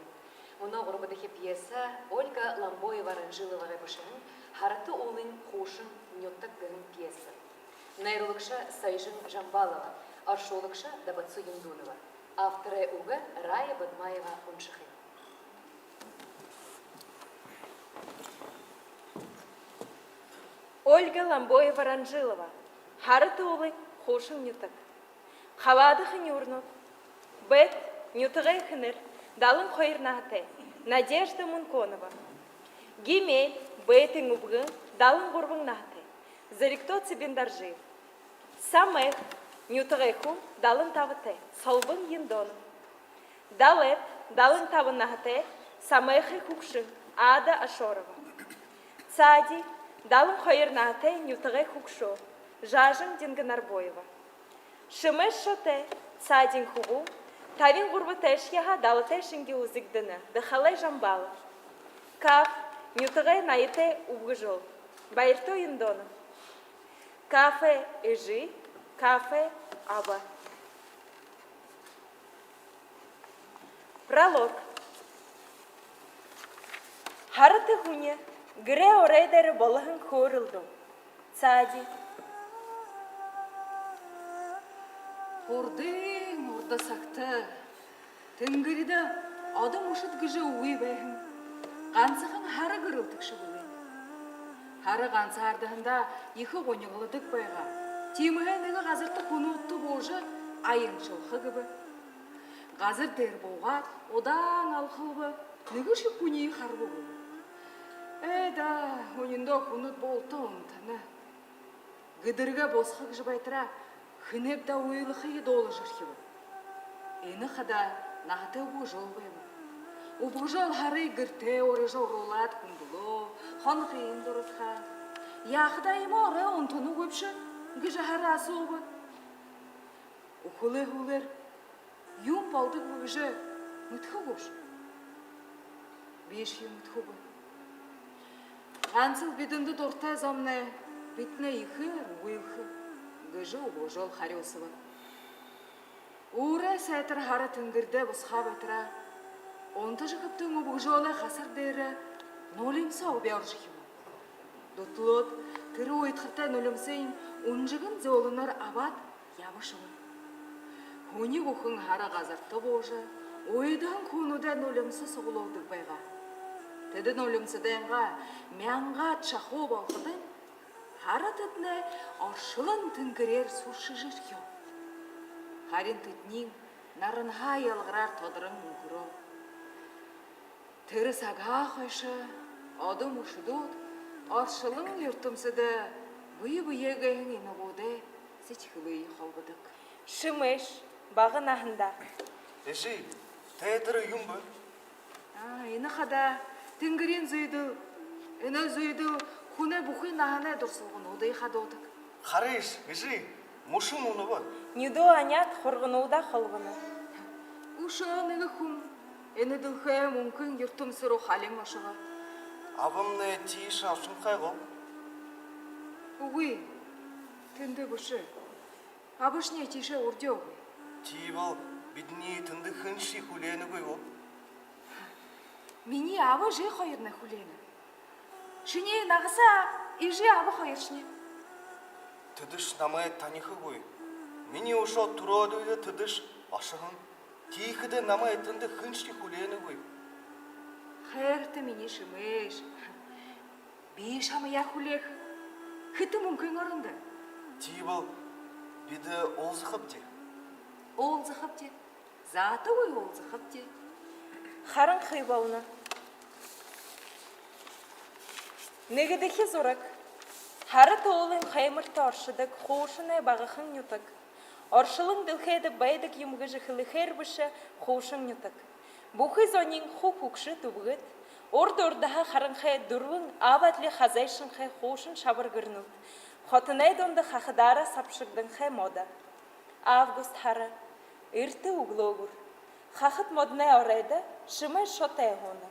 Мүнөө гурбадахи пьеса Ольга Ломбоева-Ранжиловагай бэшэһэн «Һарата уулын хуушан нютаг» гэһэн пьеса. Найруулагша Сойжин Жамбалова, оршуулагша Дабацу Юндунова. Авторай үгэ Рая Бадмаева уншахань. Ольга Ломбоева-Ранжилова. «Һарата уулын хуушан нютаг». Хабаадаха нюурнууд. Бэд, нютагай эхэнэр, далан хоёр наһатай Надежда Мунконова. Гимель, бэетын үбгэн, далан гурбан наһатай Зоригто Цыбендоржиев. Самайх, нютагай хүн, далан табатай Солбон Ендонов. Далайд, далан табан наһатай Самайхай хүгшэн Ада Ашорова. Цаадин, далан хоёр наһатай нютагай хүгшэн Жаажан Динганарбоева. Шэмээшьетэй, цаадин хүбүүн, Табин гурбатайшье һаа далатай шэнги үзэгдэнэ. Дахалай Жамбалов. Каф, нютагай наятай үбгэжөөл. Баяртай Оюндонов. Каф, эжы, каф, аба. Пролог. Һарата һүни гэрэй орой дээрэ болоһон хөөрэлдөөн. Цаади. Урдын урда сагта тэнгэридэ одо мүшэд гэжэ үгы байһан. Гансахан һара гэрэлтэгшэ бэлэй. Һара гансаардаһандаа ехэ гунигладаг байгаа. Тиимэһээ нэгэ газарта хүнүүдтэ буужа, аяншалха гэбэ. Газар дээрэ буугаад, удаан алхалба, нэгэшье хүниие харабагүй. Ээ даа, үнэндөө хүнүүд булта унтана. Гэдэргээ бусаха гэжэ байтараа, хэнэйб даа уйлахые дуулажархиба. Энэ хадаа наһатай үбгэжөөл байба. Үбгэжөөл һарые гэртээ урижа оруулаад хүндэлөө, хонохыень дурадхаа. Яахадаа иимэ орой унтанагүйбши гэжэ һара асууба. Үхэлэй һүүлээр юун болодог бэ гэжэ мэдэхэ гүш? Бишье мэдэхэгүй. Гансал бидэндэ дуратай зомнай бидэнээ ехээр үгылхэ гэжэ үбгэжөөл харюусаба. Үүрэй сайтар һара тэнгэридээ бусахаа байтараа, унтажа хэбтэһэн үбгэжөөлэй хасар дээрэ нулимса уби орожорхибо. Дүтэлөөд, тэрэ уйдхартай нулимсыень үнжэгэн зөөлэнөөр абаад ябашаба. Һүни бүхэн һара газарта буужа, уйдаһан хүнүүдэй нулимса суглуулдаг байгаа. Тэдэ нулимсадайнгаа мянгаад шахуу болоходонь, һара тэдэнээ оршолон тэнгэреэр сүршэжэрхёо. Харин тэдэниинь наранһаа ялгараар тодорон үнхэрөө. Тэрэ сагһаа хойшо одо мүшэдүүд оршолон юртэмсэдэ бэе бэеэһээ инагуудай сэдьхэлые холбодог. Шэмээш, бага наһандаа. Эжы, тэ тэрэ юун бэ? А, энэ хадаа тэнгэриин зүйдэл, энэ зүйдэл хүнэй бүхы наһанай дурсалгануудые хадуудаг. Харыш, эжы, мүшэн унаба. Нюдөө аняад хургануудаа холбоно. Үшөө нэгэ хүн энэ дэлхэйн мүнхын юртэмсэ руу халин ошобо. Абамнай тиишэ ошонхой гү? Үгы, тэндэ бэшэ. Абашни тиишээ үрдеэгүй. Тиибэл бидэниие тэндэ хэншье хүлеэнэгүй гү? Минии аба эжы хоёрнай хүлеэнэ. Шинии нагаса эжы аба хоёршни. Тэдэш намайе танихагүй. Минии үшөө түрөөдүйдэ тэдэш ошоһон. Тиихэдээ намайе тэндэ хэншье хүлеэнэгүй. Хайрата минии Шэмээш. Би шамайе хүлеэхэб. Хэтэ мүнхын орондо. Тиибэл бидэ уулзахабди. Уулзахабди. Заатагүй уулзахабди. Харанхы болоно. Нэгэдэхи зураг. Һара туулын хаймарта оршодог хуушанай багахан нютаг. Оршолон дэлхэйдэ байдаг юм гэжэ хэлэхээр бэшэ хуушан нютаг. Бүхы зониинь хуу хүгшэд, үбгэд. Урда урдаһаа харанхы дүрбэн аба адли хазайшанхай хуушан шабар гэрнүүд. Хотоной дунда хахадаараа сабшагданхай модо. Август һара. Эртэ үглөөгүүр. Хахад модоной оройдо Шэмээш шотой һууна.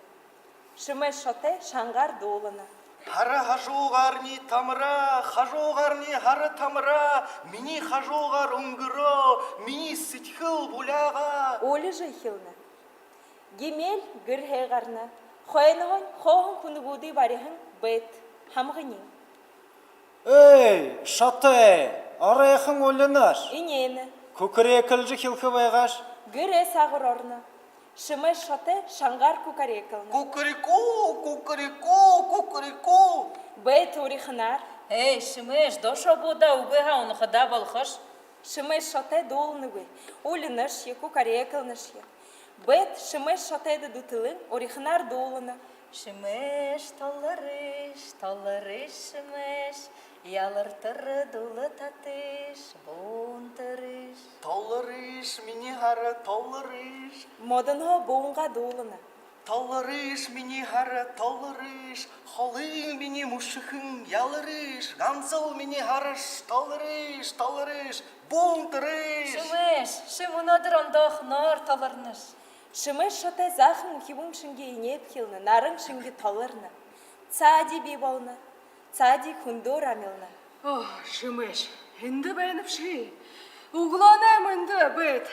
Шэмээш шотой шангаар дуулана. Һара хажуугаарни тамараа, хажуугаарни һара тамараа, минии хажуугаар үнгэрөө, минии сэдьхэл буляагаа. Улижа эхилнэ. Гэмээр гэрһээ гарана. Хойноһоонь хооһон хүнэгүүдые бариһан Бэд, һамганиинь. Эй, шотой, оройхон улинаш. Энеэнэ. Кукарекалжа эхилхэ байгааш. Гэрэй саагуур орно. Шэмээш шотой шангаар кукарекална. Кукареку, кукареку, кукареку. Бэд уриханаар. Эй, Шэмээш, дошоо буудаа, үгы һаа унахадаа болохош. Шэмээш шотой дуулнагүй. Улинашье, кукарекалнашье. Бэд Шэмээш шотойдо дүтэлэн, уриханаар дуулана. Шэмээш, толорыш, толорыш, Шэмээш, ялартар дулаа татыш, буун тэрыш. Толорыш, минии һара, толорыш. Модонһоо буунгаа дуулана. Толорыш, минии һара, толорыш, холын минии мүшэхэн, яларыш, гансал минии һараш, толорыш, толорыш. Буун тэрээш! Шэмээш, ши мүнөөдэр ондоохоноор толорнуш. Шэмээш шотой заахан үхибүүн шэнги энеэбхилнэ, наран шэнги толорно. Цаади бии болоно. Цаади хүндөөр амилна. Оо, Шэмээш, эндэ байнабши. Үглөөнэй мэндэ, Бэд.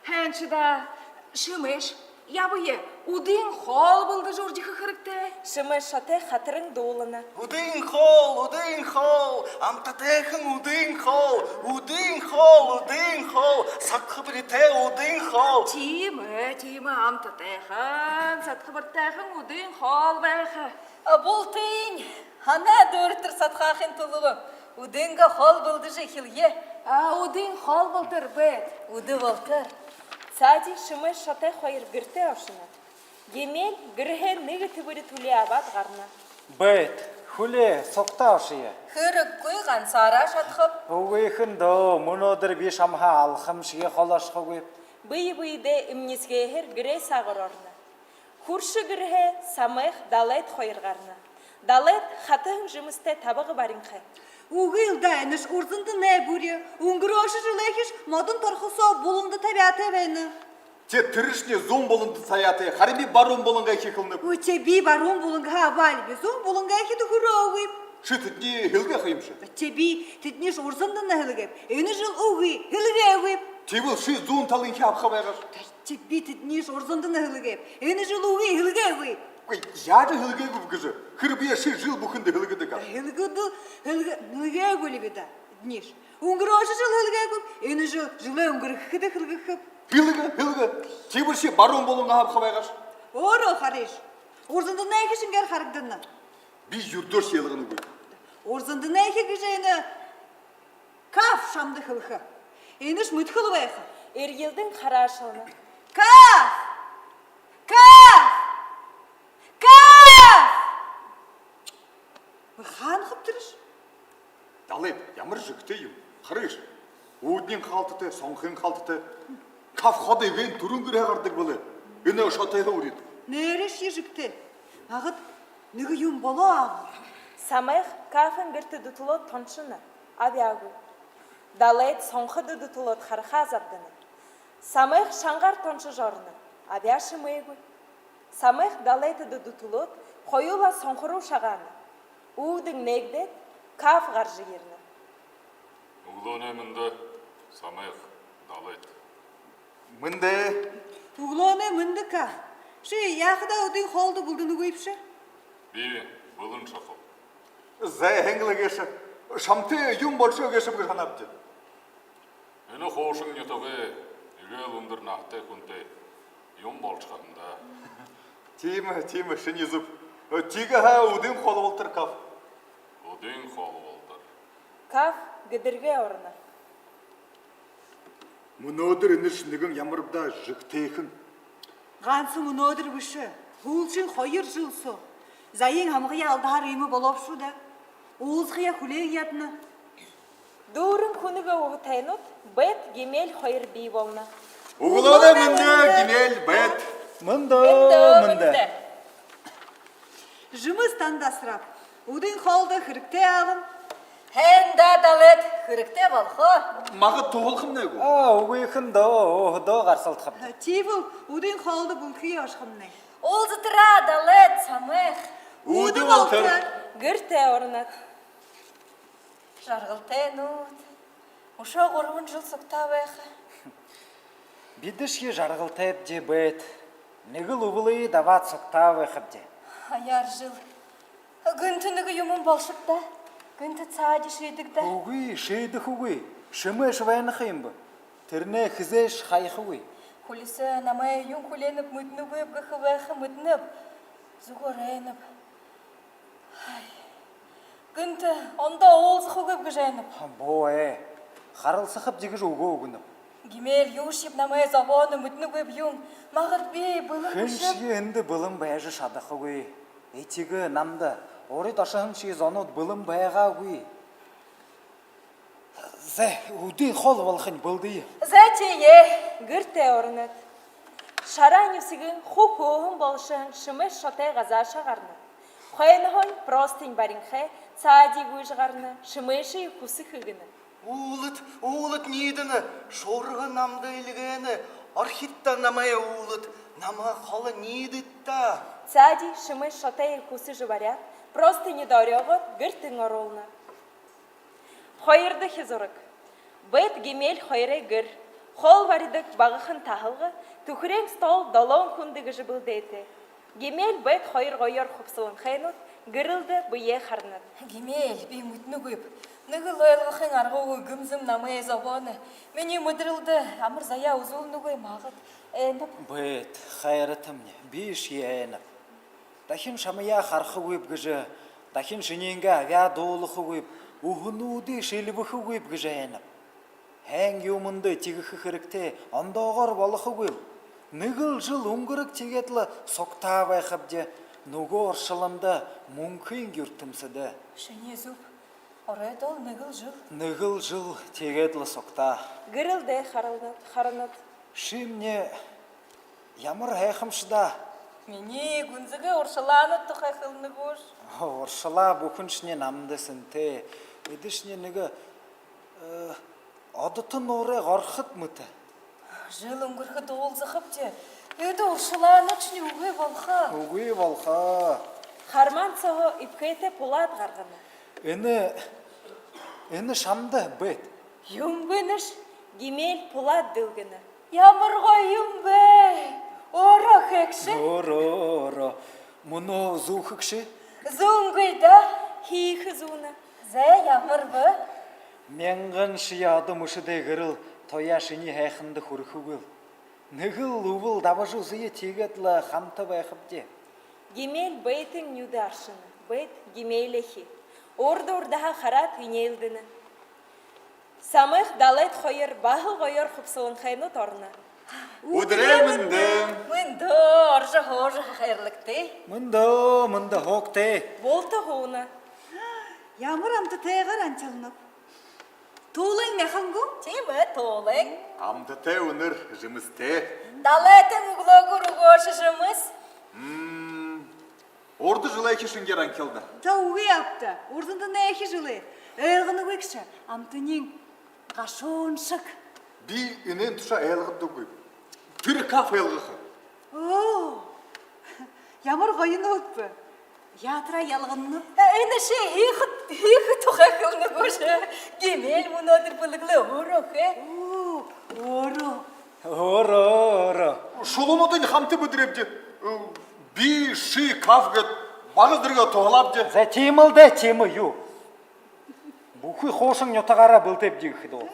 Һайн ши даа, Шэмээш. Ябая, үдын хоол бэлдэжэ үрдихэ хэрэгтэй. Шэмээш шотой хатаран дуулана. Үдын хоол, үдын хоол, амтатайхан үдын хоол, үдын хоол, үдын хоол, садхабаритай үдын хоол. Тиимэ, тиимэ, амтатайхан, садхабаритайхан үдын хоол байха. А, бултынь, һанаа дүүрэтэр садхаахын түлөө үдынгөө хоол бэлдэжэ эхилэе. А, үдын хоол болотор, Бэд. Үдэ болотор. Цаади Шэмээш шотой хоёр гэртээ ошоно. Гэмеэль гэрһээ нэгэ тэбэри түлеэ абаад гарана. Бэд, хүлеэ, сугтаа ошоё. Хэрэггүй, гансаараа шадахаб. Үгы хэн даа, мүнөөдэр би шамһаа алхамшье холошохогүйб. Бэе бэедээ эмнисгэһээр гэрэй саагуур ороно. Хүршэ гэрһээ Самайх, Далайд хоёр гарана. Далайд хатаһан жэмэстэй табага баринхай. Үгыл даа, энэш урзандань бүри, үнгэрөөшэ жэлэйхиш модон торхо соо буланда табяатай байна. Тэ, тэрэшни зуун буланда табяатай, харин би баруун булангаа эхилнэб. Ой, тэ, би баруун булангаа абаалби, зуун булангаа эхиһэн хүрөөгүй. Ши тэдэниие һэлгээхэ юмши? Тэ, би тэдэнииш урзандань һэлгээб. Энэ жэл үгы, һэлгээгүйб. Тиибэл ши зуун талынхиие абаха байгааш. Тэ, би тэдэнииш урзандань һэлгээб. Энэ жэл үгы, һэлгээгүй. Ой, яажа һэлгээгүйб гэжэ? Хэрбээ ши жэл бүхэндэ һэлгэдэг аа? Һэлгэдэг, һэлгэ-, һэлгээгүй лэ би даа тэдэнииш. Үнгэрөөшэ жэл һэлгээгүйб, энэ жэл, жэлээ үнгэргэхэдэ һэлгэхэб. Һэлгэ, һэлгэ. Тиибэл ши баруун булангаа абаха байгааш. Өөрөө харыш. Урзандань эхи шэнгеэр харагдана. Би юрдөөшье илганагүй. Урзандань эхи гэжэ энэ Каф шамда хэлэхэ. Энэш мэдэхэл байха. Эрьелдэн хараашална. Каф! Каф! Каф! Хаанахаб тэрэш? Далайд, ямар жэгтэй юм. Харыш. Үүднэй халта тэ, сонхын халта тэ. Каф ходо эгээн түрүүн гэрһээ гарадаг бэлэй. Энэ шотойһоо урид. Нээрээшье жэгтэй. Магад нэгэ юм болоо ааб. Самайх Кафын гэртэ дүтэлөөд тоншоно. Абяагүй. Далайд сонходо дүтэлөөд харахаа забдана. Самайх шангаар тоншожо ороно. Абяа шэмээгүй. Самайх Далайда дүтэлөөд, хоюулаа сонхо руу шагаана. Үүдэн нээгдээд, Каф гаража ерэнэ. Үглөөнэй мэндэ, Самайх, Далайд. Мэндэ. Үглөөнэй мэндэ, Каф. Ши яахадаа үдын хоолдо бэлдэнэгүйбши? Би бэлэн шахаб. Зай, һайн лэ гээшэ. Шамтай юм болошоо гээшэб гэжэ һанабди. Энэ хуушан нютагай эгээл үндэр наһатай хүнтэй юм болошохо юм даа. Тиимэ, тиимэ, шинии зүб. Тиигээ һаа, үдын хоол болотор, Каф. Үдын хоол болотор. Каф гэдэргээ ороно. Мүнөөдэр энэш нэгэн ямарб даа жэгтэйхэн. Ганса мүнөөдэр бэшэ. Һүүлшын хоёр жэл соо. Зайн һамгаяа алдаһаар иимэ болообшуу даа. Уулзахаяа хүлеэе ядана. Дүүрэн хүнэгэй угтайнууд Бэд, Гэмеэль хоёр бии болоно. Үглөөнэй мэндэ, Гэмеэль, Бэд. Мэндэ, мэндэ. Жэмэс танда асараб. Үдын хоолдо хэрэгтэй аабам. Һайн даа, Далайд, хэрэгтэй болохо. Магад туһалхамнай гү? А, үгы хэн даа, өөһэдөө гарсалдахаб. Тиибэл үдын хоолдо бүлхэеэ ошохомнай. Уулзатараа, Далайд, Самайх. Үдэ болотор. Гэртээ оронот. Жаргалтайнууд. Үшөө гурбан жэл сугтаа байха. Бидэшье жаргалтайбди, Бэд. Нэгэл үбэлые дабаад сугтаа байхабди. Аяар жэл. Гэнтэ нэгэ юумэн болошог даа. Гэнтэ цаади шиидэг даа. Үгы, шиидэхэгүй. Шэмээш байна ха юм бэ. Тэрэнээ хэзээшье хаяхагүй. Хүлисэ намайе юун хүлеэнэб мэдэнэгүйб гэхэ байха, мэдэнэб. Зүгөөр айнаб. Гэнтэ ондоо уулзахагүйб гэжэ айнаб. Боо ээ. Харалсахабди гэжэ үгөө үгэнэб. Гэмеэль юушьеб намайе зобооно, мэдэнэгүйб юм. Магад би бэлэн бэшэб. Хэншье эндэ бэлэн байжа шадахагүй. Этигэ намда. Урид ошоһон шье зонууд бэлэн байгаагүй. Зай, үдын хоол болохонь, бэлдэе. Зай, тиигээ. Гэртээ оронот. Шараа нюсэгэн хуу хөөһэн болошоһон Шэмээш шотой газаашаа гарана. Хойноһоонь простынь баринхай, цаади гүйжэ гарана, Шэмээшые хүсэ хэгэнэ. Үүлэд, үүлэд ниидэнэ, шуурга намда эльгээнэ, орхид даа намайе, үүлэд, намайе холо ниидэд даа. Цади шэмээ шотоёо хүсэжэ бариад, простыни дээрэ оруулаад, гэртэнь оруулна. Хоёрдохи зураг. Бэд Гимель хоёрой гэр. Хоол баридаг багахан таһалга, түхэреэн стол долоон хүндэ гэжэ бэлдээтэй. Гимель, Бэд хоёр гоёор хубсаланхайнууд, гэрэлдэ бэеэ харанад. Гимель, би мэдэнэгүйб. Нэгэл ойлгохын аргагүй гэмзэм намайе зобооно. Минии мэдэрэлдэ амар заяа үзүүлнэгүй, магад, айнаб. Бэд, хайратамни, бишье айнаб. Дахин шамайе харахагүйб гэжэ, дахин шиниингээ абяа дуулахагүйб, үһэнүүдые шэлбэхэхэгүйб гэжэ айнаб. Һайн юумэндэ тиигэхэ хэрэгтэй, ондоогоор болохогүйл. Нэгэл жэл үнгэрэг, тиигээд лэ сугтаа байхабди, нүгөө оршолондо, мүнхын юртэмсэдэ. Шинии зүб. Оройдоол нэгэл жэл. Нэгэл жэл, тиигээд лэ сугтаа. Гэрэлдэ харанад, харанад. Шимни ямар һайхамши даа. Минии гүнзэгы уршалаанууд тухай хэлэнэ гүш? Уршалаа бүхэншни намда сэнтэй. Эдэшни нэгэ, э, одото нуурай горхот мэтэ. Жэл үнгэрхэдэ уулзахабди, эдэ уршалаануудшни үгы болохо. Үгы болохо. Карман сооһоо эбхээтэй пулаад гаргана. Энэ, энэ шамда, Бэд. Юун бэ энэш? Гимель пулаад дэлгэнэ. Ямар гоё юм бэ? Өөрөө хээгши? Өөрөө, өөрөө. Мүнөө зүүхэгши? Зүүнгүй даа. Хэхэ зүүнэ. Зай, ямар бэ? Мянган шье одо мүшэдэй гэрэл туяа шинии һайханда хүрэхэгүйл. Нэгэл үбэл дабажа үзэе, тиигээд лэ хамта байхабди. Гимель Бэдтэнь нюдэ аршана. Бэд Гимелиие хии. Урда урдаһаа хараад энеэлдэнэ. Самых, Далайд хоёр баһал гоёор хубсаланхайнууд ороно. Үдэрэй мэндэ! Мэндэ, орожо һуужа хайрлагты. Мэндэ, мэндэ, һуугты. Булта һууна. Ямар амтатайгаар анхилнаб. Туулай мяхан гү? Тиимэ, туулай. Амтатай үнэр, жэмэстэй. Далайтан үглөөгүүр үгөөшэ жэмэс. Мм, урда жэлэйхи шэнгеэр анхилна. За, үгы ааб даа, урдандань эхи жэлэй. Ойлгоногүйгши, амтаниинь гашуун шэг. Би энээн тушаа ойлгодоггүй. Тэрэ Каф ойлгохо. Оо, ямар гоёнууд бэ. Яатраа ялганана. Э, энэшни һиихэ, һиихэ тухай хэлэнэ гүш. Гимель мүнөөдэр бэлэглээ, өөрөө хээ. Оо, өөрөө. Өөрөө, өөрөө. Шулуунуудынь хамта бэдэрэбди. Э, би, ши, Каф гээд багаһаа дээрээ туһалаабди. За, тиимэл даа, тиимэ юу. Бүхы хуушан нютагаараа бэлдээбди гэхэдэ бол.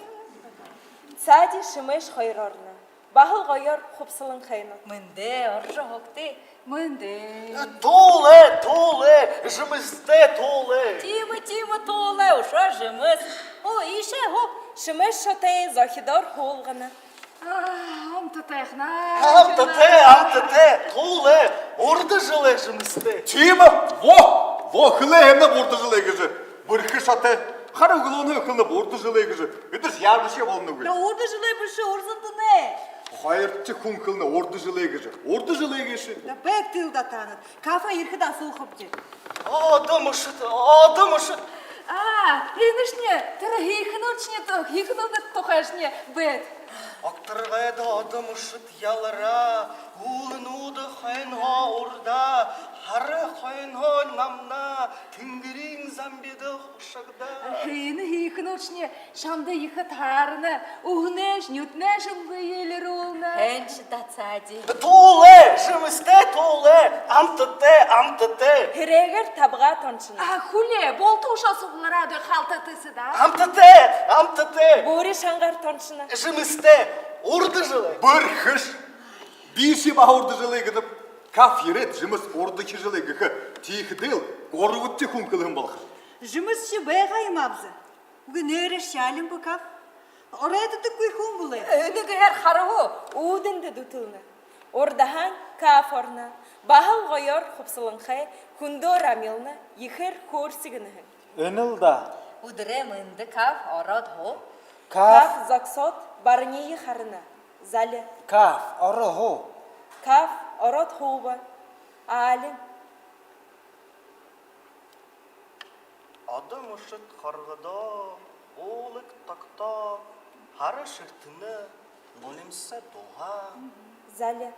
Сади, Шэмэш хоёр орно. Баһал гоёор хубсаланхайнууд. Мэндэ, орожо һуугты. Мэндэ. Туулай, туулай, жэмэстэй туулай. Тиимэ, тиимэ, туулай, үшөө жэмэс. Оо, иишээ һуу. Шэмэш шотой зохидоор һуулгана. Аа, амтатайхна. Амтатай, амтатай, туулай, урда жэлэй жэмэстэй. Тиимэ, во, во, хэлээ һэмнэб урда жэлэй гэжэ. Бэрхэ шотой. Хара үглөөнһөө хэлэнэб урда жэлэй гэжэ. Эдэршье яажашье болоногүй. Да урда жэлэй бэшэ, урдандань. Хоёрдохи хүн хэлэнэ урда жэлэй гэжэ. Урда жэлэй гээшэ. Да бэк тиил даа таанад. Кафе ерэхэдэ асуухабди. Одо мүшэд, одо мүшэд. Аа, энэшни, тэрэ һиихэнүүдшни, һиихэнүүдэй тухайшни бэд. Огторгойдо одо мүшэд ялараа, үүлэнүүдэй хойноһоо урдаа, һарай хойноһоо намнаа, тэнгэриин замбида хушагдаа. Энэ һиихэнүүдшни шамда ехэ таарана, үһэнэйш, нюдэнэйш үнгые элирүүлнэ. Һайн ши даа, Сади. Туулай, жэмэстэй туулай, амтатай, амтатай. Һэрээгээр табагаа тоншоно. Аа, хүлеэ, булта үшөө суглараад, халта тэсэ даа. Амтатай, амтатай. Бүри шангаар тоншоно. Жэмэстэй, урда жэлэй. Бэрхэш. Бишье баһа урда жэлэй гэнэб. Каф ерээд, жэмэс урдахи жэлэй гэхэ. Тиихэдээл гурбадахи хүн хэлэһэн болохо. Жэмэсшье байгаа юм аабза. Үгы, нээрээшье алин бэ, Каф? Оройдодоггүй хүн бэлэй. Энээнһээ хара гү? Үүдэндэ дүтэлнэ. Урдаһаань Каф орно. Баһал гоёор хубсаланхай, хүндөө амилна, ехээр хөөрсэгэнэ һэн. Энэл даа. Үдэрэй мэндэ, Каф, ороод һуу. Каф. Каф зогсоод, бараниие харана. Зали. Каф, ороо һуу. Каф ороод һууба. Алин. Одо мүшэд хоргодоо. Уулаг тогтоо, һара шэртэнэ, нулимса дуһаа. Зали.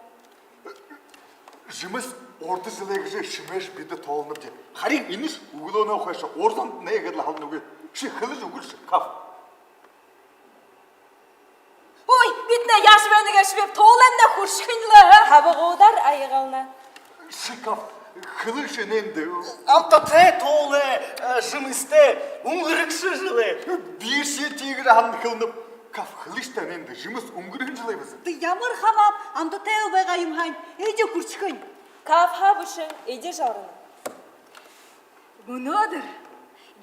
Жэмэс урда жэлэй гэжэ Шэмээш бидэ тоолонобди. Харин энэш үглөөнэй хойшо урдамнай гээд лэ һална гү? Ши хэлэжэ үгыш, Каф. Ой, бидэнэй яажа байна гээшэбиб, тоолоомнай хүршэхэнь лэ. Табагуудаар аягална. Ши, Каф, хэлыш энээндэ. Амтатай тоолоо, э, жэмэстэй, үнгэрэгшэ жэлээ. Бишье тиигэжэ һанан хэлэнэб. Каф, хэлыш даа энээндэ, жэмэс үнгэрһэн жэлэй бэзэ. Даа ямар хамааб, амтатай лэ байгаа юм һаань, эдижэ хүршэхэнь. Каф һаа бэшэн эдижэ орно. Мүнөөдэр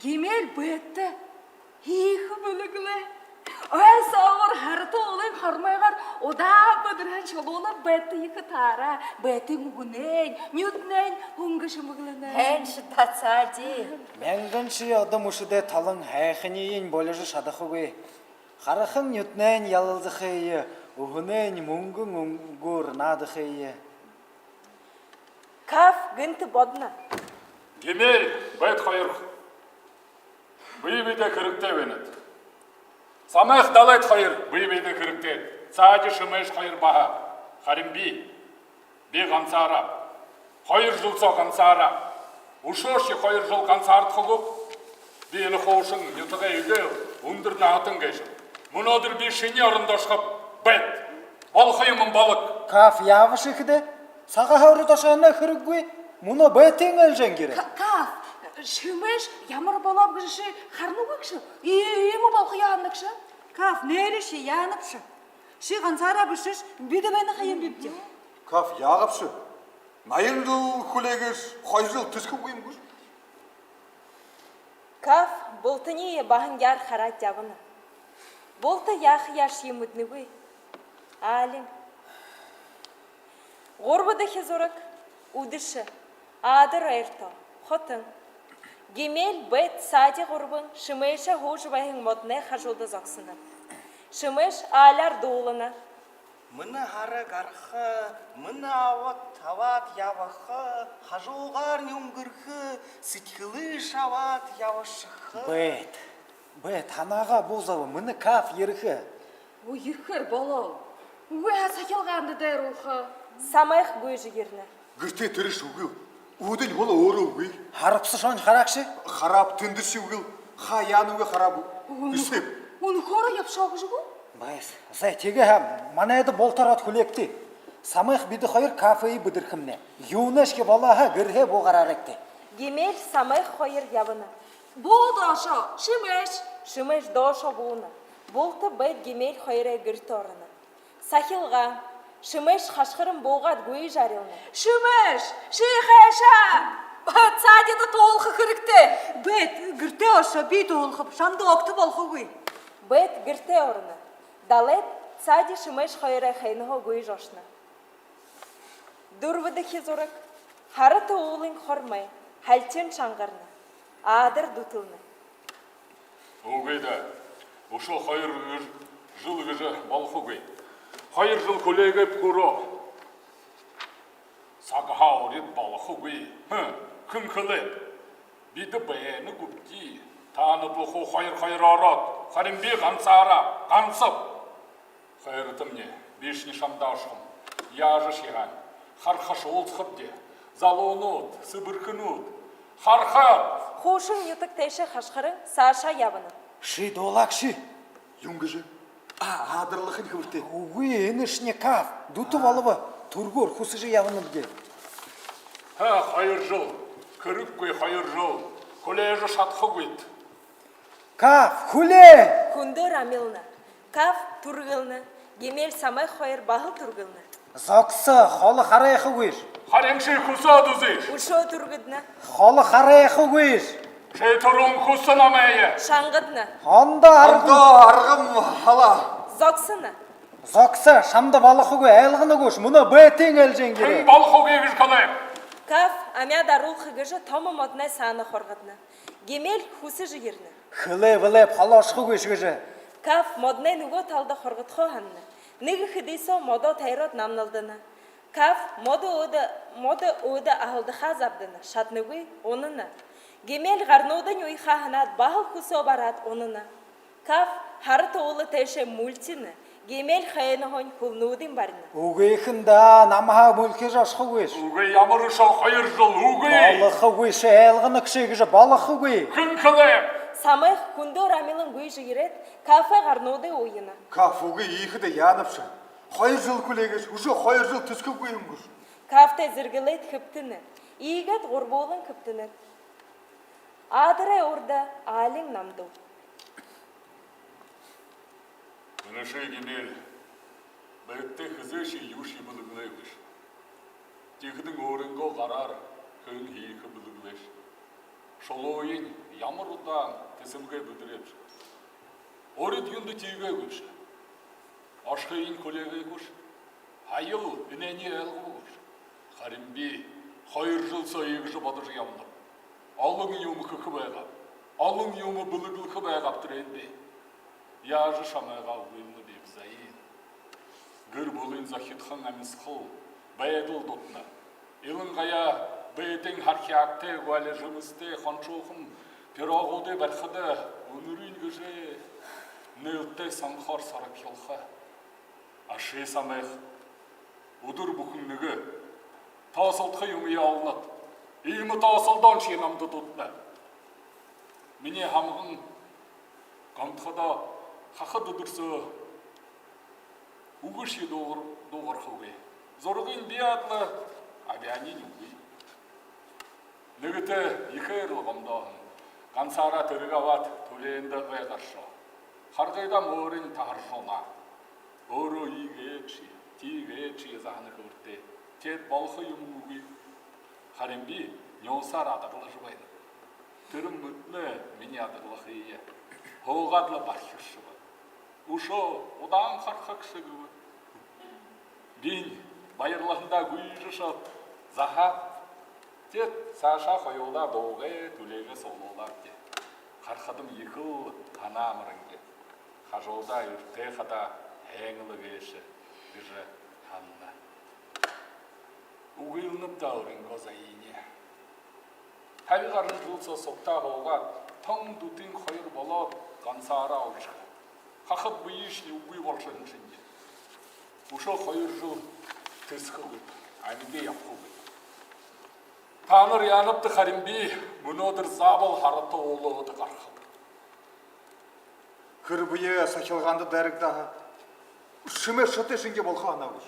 Гимель Бетта ехэ бэлэглээ. Ой, соогуур Һарата уулын хормойгоор удаан бэдэрһэн шулуунууд Беттэ ехэ таараа. Беттын үгэнэйнь, нюдэнэйнь үнгэ шэмэглэнэ. Һайн ши даа, Цади. Мянган шье одо мүшэдэй талан һайханиинь болижо шадахагүй. Харахан нюдэнэйнь ялалзахые, үһэнэйнь мүнгэн үнгөөр наадахые. Каф гэнтэ бодоно. Гимель Бет хоёр бэе бэедээ хэрэгтэй байнат. Самайх Далет хоёр бэе бэедээ хэрэгтэй. Цади Шэмээш хоёр баһа. Харин би, би гансаараа. Хоёр жэл соо гансаараа. Үшөөшье хоёр жэл гансаардаха гүб? Би энэ хуушан нютагай эгээл үндэр наһатан гээшэб. Мүнөөдэр би шинии орондо ошохоб, Бет. Болохо юумэн болог. Каф, яабаш гэхэдэ? Сагаан һарада ошоһоной хэрэггүй. Мүнөө Беттын айлшан гэрэй. Ка-, Каф, Шэмээш ямар болооб гэжэ ши харанагүйш гү? И-, иимэ болохо яанагш. Каф, нээрээшье яанабши. Ши гансаараа бэшэш, бидэ байна ха юм бибди. Каф, яагабши? Наян жэл хүлеэгээш, хоёр жэл тэсэхэгүй юм гүш? Каф бултыень баһангяар хараад ябана. Булта яахаяашье мэдэнэгүй. Аалин. Гурбадахи зураг. Үдэшэ. Аадар ойртоо. Хотон. Гимель, Бет, Цади гурбан Шэмээшэй һуужа байһан модоной хажууда зогсоно. Шэмээш ааляар дуулана. Мэнэ һара гараха, мэнэ абад табаад ябаха, хажуугаарнь үнгэрхэ, сэдьхэлыш абаад ябашаха. Бет, Бет, һанаагаа буу зобо, мэнэ Каф ерэхэ. Ү, ерэхээр болоо. Үгы һаа, сахилгаанда дайруулха. Самайх гүйжэ ерэнэ. Гэртээ тэрэш үгыл. Үүдэнь һула өөрөө үгы. Һарабса шоонь хараагши? Харааб, тэндэшье үгыл. Хаяа нүгөө харааб. Үнэ-, үнэхөөрөө ябашоо гэжэ гү? Байс. Зай, тиигээ һаа, манайда булта ороод хүлеэгты. Самайх бидэ хоёр Кафые бэдэрхэмнай. Юуншье болоо һаа, гэрһээ буугараарайгты. Гимель, Самайх хоёр ябана. Буу доошоо, Шэмээш. Шэмээш доошоо бууна. Булта Бет Гимель хоёрой гэртэ ороно. Сахилгаан. Шэмээш хашхаран буугаад гүйжэ арилна. Шэмээш, ши хайшаа? Цадида туһалха хэрэгтэй. Бет, гэртээ ошо, би туһалхаб, шамда огто болохогүй. Бет гэртээ ороно. Далет, Цади Шэмээш хоёрой хойноһоо гүйжэ ошоно. Дүрбэдэхи зураг. Һарата уулын хормой. Һалхин шангарна. Аадар дүтэлнэ. Үгы даа. Үшөө хоёр жэл гэжэ болохогүй. Хоёр жэл хүлеэгээб, хүрөө. Сагһаа урид болохогүй. Хм, хэн хэлээ? Бидэ байна гүбди. Таанад лэ хуу хоёр-хоёроо ороод, харин би гансаараа, гансаб. Хайратамни, бишни шамда ошохом. Яажашье һаань, харахаш уулзахабди. Залуунууд, сэбэрхэнүүд, харахад. Хуушан нютаг тээшээ хашхаран, саашаа ябана. Ши дуулаагши. Юун гэжэ? А, аадарлахань хэбэртэй. Үгы, энэшни Каф. Дүтэ болобо. Түргөөр хүсэжэ ябанабди. Ха, хоёр жэл. Хэрэггүй хоёр жэл. Хүлеэжэ шадахагүйт. Каф, хүлеэ! Хүндэ амилна. Каф түргэлнэ. Гимель, Самайх хоёр баһал түргэлнэ. Зогсо, холо харайхагүйш. Харин ши хүсөөд үзыш. Үшөө түргэднэ. Холо харайхагүйш. Ши түрүүн хүсөө намайе. Шангадна. Ондоо аргам. Ондоо аргам һалаа. Зогсоно. Зогсо, шамда болохогүй, айлганагүйш, мүнөө Бетын айлшан гэрэй. Хэн болохогүй гэжэ хэлээ? Каф амяа даруулха гэжэ томо модоной саана хоргодно. Гимель хүсэжэ ерэнэ. Хэлээ бэлэйб, холо ошохогүйш гэжэ. Каф модоной нүгөө талада хоргодохоо һанана. Нэгэ хэды соо модоо тайроод намналдана. Каф модо өөдэ, модо өөдэ аһалдахаа забдана. Шаданагүй, унана. Гимель гарнуудань уяхаа һанаад, баһал хүсөө бараад унана. Каф һара туулаа тээшээ мүлхинэ, Гимель хойноһоонь хүлнүүдынь барина. Үгы хэн даа, намһаа мүлхижэ ошохогүйш. Үгы, ямар үшөө хоёр жэл, үгы. Болохогүйш, айлганагши гэжэ болохогүй. Хэн хэлээ? Самайх хүндэ амилан гүйжэ ерээд, Кафай гарнуудые уяна. Каф, үгы, иихэдэ яанабши? Хоёр жэл хүлеэгээш, үшөө хоёр жэл тэсэхэгүй юм гүш? Кафтай зэргэлээд хэбтэнэ. Иигээд гурбуулан хэбтэнэд. Аадарай урда аалин намдуу. Үнэшэ, Гимель, бэедтээ хэзээшье юушье бэлэглээгүйш. Тиихэдэнь өөрынгөө гараар хэн хэхэ бэлэглээш. Шулууень ямар удаан тэсэмгээ бэдэрээбши. Урид юундэ тиигээгүйбши. Ошохыень хүлеэгээгүйш. Аял энээниие ойлгоогүй гүш. Харин би хоёр жэл соо иигэжэ бодожо ябанаб. Олон юумэ хэхэ байгааб. Олон юумэ бэлэглэхэ байгааб тэрээндээ. Яажа шамайгаа үгылнэбиб, Заин? Гэр бүлын зохидхон амисхал, байдал дутана. Илангаяа бэедэнь хархяагтай гү, али жэмэстэй, хоншуухан пирогуудые барихада үнэрынь гэжэ нээлттэй сонхоор сорогхилхо. А ши, Самайх, үдэр бүхэн нэгэ тоосолдохо юумэеэ олонот. Иимэ тоосолдооншье намда дутана. Минии һамган гомдоходоо, хахад үдэр соо үгэшье дуугар-, дуугархагүй. Зурагынь би адли, абяаниинь үгы. Нэгэтэ ехээр лэ гомдоо һэн. Гансаараа тэргэ абаад, түлеэндэ гай гаршоо. Харгыдаа мориинь таһаржа унаа. Өөрөө иигээдшье, тиигээдшье заһана хэбэртэй. Теэд болохо юумэн үгы. Харин би нюусаар адаглажа байнаб. Тэрэ мэдэнэ минии адаглахые. Һуугаад лэ бархиршаба. Үшөө удаан харахагши гэбэ. Бинь баярлаһандаа гүйжэ ошоод заһаа. Теэд саашаа хоюулаа дуугаа, түлеэгээ суглуулаабди. Харахадам, ехэл һанаа амаран гээ. Хажуудаа эртэ хадаа һайн лэ гээшэ гэжэ һанана. Үгылнэб даа өөрынгөө Заиие. Таби гаран жэл соо сугтаа һуугаад, тон дүтын хоёр болоод, гансаараа олошхо. Хахад бэешни үгы болошоһон шэнги. Үшөө хоёр жэл тэсэхэгүй, амиды ябахагүй. Таанар яанабта, харин би мүнөөдэр заабол һара туулаада гарахаб. Хэрбээ сахилгаанда дайрагдаа һаа, шэмээ шатаа шэнги болохо һанаагүй.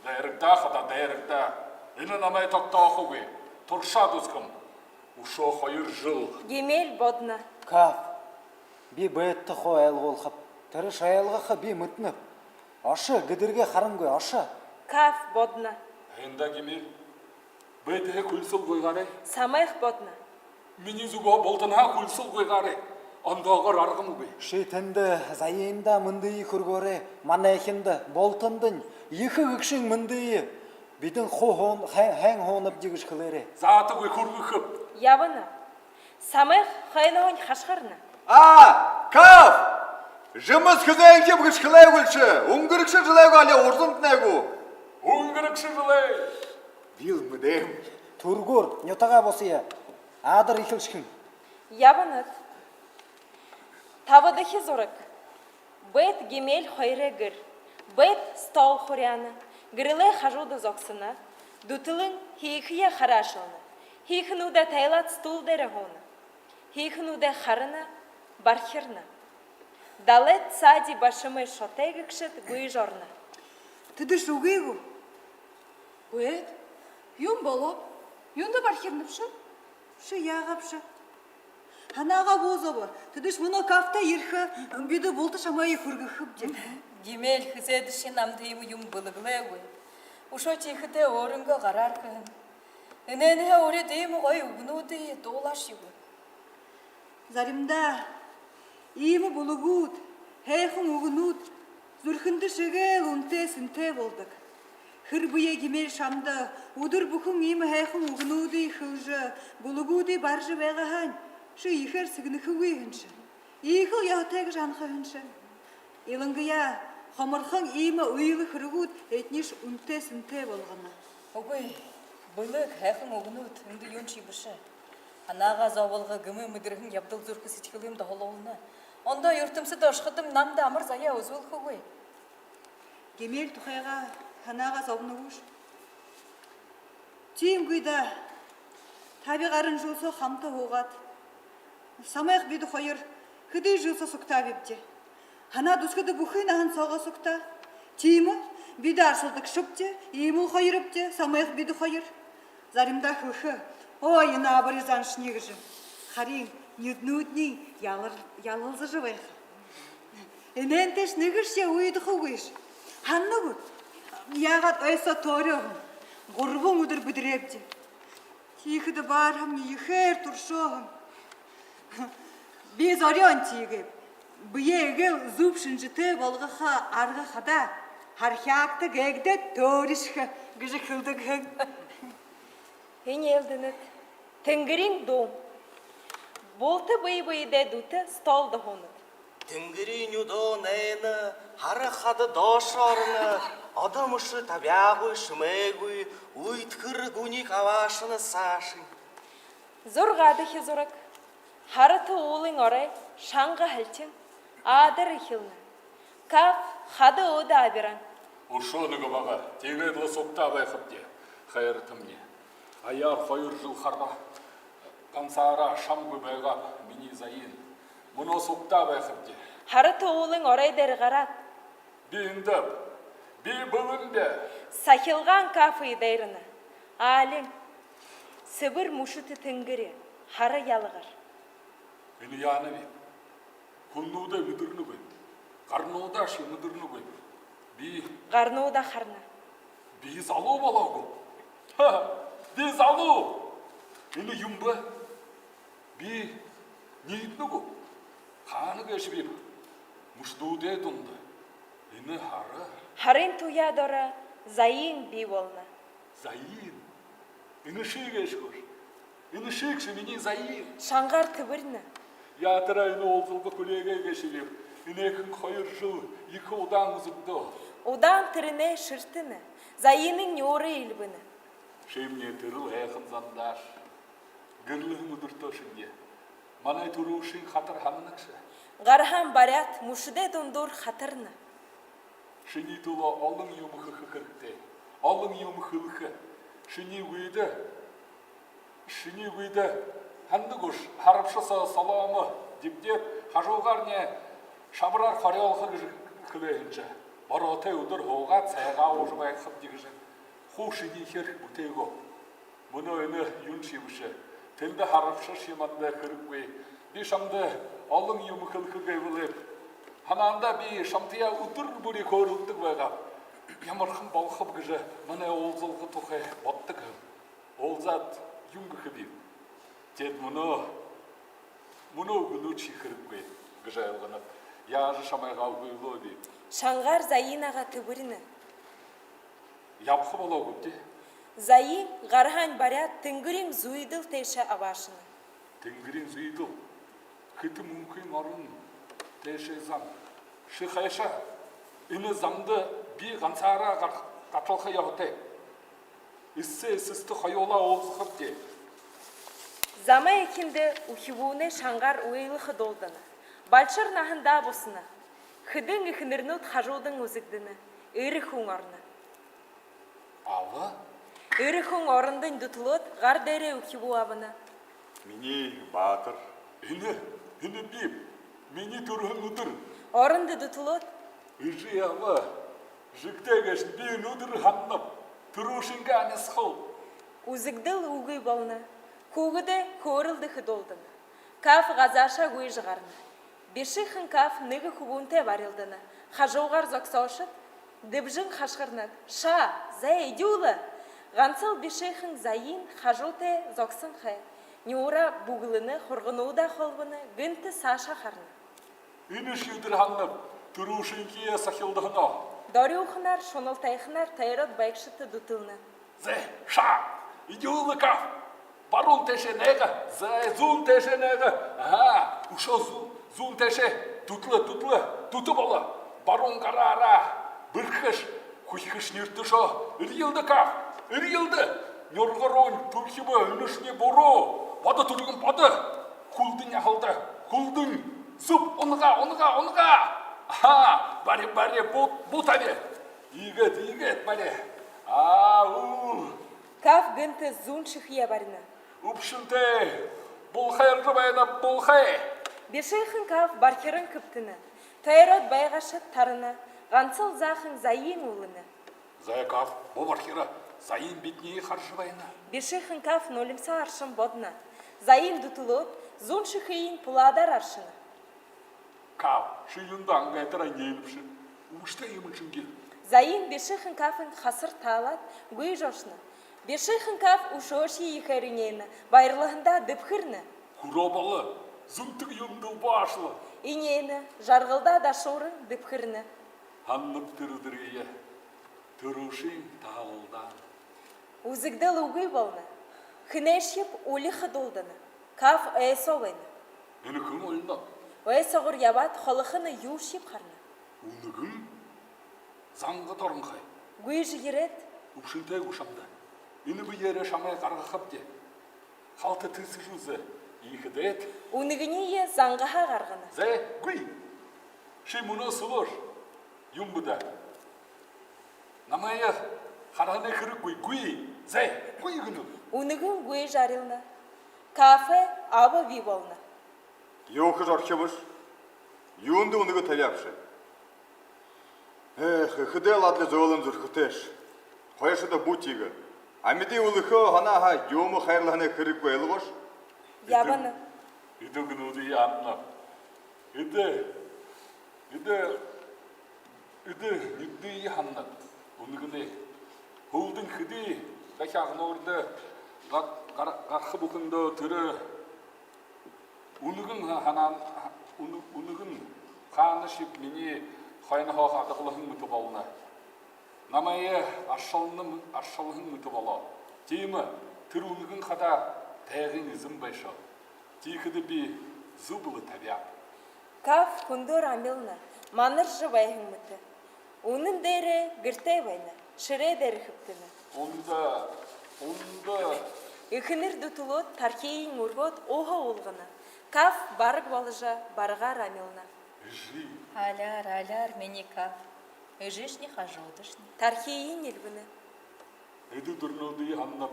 Дайрагдаа хадаа дайрагдаа. Энэ намайе тогтоохогүй. Туршаад үзэхэм. Үшөө хоёр жэл. Гимель бодоно. Каф, би бэедтэ хуу ойлгуулхаб. Тэрэшни ойлгохо, би мэдэнэб. Ошо, гэдэргээ харангүй, ошо. Каф бодоно. Һайн даа, Гимель. Бэедтэһээ хүлисэл гуйгаарай. Самайх бодоно. Минии зүгһөө бултанһаа хүлисэл гуйгаарай. Ондоогоор аргамгүй. Ши тэндэ Заиндаа мэндые хүргөөрэй. Манайхинда, бултандань ехэ гэгшын мэндые. Бидэн хуу һуун-, һайн, һайн һуунабди гэжэ хэлээрэй. Заатагүй, хүргэхэб. Ябана. Самайх хойноһоонь хашхарна. А, Каф! Жэмэс хэзээнхиб гэжэ хэлээ гүш? Үнгэрэгшэ жэлэй гү, али урдантнай гү? Үнгэрэгшэ жэлэй. Бил мэдээм. Түргөөр нютагаа бусая. Аадар эхилшэхэнь. Ябанат. Табадахи зураг. Бэд Гимель хоёрой гэр. Бэд стол хуряана. Гэрэлэй хажууда зогсоно. Дүтэлэн һиихэеэ хараашална. Һиихэнүүдээ тайлаад стул дээрэ һууна. Һиихэнүүдээ харана, бархирна. Далайд сади башамай шотой гэгшэд гүйжэ орно. Тэдэш үгы гү? Бэд, юун болооб? Юундэ бархирнабши? Ши яагаабши? Һанаагаа бү зобо. Тэдэш мүнөө Кафтай ерэхэ, бидэ булта шамайе хүргэхэбди. Гимель хэзээдэшье намда иимэ юумэ бэлэглээгүй. Үшөө тиихэдээ өөрынгөө гараар хэһэн. Энээнһээ урид иимэ гоё үгэнүүдые дуулаашьегүй. Заримдаа иимэ бүлэгүүд, һайхан үгэнүүд зүрхэндэ шэгээл үнэтэй сэнтэй болодог. Хэрбээ Гимель шамда үдэр бүхэн иимэ һайхан үгэнүүдые хэлэжэ, бүлэгүүдые барижа байгаа һаань, ши ехээр сэгнэхэгүй һэнши. Иихэл ёһотой гэжэ һанаха һэнши. Илангаяа хоморхон иимэ үйлэ хэрэгүүд эдниш үнэтэй сэнтэй болгоно. Үгы, бэлэг, һайхан үгэнүүд эндэ юуншье бэшэ. Һанаагаа зоболго, гэмээ мэдэрһэн ябадал зүрхэ сэдьхэлыем доһолуулна. Ондоо юртэмсэдэ ошоходом намда амар заяа үзүүлхэгүй. Гэмээр тухайгаа һанаагаа зобоно гүш? Тиимэ гү даа. Таби гаран жэл соо хамта һуугаад, Самайх бидэ хоёр хэды жэл соо сугтаа бибди. Һанаад үзэхэдэ, бүхы наһан соогоо сугтаа. Тиимэ, бидэ арсалдагшабди, иимэл хоёрбди, Самайх бидэ хоёр. Заримдаа хэлэхэ: «Ой, энэ абари заншни», — гэжэ. Харин нюдэнүүдни ялар-, ялалзажа байха. Энээнтэйш нэгэшье уйдахагүйш. Һанана гүт, яагаад ой соо төөрөөһэн? Гурбан үдэр бэдэрээбди. Тиихэдэ баарһамни ехээр туршооһон. Би зорёон тиигээб. Бэеэ эгээл зүб шэнжэтэй болгохо арга хадаа хархяагты гээгдээд төөришхэ гэжэ хэлэдэг һэн. Энэ элдэнэт тэнгэриин дуун. Булта бэе бэедээ дүтэ столдо һуунат. Тэнгэриин нюдөө найна, һара хада доошоо ороно, одо мүшэ табяагүй, шэмээгүй, уйдхэр гүник абаашана саашань. Зургаадахи зураг. Һарата уулын орой шанга һалхин, аадар эхилнэ. Каф хада өөдэ абиран: «Үшөө нэгэ бага, тиигээд лэ сугтаа байхабди, хайратамни. Аяар хоёр жэл хара гансаараа шамгүй байгааб, минии Заин. Мүнөө сугтаа байхабди». Һарата уулын орой дээрэ гараад: «Би эндэб. Би бэлэн бэ». Сахилгаан кафе дайрана. Аалин. Сэбэр мүшэтэ тэнгэри, һара ялагар. «Энэ яанаб? Хүнүүдээ мэдэрнэгүй. Гарнуудаашье мэдэрнэгүй. Би...» Гарнуудаа харана. «Би залуу болоо гүб? Ха, би залуу. Энэ юун бэ? Би ниидэнэ гүб? Хаана гээшэбиб? Мүшэдүүдэй дунда. Энэ һара». Һарын туяа доро Заин бии болоно. «Заин. Энэ ши гээшэ гүш? Энэ ши гүш, минии Заин?» Шангаар тэбэринэ. «Яатараа энэ уулзалга хүлеэгээ гээшэбиб? Энээхэн хоёр жэл ехэ удаан үзэгдөө». Удаан тэрэнээ шэртэнэ. Заинай нюурые эльбэнэ. «Шимни тэрэл һайхан зандааш гэрлэһэн үдэртөө шэнги манай түрүүшын хатар һанана гүш?» Гарһаан баряад мүшэдэй дундуур хатарна. «Шинии түлөө олон юумэ хэхэ хэрэгтэй. Олон юумэ хэлэхэ. Шинии гүйдэ, шинии гүйдэ, һанана гүш, һарабша соо солоомэ дэгдээд, хажуугаарнь шабараар хорёолхо гэжэ хэлээ һэмши. Бороотой үдэр һуугаад, сайгаа уужа байхабди гэжэ хуу шинии хэр бүтээгээ. Мүнөө энэ юуншье бэшэ. Тэндэ һарабшашье манда хэрэггүй. Би шамда олон юумэ хэлэхэ гээб лэ. Һанаандаа би шамтаяа үдэр бүри хөөрэлдэдэг байгааб. Ямархан болохоб гэжэ манай уулзалга тухай бододог һэм. Уулзаад юун гэхэбиб? Теэд мүнөө, мүнөө үгэнүүдшье хэрэггүй гэжэ ойлгоноб. Яажа шамайгаа үгылөөбиб?» Шангаар Заинайгаа тэбэринэ. «Ябаха болоо гүбди?» Заин гарһаань баряад, тэнгэриин зүйдэл тээшэ абаашана. «Тэнгэриин зүйдэл? Хэтэ мүнхын орон тээшээ зам. Ши хайшаа? Энэ замда би гансаараа гар-, гаталха ёһотой. Эсэсэ эсэстэ хоюулаа уулзахабди». Замай эхиндэ үхибүүнэй шангаар уйлаха дуулдана. Балшар наһандаа бусана. Хэдэн эхэнэрнүүд хажуудань үзэгдэнэ. Эрэ хүн ороно. «Аба?» Эрэ хүн орондонь дүтэлөөд, гар дээрээ үхибүү абана. «Минии баатар». «Энэ, энэ биб. Минии түрэһэн үдэр». Орондо дүтэлөөд: «Эжы аба, жэгтэй гээшэнь, би энэ үдэр һананаб. Түрүүшынгээ амисхал». Үзэгдэл үгы болоно. Хүүгэдэй хөөрэлдэхэ дуулдана. Каф газаашаа гүйжэ гарана. Бишыхан Каф нэгэ хүбүүнтэй барилдана. Хажуугаар зогсоошод дэбжэн хашхарнад: «Шаа, зай, эдюулэ!» Гансал бишыхан Заин хажуутай зогсон хай. Нюураа бүглэнэ, хургануудаа холбоно, гэнтэ саашаа харана. «Энэшье үдэр һананаб, түрүүшынхиеэ сахилдаһанаа». Дорюуханаар, шуналтайханаар тойроод байгшадта дүтэлнэ. «Зай, шаа, эдюулэ, Каф! Баруун тээшээ найга, зай, зүүн тээшээ найга. Аха, үшөө зүү-, зүүн тээшээ. Дүтэлэ, дүтэлэ, дүтэ боло. Баруун гараараа бэрхэш, хүхихэш нэртэшөө. Эрьелдэ, Каф, эрьелдэ. Нюрга руунь түрэхибэ, энэшни буруу. Бодо, түргэн, бодо. Хүлдэнь аһалда, хүлдэнь. Зүб, унага, унага, унага! Аха, бари, бари, буу, буу табия. Иигээд, иигээд бари. Аа, уу. Каф гэнтэ зүүн шэхые барина. Үбшэнтэй, булхайржа байна, булхай. Бишыхан Каф бархиран хэбтэнэ. Тойроод байгаашад тарана, гансал заахан Заин үлэнэ. Зай, Каф, бу бархира, Заин бидэниие хаража байна. Бишыхан Каф нулимсаа аршан бодоно. Заин дүтэлөөд, зүүн шэхыень пулаадаар аршана. Каф, ши юундэ ангайтараа энеэнэбши? Үбшэтэй юумэн шэнги. Заин бишыхан Кафын хасар таалаад, гүйжэ ошоно. Бишыхан Каф үшөөшье ехээр энеэнэ, баярлаһандаа дэбхэрнэ. Хүрөө боло, зүнтэг юумэндэл баашала. Энеэнэ, жаргалдаа дашууран дэбхэрнэ. Һананаб, тэрэ үдэрые түрүүшын таһалалдаан үзэгдэл үгы болоно. Хэнэйшьеб үлихэ дулдана. Каф ой соо байна. Энэ хэн улина? Ой соогуур ябаад, холохоной юушьеб харана. Үнэгэн? Зангада оронхой. Гүйжэ ерээд. Үбшэнтэй гү шамда? Энэ бэеэрээ шамай гаргахабди. Халта тэсэжэ үзэ. Иихэдээ үнэгэниие зангааһаа гаргана. Зай, гү. Ши мүнөө сүлөөш. Юун бэ даа? Намайе хараһанай хэрэггүй, гү. Зай, гү гэнэб. Үнэгэн гүйжэ арилна. Кафай аба бии болоно. Юу хэжэ орхибши? Юундэ үнэгэ табяабши? Эх, эхэдээл адли зөөлэн зүрхэтэйш. Хойшодоо бү тиигэ. Амиды үлэхэ һанаа һаа, юумэ хайрлаһанай хэрэггүй, ойлгооши? Ябана. Эдэ үгэнүүдые һананаб. Эдэ, эдэ, эдэ, эдые һананаб. Үнэгэнэй. Һүүлдэнь хэды дахин агнуурда га-, гар-, гараха бүхэндөө тэрэ үнэгэн һа-, һанаан, үнэ-, үнэгэн хаанашьеб минии хойноһоо хадагалһан мэтэ болоно. Намайе аршална, аршалһан мэтэ болоо. Тиимэ, тэрэ үнэгэн хадаа тайгын эзэн байшоо. Тиихэдэ би зүб лэ табяаб. Каф хүндөөр амилна, манаржа байһан мэтэ. Үнэн дээрээ гэртээ байна, шэрээ дээрэ хэбтэнэ. Ундаа, ундаа. Эхэнэр дүтэлөөд, тархиень үргөөд, ууһа уулгана. Каф бараг боложо, барагаар амилна. Эжы. Аляар, аляар, минии Каф. Эжышни, хажуудашни. Тархиень эльбэнэ. Эдэ үдэрнүүдые һананаб.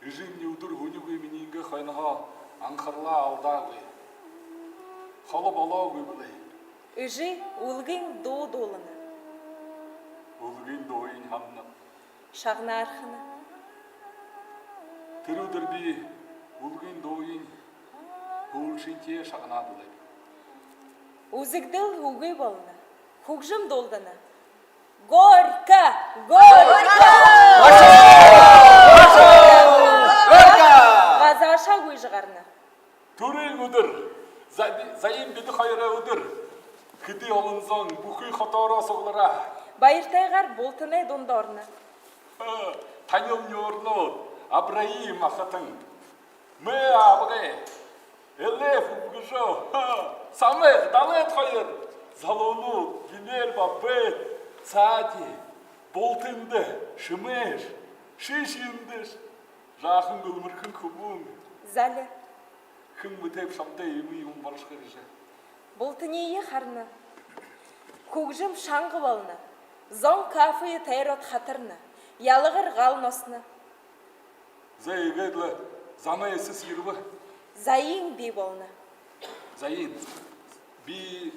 Эжымни үдэр һүнигүй минии хойноһоо анхаралаа алдаагүй. Холо болоогүй бэлэй. Эжы үлгын дуу дуулана. Үлгын дууень һананаб. Шагнаархана. Тэрэ үдэр би үлгын дууень һүүлшынхиеэ шагнаад лэ. Үзэгдэл үгы болоно. Хүгжэм дуулдана. Горько! Горько! Газаашаа гүйжэ гарана. Түрын үдэр. За-, Заин бидэ хоёрой үдэр. Хэды олон зон, бүхы хотоороо суглараа. Баяртайгаар бултанай дунда орно. Танил нюурнууд, Абраим ахатан, Мэ абгай, Элеф үбгэжөө, Самех, Далет хоёр, залуунууд, Гимель ба Бет, Цади, булта эндэ, Шимэш, ши ши эндэш, жаахан гүлмэрхэн хүбүүн. Зали. Хэн мэдэхэб шамтай иимэ юумэн болошохо гэжэ. Бултаниие харана. Хүгжэм шанга болоно. Зон Кафые тойроод хатарна. Ялагар гал носоно. Зай, иигээд лэ замай эсэс ерэбэ. Заин бии болоно. Заин, би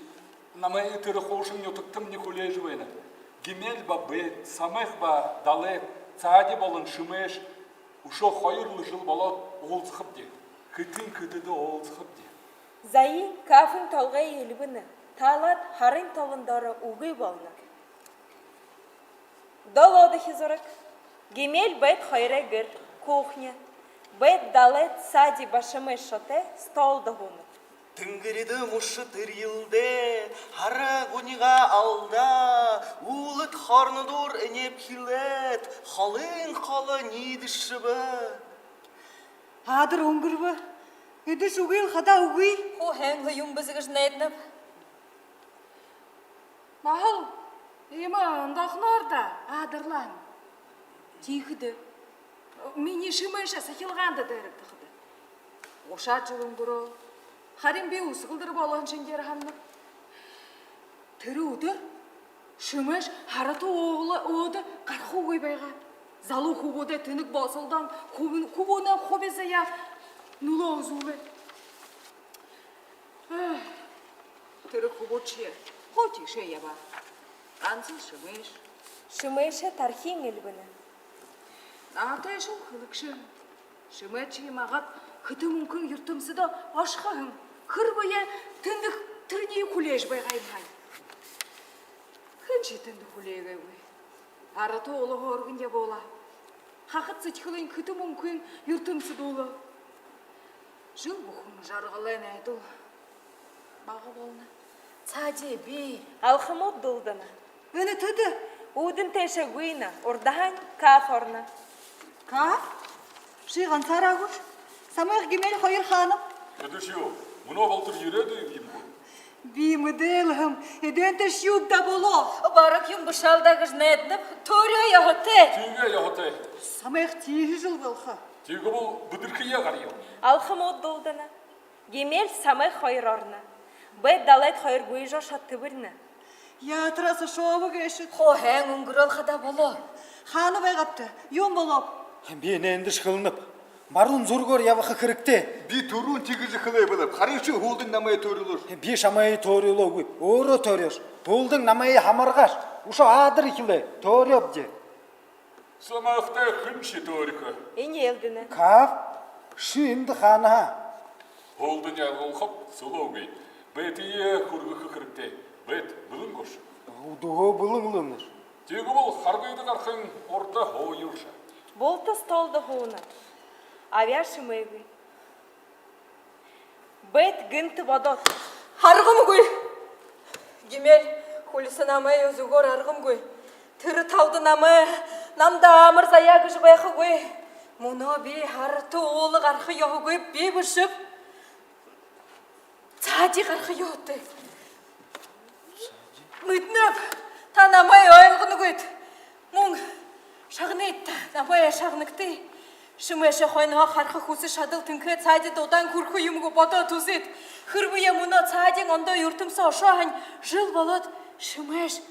намайе тэрэ хуушан нютагтамни хүлеэжэ байна. Гимель ба Бет, Самех ба Далет, Цади болон Шимэш үшөө хоёр лэ жэл болоод уулзахабди. Хэтын хэтэдэ уулзахабди. Заин Кафын толгой эльбэнэ. Таалаад, һарын толон доро үгы болоно. Долоодохи зураг. Гимель Бет хоёрой гэр, кухня. Бет, Далет, Цади ба Шимэш шүтэй столдо һууна. Тэнгэридэ мүшэ тэрьелдээ, һара гунигаа алдаа, үүлэд хоорондуур энеэбхилээд, холын холо ниидэшэбэ. Аадар үнгэрбэ. Эдэш үгыл хадаа үгы. Хуу һайн лэ юм бэзэ гэжэ найданаб. Наһал, иимэ ондоохоноор даа аадарлаа һэн. Тиихэдэ минии Шимэшэ сахилгаанда дайрагдахада. Гушаад жэл үнгэрөө. Харин би үсэгэлдэр болоһон шэнгеэр һананаб. Тэрэ үдэр Шэмээш Һарата уулын өөдэ гарахагүй байгаа. Залуу хүбүүдэй тэнэг босолдоон хүбүүн, хүбүүнэй хуби заяа нүлөө үзүүлээ. Эх, тэрэ хүбүүдшье хуу тиишээ ябаа. Гансал Шэмээш. Шэмээшэй тархиин эльбэнэ. Наатайшуул хэлэгшэ. Шэмээшье магад хэтэ мүнхын юртэмсэдэ ошохо һэн. Хэрбээ тэндэ тэрэниие хүлеэжэ байгаа юм һаань. Хэншье тэндэ хүлеэгээгүй. Һарата уулаһаа үргэн ябуулаа. Хахад сэдьхэлынь хэтэ мүнхын юртэмсэдэ үлөө. Жэл бүхэн жаргалай найдал бага болоно. Цаади, би. Алхамууд дулдана. Энэ тэдэ. Үүдэн тээшээ гүйнэ, урдаһаань Каф орно. Каф? Ши гансаараа гүш? Самайх, Гимель хоёр хаанаб? Тэдэшье юу? Мүнөө болотор ерээд үгы юм гү? Би мэдээлһэм, эдээнтэшье юуб даа болоо. Бараг юм бэшэ аал даа гэжэ найданаб, төөрөө ёһотой. Тиигээ ёһотой. Самайх, тиигэжэл болохо. Тиигэбэл бэдэрхэеэ гарая. Алхамууд дулдана. Гимель, Самайх хоёр орно. Бэд далайда хоёр гүйжэ ошоод тэбэринэ. Яатараа сошообо гээшэт. Хоо һайн үнгэрөөл хадаа болоо. Хаана байгаабта? Юун болооб? Би энээндэ хэлэнэб. Баруун зүргөөр ябаха хэрэгтэй. Би түрүүн тиигэжэ хэлээ бэлэйб. Харин ши һүүлдэнь намайе төөрүүлөөш. Би шамайе төөрүүлөөгүй. Өөрөө төөрөөш. Һүүлдэнь намайе хамаргааш. Үшөө аадар эхилээ. Төөрөөбди. Самайхтай хэншье төөрихэ. Энеэлдэнэ. Каф, ши эндэ хаанаһаа? Һүүлдэнь ойлгуулхаб, сүлөөгүй. Бэдые хүргэхэ хэрэгтэй. Бэд, бэлэн гүш? Үдэгөө, бэлэн лэ һэмнэш. Тиигэбэл харгыда гарахын урда һууял ши. Булта столдо һууна. Абяа шэмээгүй. Бэд гэнтэ бодоод. Аргамгүй. Гимель, хүлисэ намайе, зүгөөр аргамгүй. Тэрэ талада намайе, намда амар заяа гэжэ байхагүй. Мүнөө би Һарата уула гараха ёһогүйб, би бэшэб. Цаади гараха ёһотой. Мэдэнэб, та намайе ойлгоногүйт. Мүн шагныт та, намайе шагнагты. Шэмээшээ хойноһоо хараха хүсэ шадал тэнхээ Цаадида удаан хүрэхэ юм гү, бодоод үзыт. Хэрбээ мүнөө Цаадиин ондоо юртэмсэ ошоо һаань, жэл болоод Шэмээш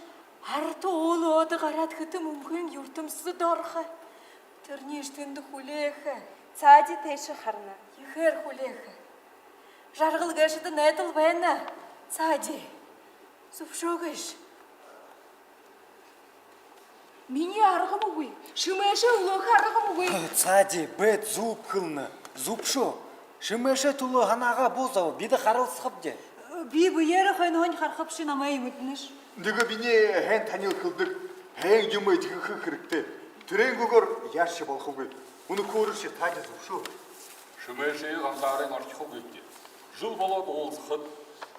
Һарата уула өөдэ гараад, хэтэ мүнхын юртэмсэдэ орохо. Тэрэниие тэндэ хүлеэхэ. Цаади тээшээ харана. Ехээр хүлеэхэ. Жаргал гээшэдэ найдал байна. Цаади, зүбшөөгыш. Минии аргамгүй. Шэмээшээ үлэхэ аргамгүй. Цаади, Бэд зүб хэлэнэ. Зүбшөө. Шэмээшэй түлөө һанаагаа буузаба, бидэ харалсахабди. Би бэеэрээ хойноһоонь харахаб, ши намайе мэдэнэш. Нэгэ минии һайн танил хэлэдэг, һайн юумэ эдихэхэ хэрэгтэй. Тэрэнгүйгөөр яажашье болохогүй. Үнэхөөрөөшье, Цаади, зүбшөө. Шэмээшээ гансаараа орхихогүйбди. Жэл болоод уулзахат,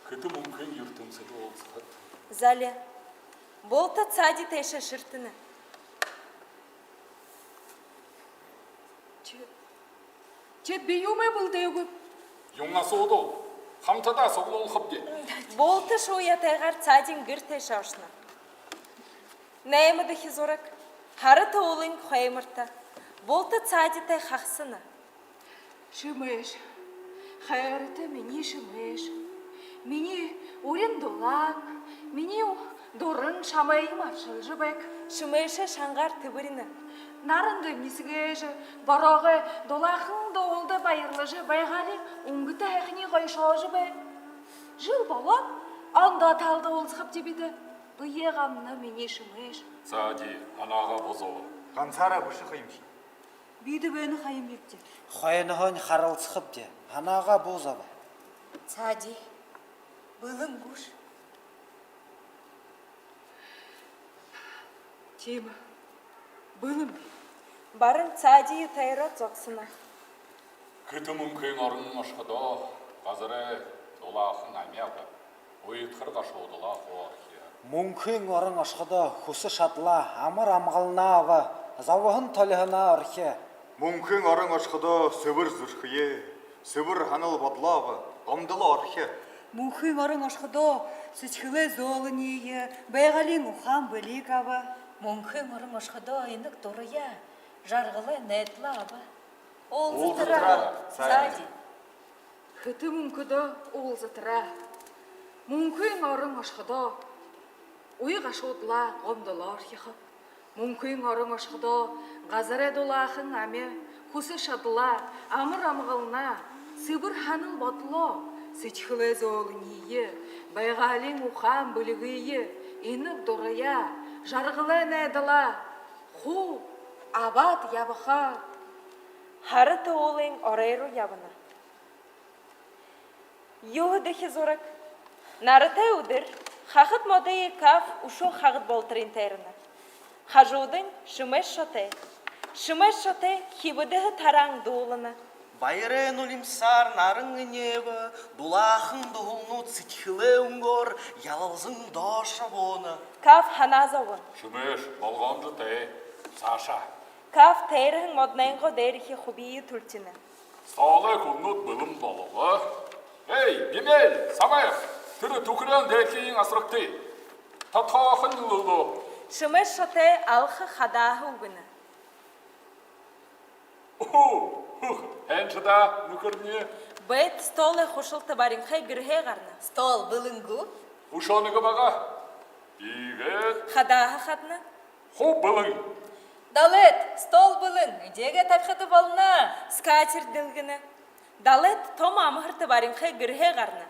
хэтэ мүнхын юртэмсэдэ уулзахат. Зали. Булта Цаади тээшээ шэртэнэ. Ши, ши бии юумэ бэлдээгүйб. Юун асуудал? Хамтадаа суглуулхабди. Булта шууятайгаар Цаадиин гэр тээшээ ошоно. Наймадахи зураг. Һарата уулын хойморто. Булта Цаадитай хахасана. Шэмээш, хайрата минии Шэмээш, минии урин дулаан, минии дуран, шамайе маршалжа байг. Шэмээшээ шангаар тэбэринэ. Наранда эмнисгэжэ, бороогой дулаахан дуулда баярлажа байгаалиин үнгэтэ һайханиие гойшоожо байг. Жэл болоод ондоо талада уулзахабди бидэ. Бэеэ гамна, минии Шэмээш. Цаади, һанаагаа буузаба. Гансаараа бэшэ ха юмши. Бидэ байна ха юмбибди. Хойноһоонь харалсахабди. Һанаагаа буузаба. Цаади, бэлэн гүш? Тиимэ, бэлэн би. Баран Цаадиие тойроод зогсоно. Хэтэ мүнхын орон ошоходоо, газарай дулаахан амяа аба. Уйдхар гашуудалаа хуу орхиё. Мүнхын орон ошоходоо, хүсэ шадалаа, амар амгаланаа аба, зобоһон толиһоноо орхиё. Мүнхын орон ошоходоо, сэбэр зүрхөө, сэбэр һанал бодолоо аба, гомдолоо орхиё. Мүнхын орон ошоходоо, сэдьхэлэй зөөлэниие, байгаалиин ухаан бэлиг аба. Мүнхын орон ошоходоо, инаг дураяа, жаргалай найдалаа аба. Уулзатараа, Цаади. Хэтэ мүнхэдөө уулзатараа. Мүнхын орон ошоходоо, уй гашуудалаа гомдолоо орхихо. Мүнхын орон ошоходоо, газарай дулаахан ами, хүсэ шадалаа, амар амгаланаа, сэбэр һанал бодолоо, сэдьхэлэй зөөлэниие, байгаалиин ухаан бэлигые, инаг дураяа, жаргалай найдалаа хуу абаад ябаха. Һара уулын орой руу ябана. Юһэдэхи зураг. Наратай үдэр. Хахад модые Каф үшөө хахад болоторынь тайрана. Хажуудань Шэмэш шотой. Шэмэш шотой хибэдэһэ тараан дуулана. Баярай нулимсаар наран энеэбэ, дулаахан дуһалнууд сэдьхэлэй үнгөөр ялалзан доошоо бууна. Каф һанаа зобоно. Шэмэш, болгоомжотой. Саашаа. Каф тайраһан модонойнгоо дээрэхи хубиие түлтэнэ. Столой хүнүүд бэлэн болого. Эй, Гимель, Самех, тэрэ түхэреэн дээрэхиие асарагты. Тодхоохон лүлөө. Шэмэш шотой алха хадааһа үгэнэ. Үхэ, үхэ, һайн шадаа, нүхэрни. Бэт столой хушалта баринхай гэрһээ гарана. Стол бэлэн гү? Үшөө нэгэ бага. Иигээд. Хадааһа хадана. Хуу бэлэн. Далайд, стол бэлэн, эдеэгээ табихада болоно. Скатерть дэлгэнэ. Далайд томо амһарта баринхай гэрһээ гарана.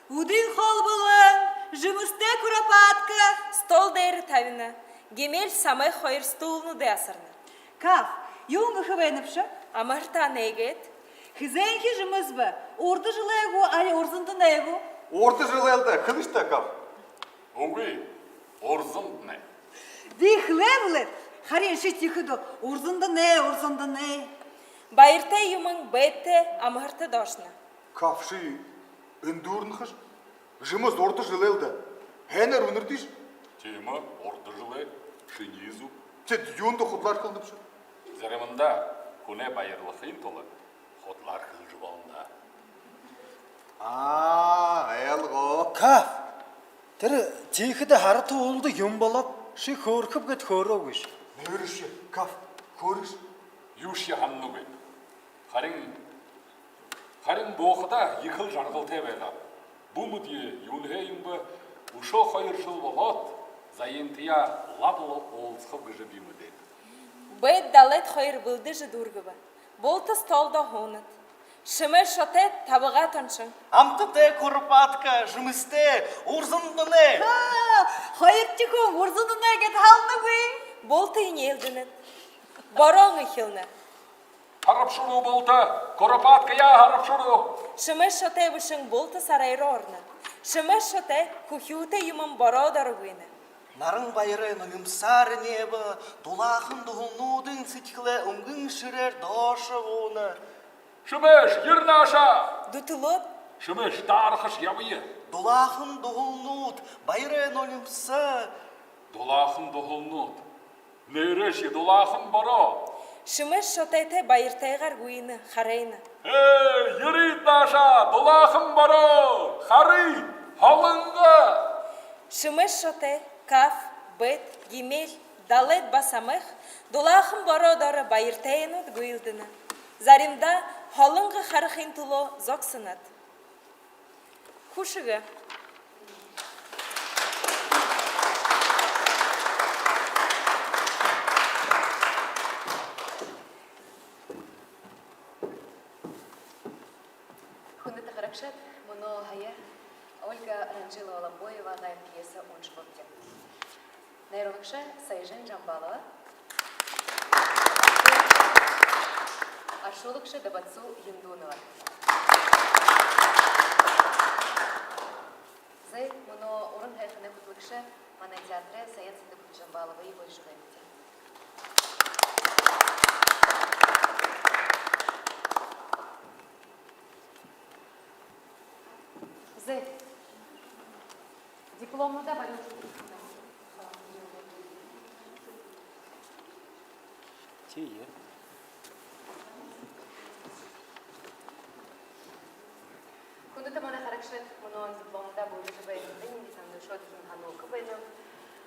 Үдын хоол бэлэн, жэмэстэй куропатка. Стол дээрэ табина. Гимель, Самех хоёр стулнуудые асарна. Каф, юун гэхэ байнабши? Амһартаа нээгээд. Хэзээнхи жэмэс бэ? Урда жэлэй гү, али урзандань гү? Урда жэлэйл даа, хэлыш даа, Каф. Үгы, урзандань. Би хэлээ бэлэйб, харин ши тиихэдэ урзандань, урзандань. Баяртай юумэн Бэт амһарта доошоно. Каф, ши эндүүрнэхэш? Жэмэс урда жэлэйл даа. Һайнаар үнэрдыш. Тиимэ, урда жэлэй. Шинии зүб. Тэд юундэ худалаар хэлэнэбши? Заримдаа хүнэй баярлахын тула худалаар хэлэжэ болоно даа. Аа, ойлгоо. Каф, тэрэ тиихэдэ һара уулда юун болооб, ши хөөрэхэб гээд хөөрөөгүйш. Нээрээшье, Каф, хөөрэйш. Юушье һананагүйб. Харин, харин буухадаа ехэл жаргалтай байгааб. Бү мэдэ, юунһээ юм бэ, үшөө хоёр жэл болоод, Заянтаяа лаб лэ уулзахаб гэжэ би мэдээб. Бэт, Далайд хоёр бэлдэжэ дүүргэбэ. Булта столдо һуунад. Шэмэш шотой табагаа тоншон. Амтатай куропатка, жэмэстэй, урзандань. Ха, хоёрдохи хүн урзандань гээд һаланагүй. Булта энеэлдэнэд. Бороон эхилнэ. Харабшуу, Булта, куропаткаяа харабшуу. Шэмэш шотой бэшэн Булта сарай руу орно. Шэмэш шотой хүхюутэй юумэн бороо доро гүйнэ. Наран баярай нулимсаар энеэбэ, дулаахан дуһалнуудынь сэдьхэлэй үнгын шэрээр доошоо бууна. Шэмэш, ерэ наашаа. Дүтэлөөд. Шэмэш, таарахаш ябая. Дулаахан дуһалнууд, баярай нулимсаа. Дулаахан дуһалнууд. Нээрээшье, дулаахан бороо. Шэмэш шотойтой баяртайгаар гүйнэ, харайна. Ээ, ерыт наашаа, дулаахан бороо, харыт, һолонго. Шэмэш шотой, Каф, Бэт, Гимель, Далайд ба Самех дулаахан бороо доро баяртайнууд гүйлдэнэ. Заримдаа һолонго харахын түлөө зогсонод. Хүшэгы. Хүндэтэ харагшад, мүнөө һая Ольга Ранжилова-Ломбоевагай пьеса уншабабди. Найруулагша Саяжин Жамбалова. Оршуулагша Дабацу Юндунова. Зай, мүнөө уран һайханай хүтэлэгшэ манай театрай Саян Сэндэб Жамбаловые уряжа байнабди. Зай. Дипломнуудаа барюулжа үгыт. Тиигээ. Хүндэтэ манай харагшад, мүнөө дипломнуудаа барюулжа байһандань би танда үшөө дахин һануулха байнаб.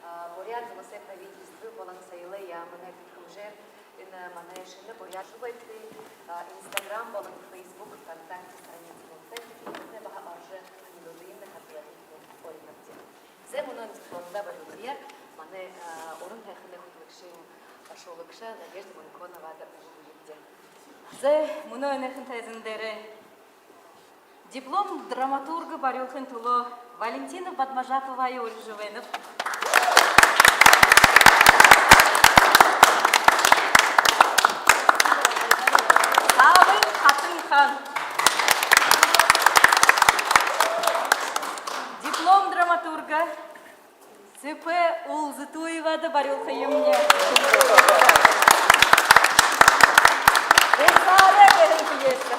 А, Буряад Уласай правительство болон Соёлой яаманай түлхэмжээр Энэ манай шэнэ буряад шүбэтэй, а, Instagram болон Facebook, ВКонтакте страницануудта тэдэнэртэ баһа орожо, танилуулыемнай хадгалаад уринабди. Зай, мүнөө дипломдоо барюулая. Манай, а, уран һайханай хүтэлэгшын, а, шуулагша Надежда Мунконовада үгэ үгөөбди. Зай, мүнөө энэхэн тайзан дээрэ диплом драматурга барюулхын түлөө Валентина Бадмажаповае урижа байнаб. Сагаан хатан хаан. Диплом драматурга Цэпэ Улзытуевада барюулха юмни. «Булсаарай» гэһэн пьеса.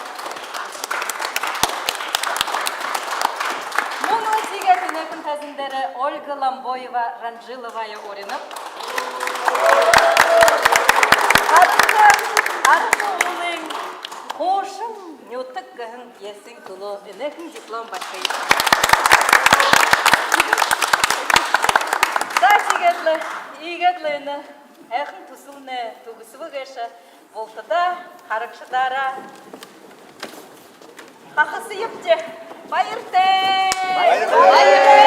Мүнөө тиигээд энэхэн тайзан дээрэ Ольга Ломбоева-Ранжиловае уринаб. Арса, Арса уулын «Хуушан нютаг» гэһэн пьесын түлөө энэхэн диплом бариха юм. За, тиигээд лэ, иигээд лэ энэ һайхан түсэлнай түгэсэбэ гээшэ. Бултадаа, харагшадаараа хахасаябди. Баяртай! Баяртай!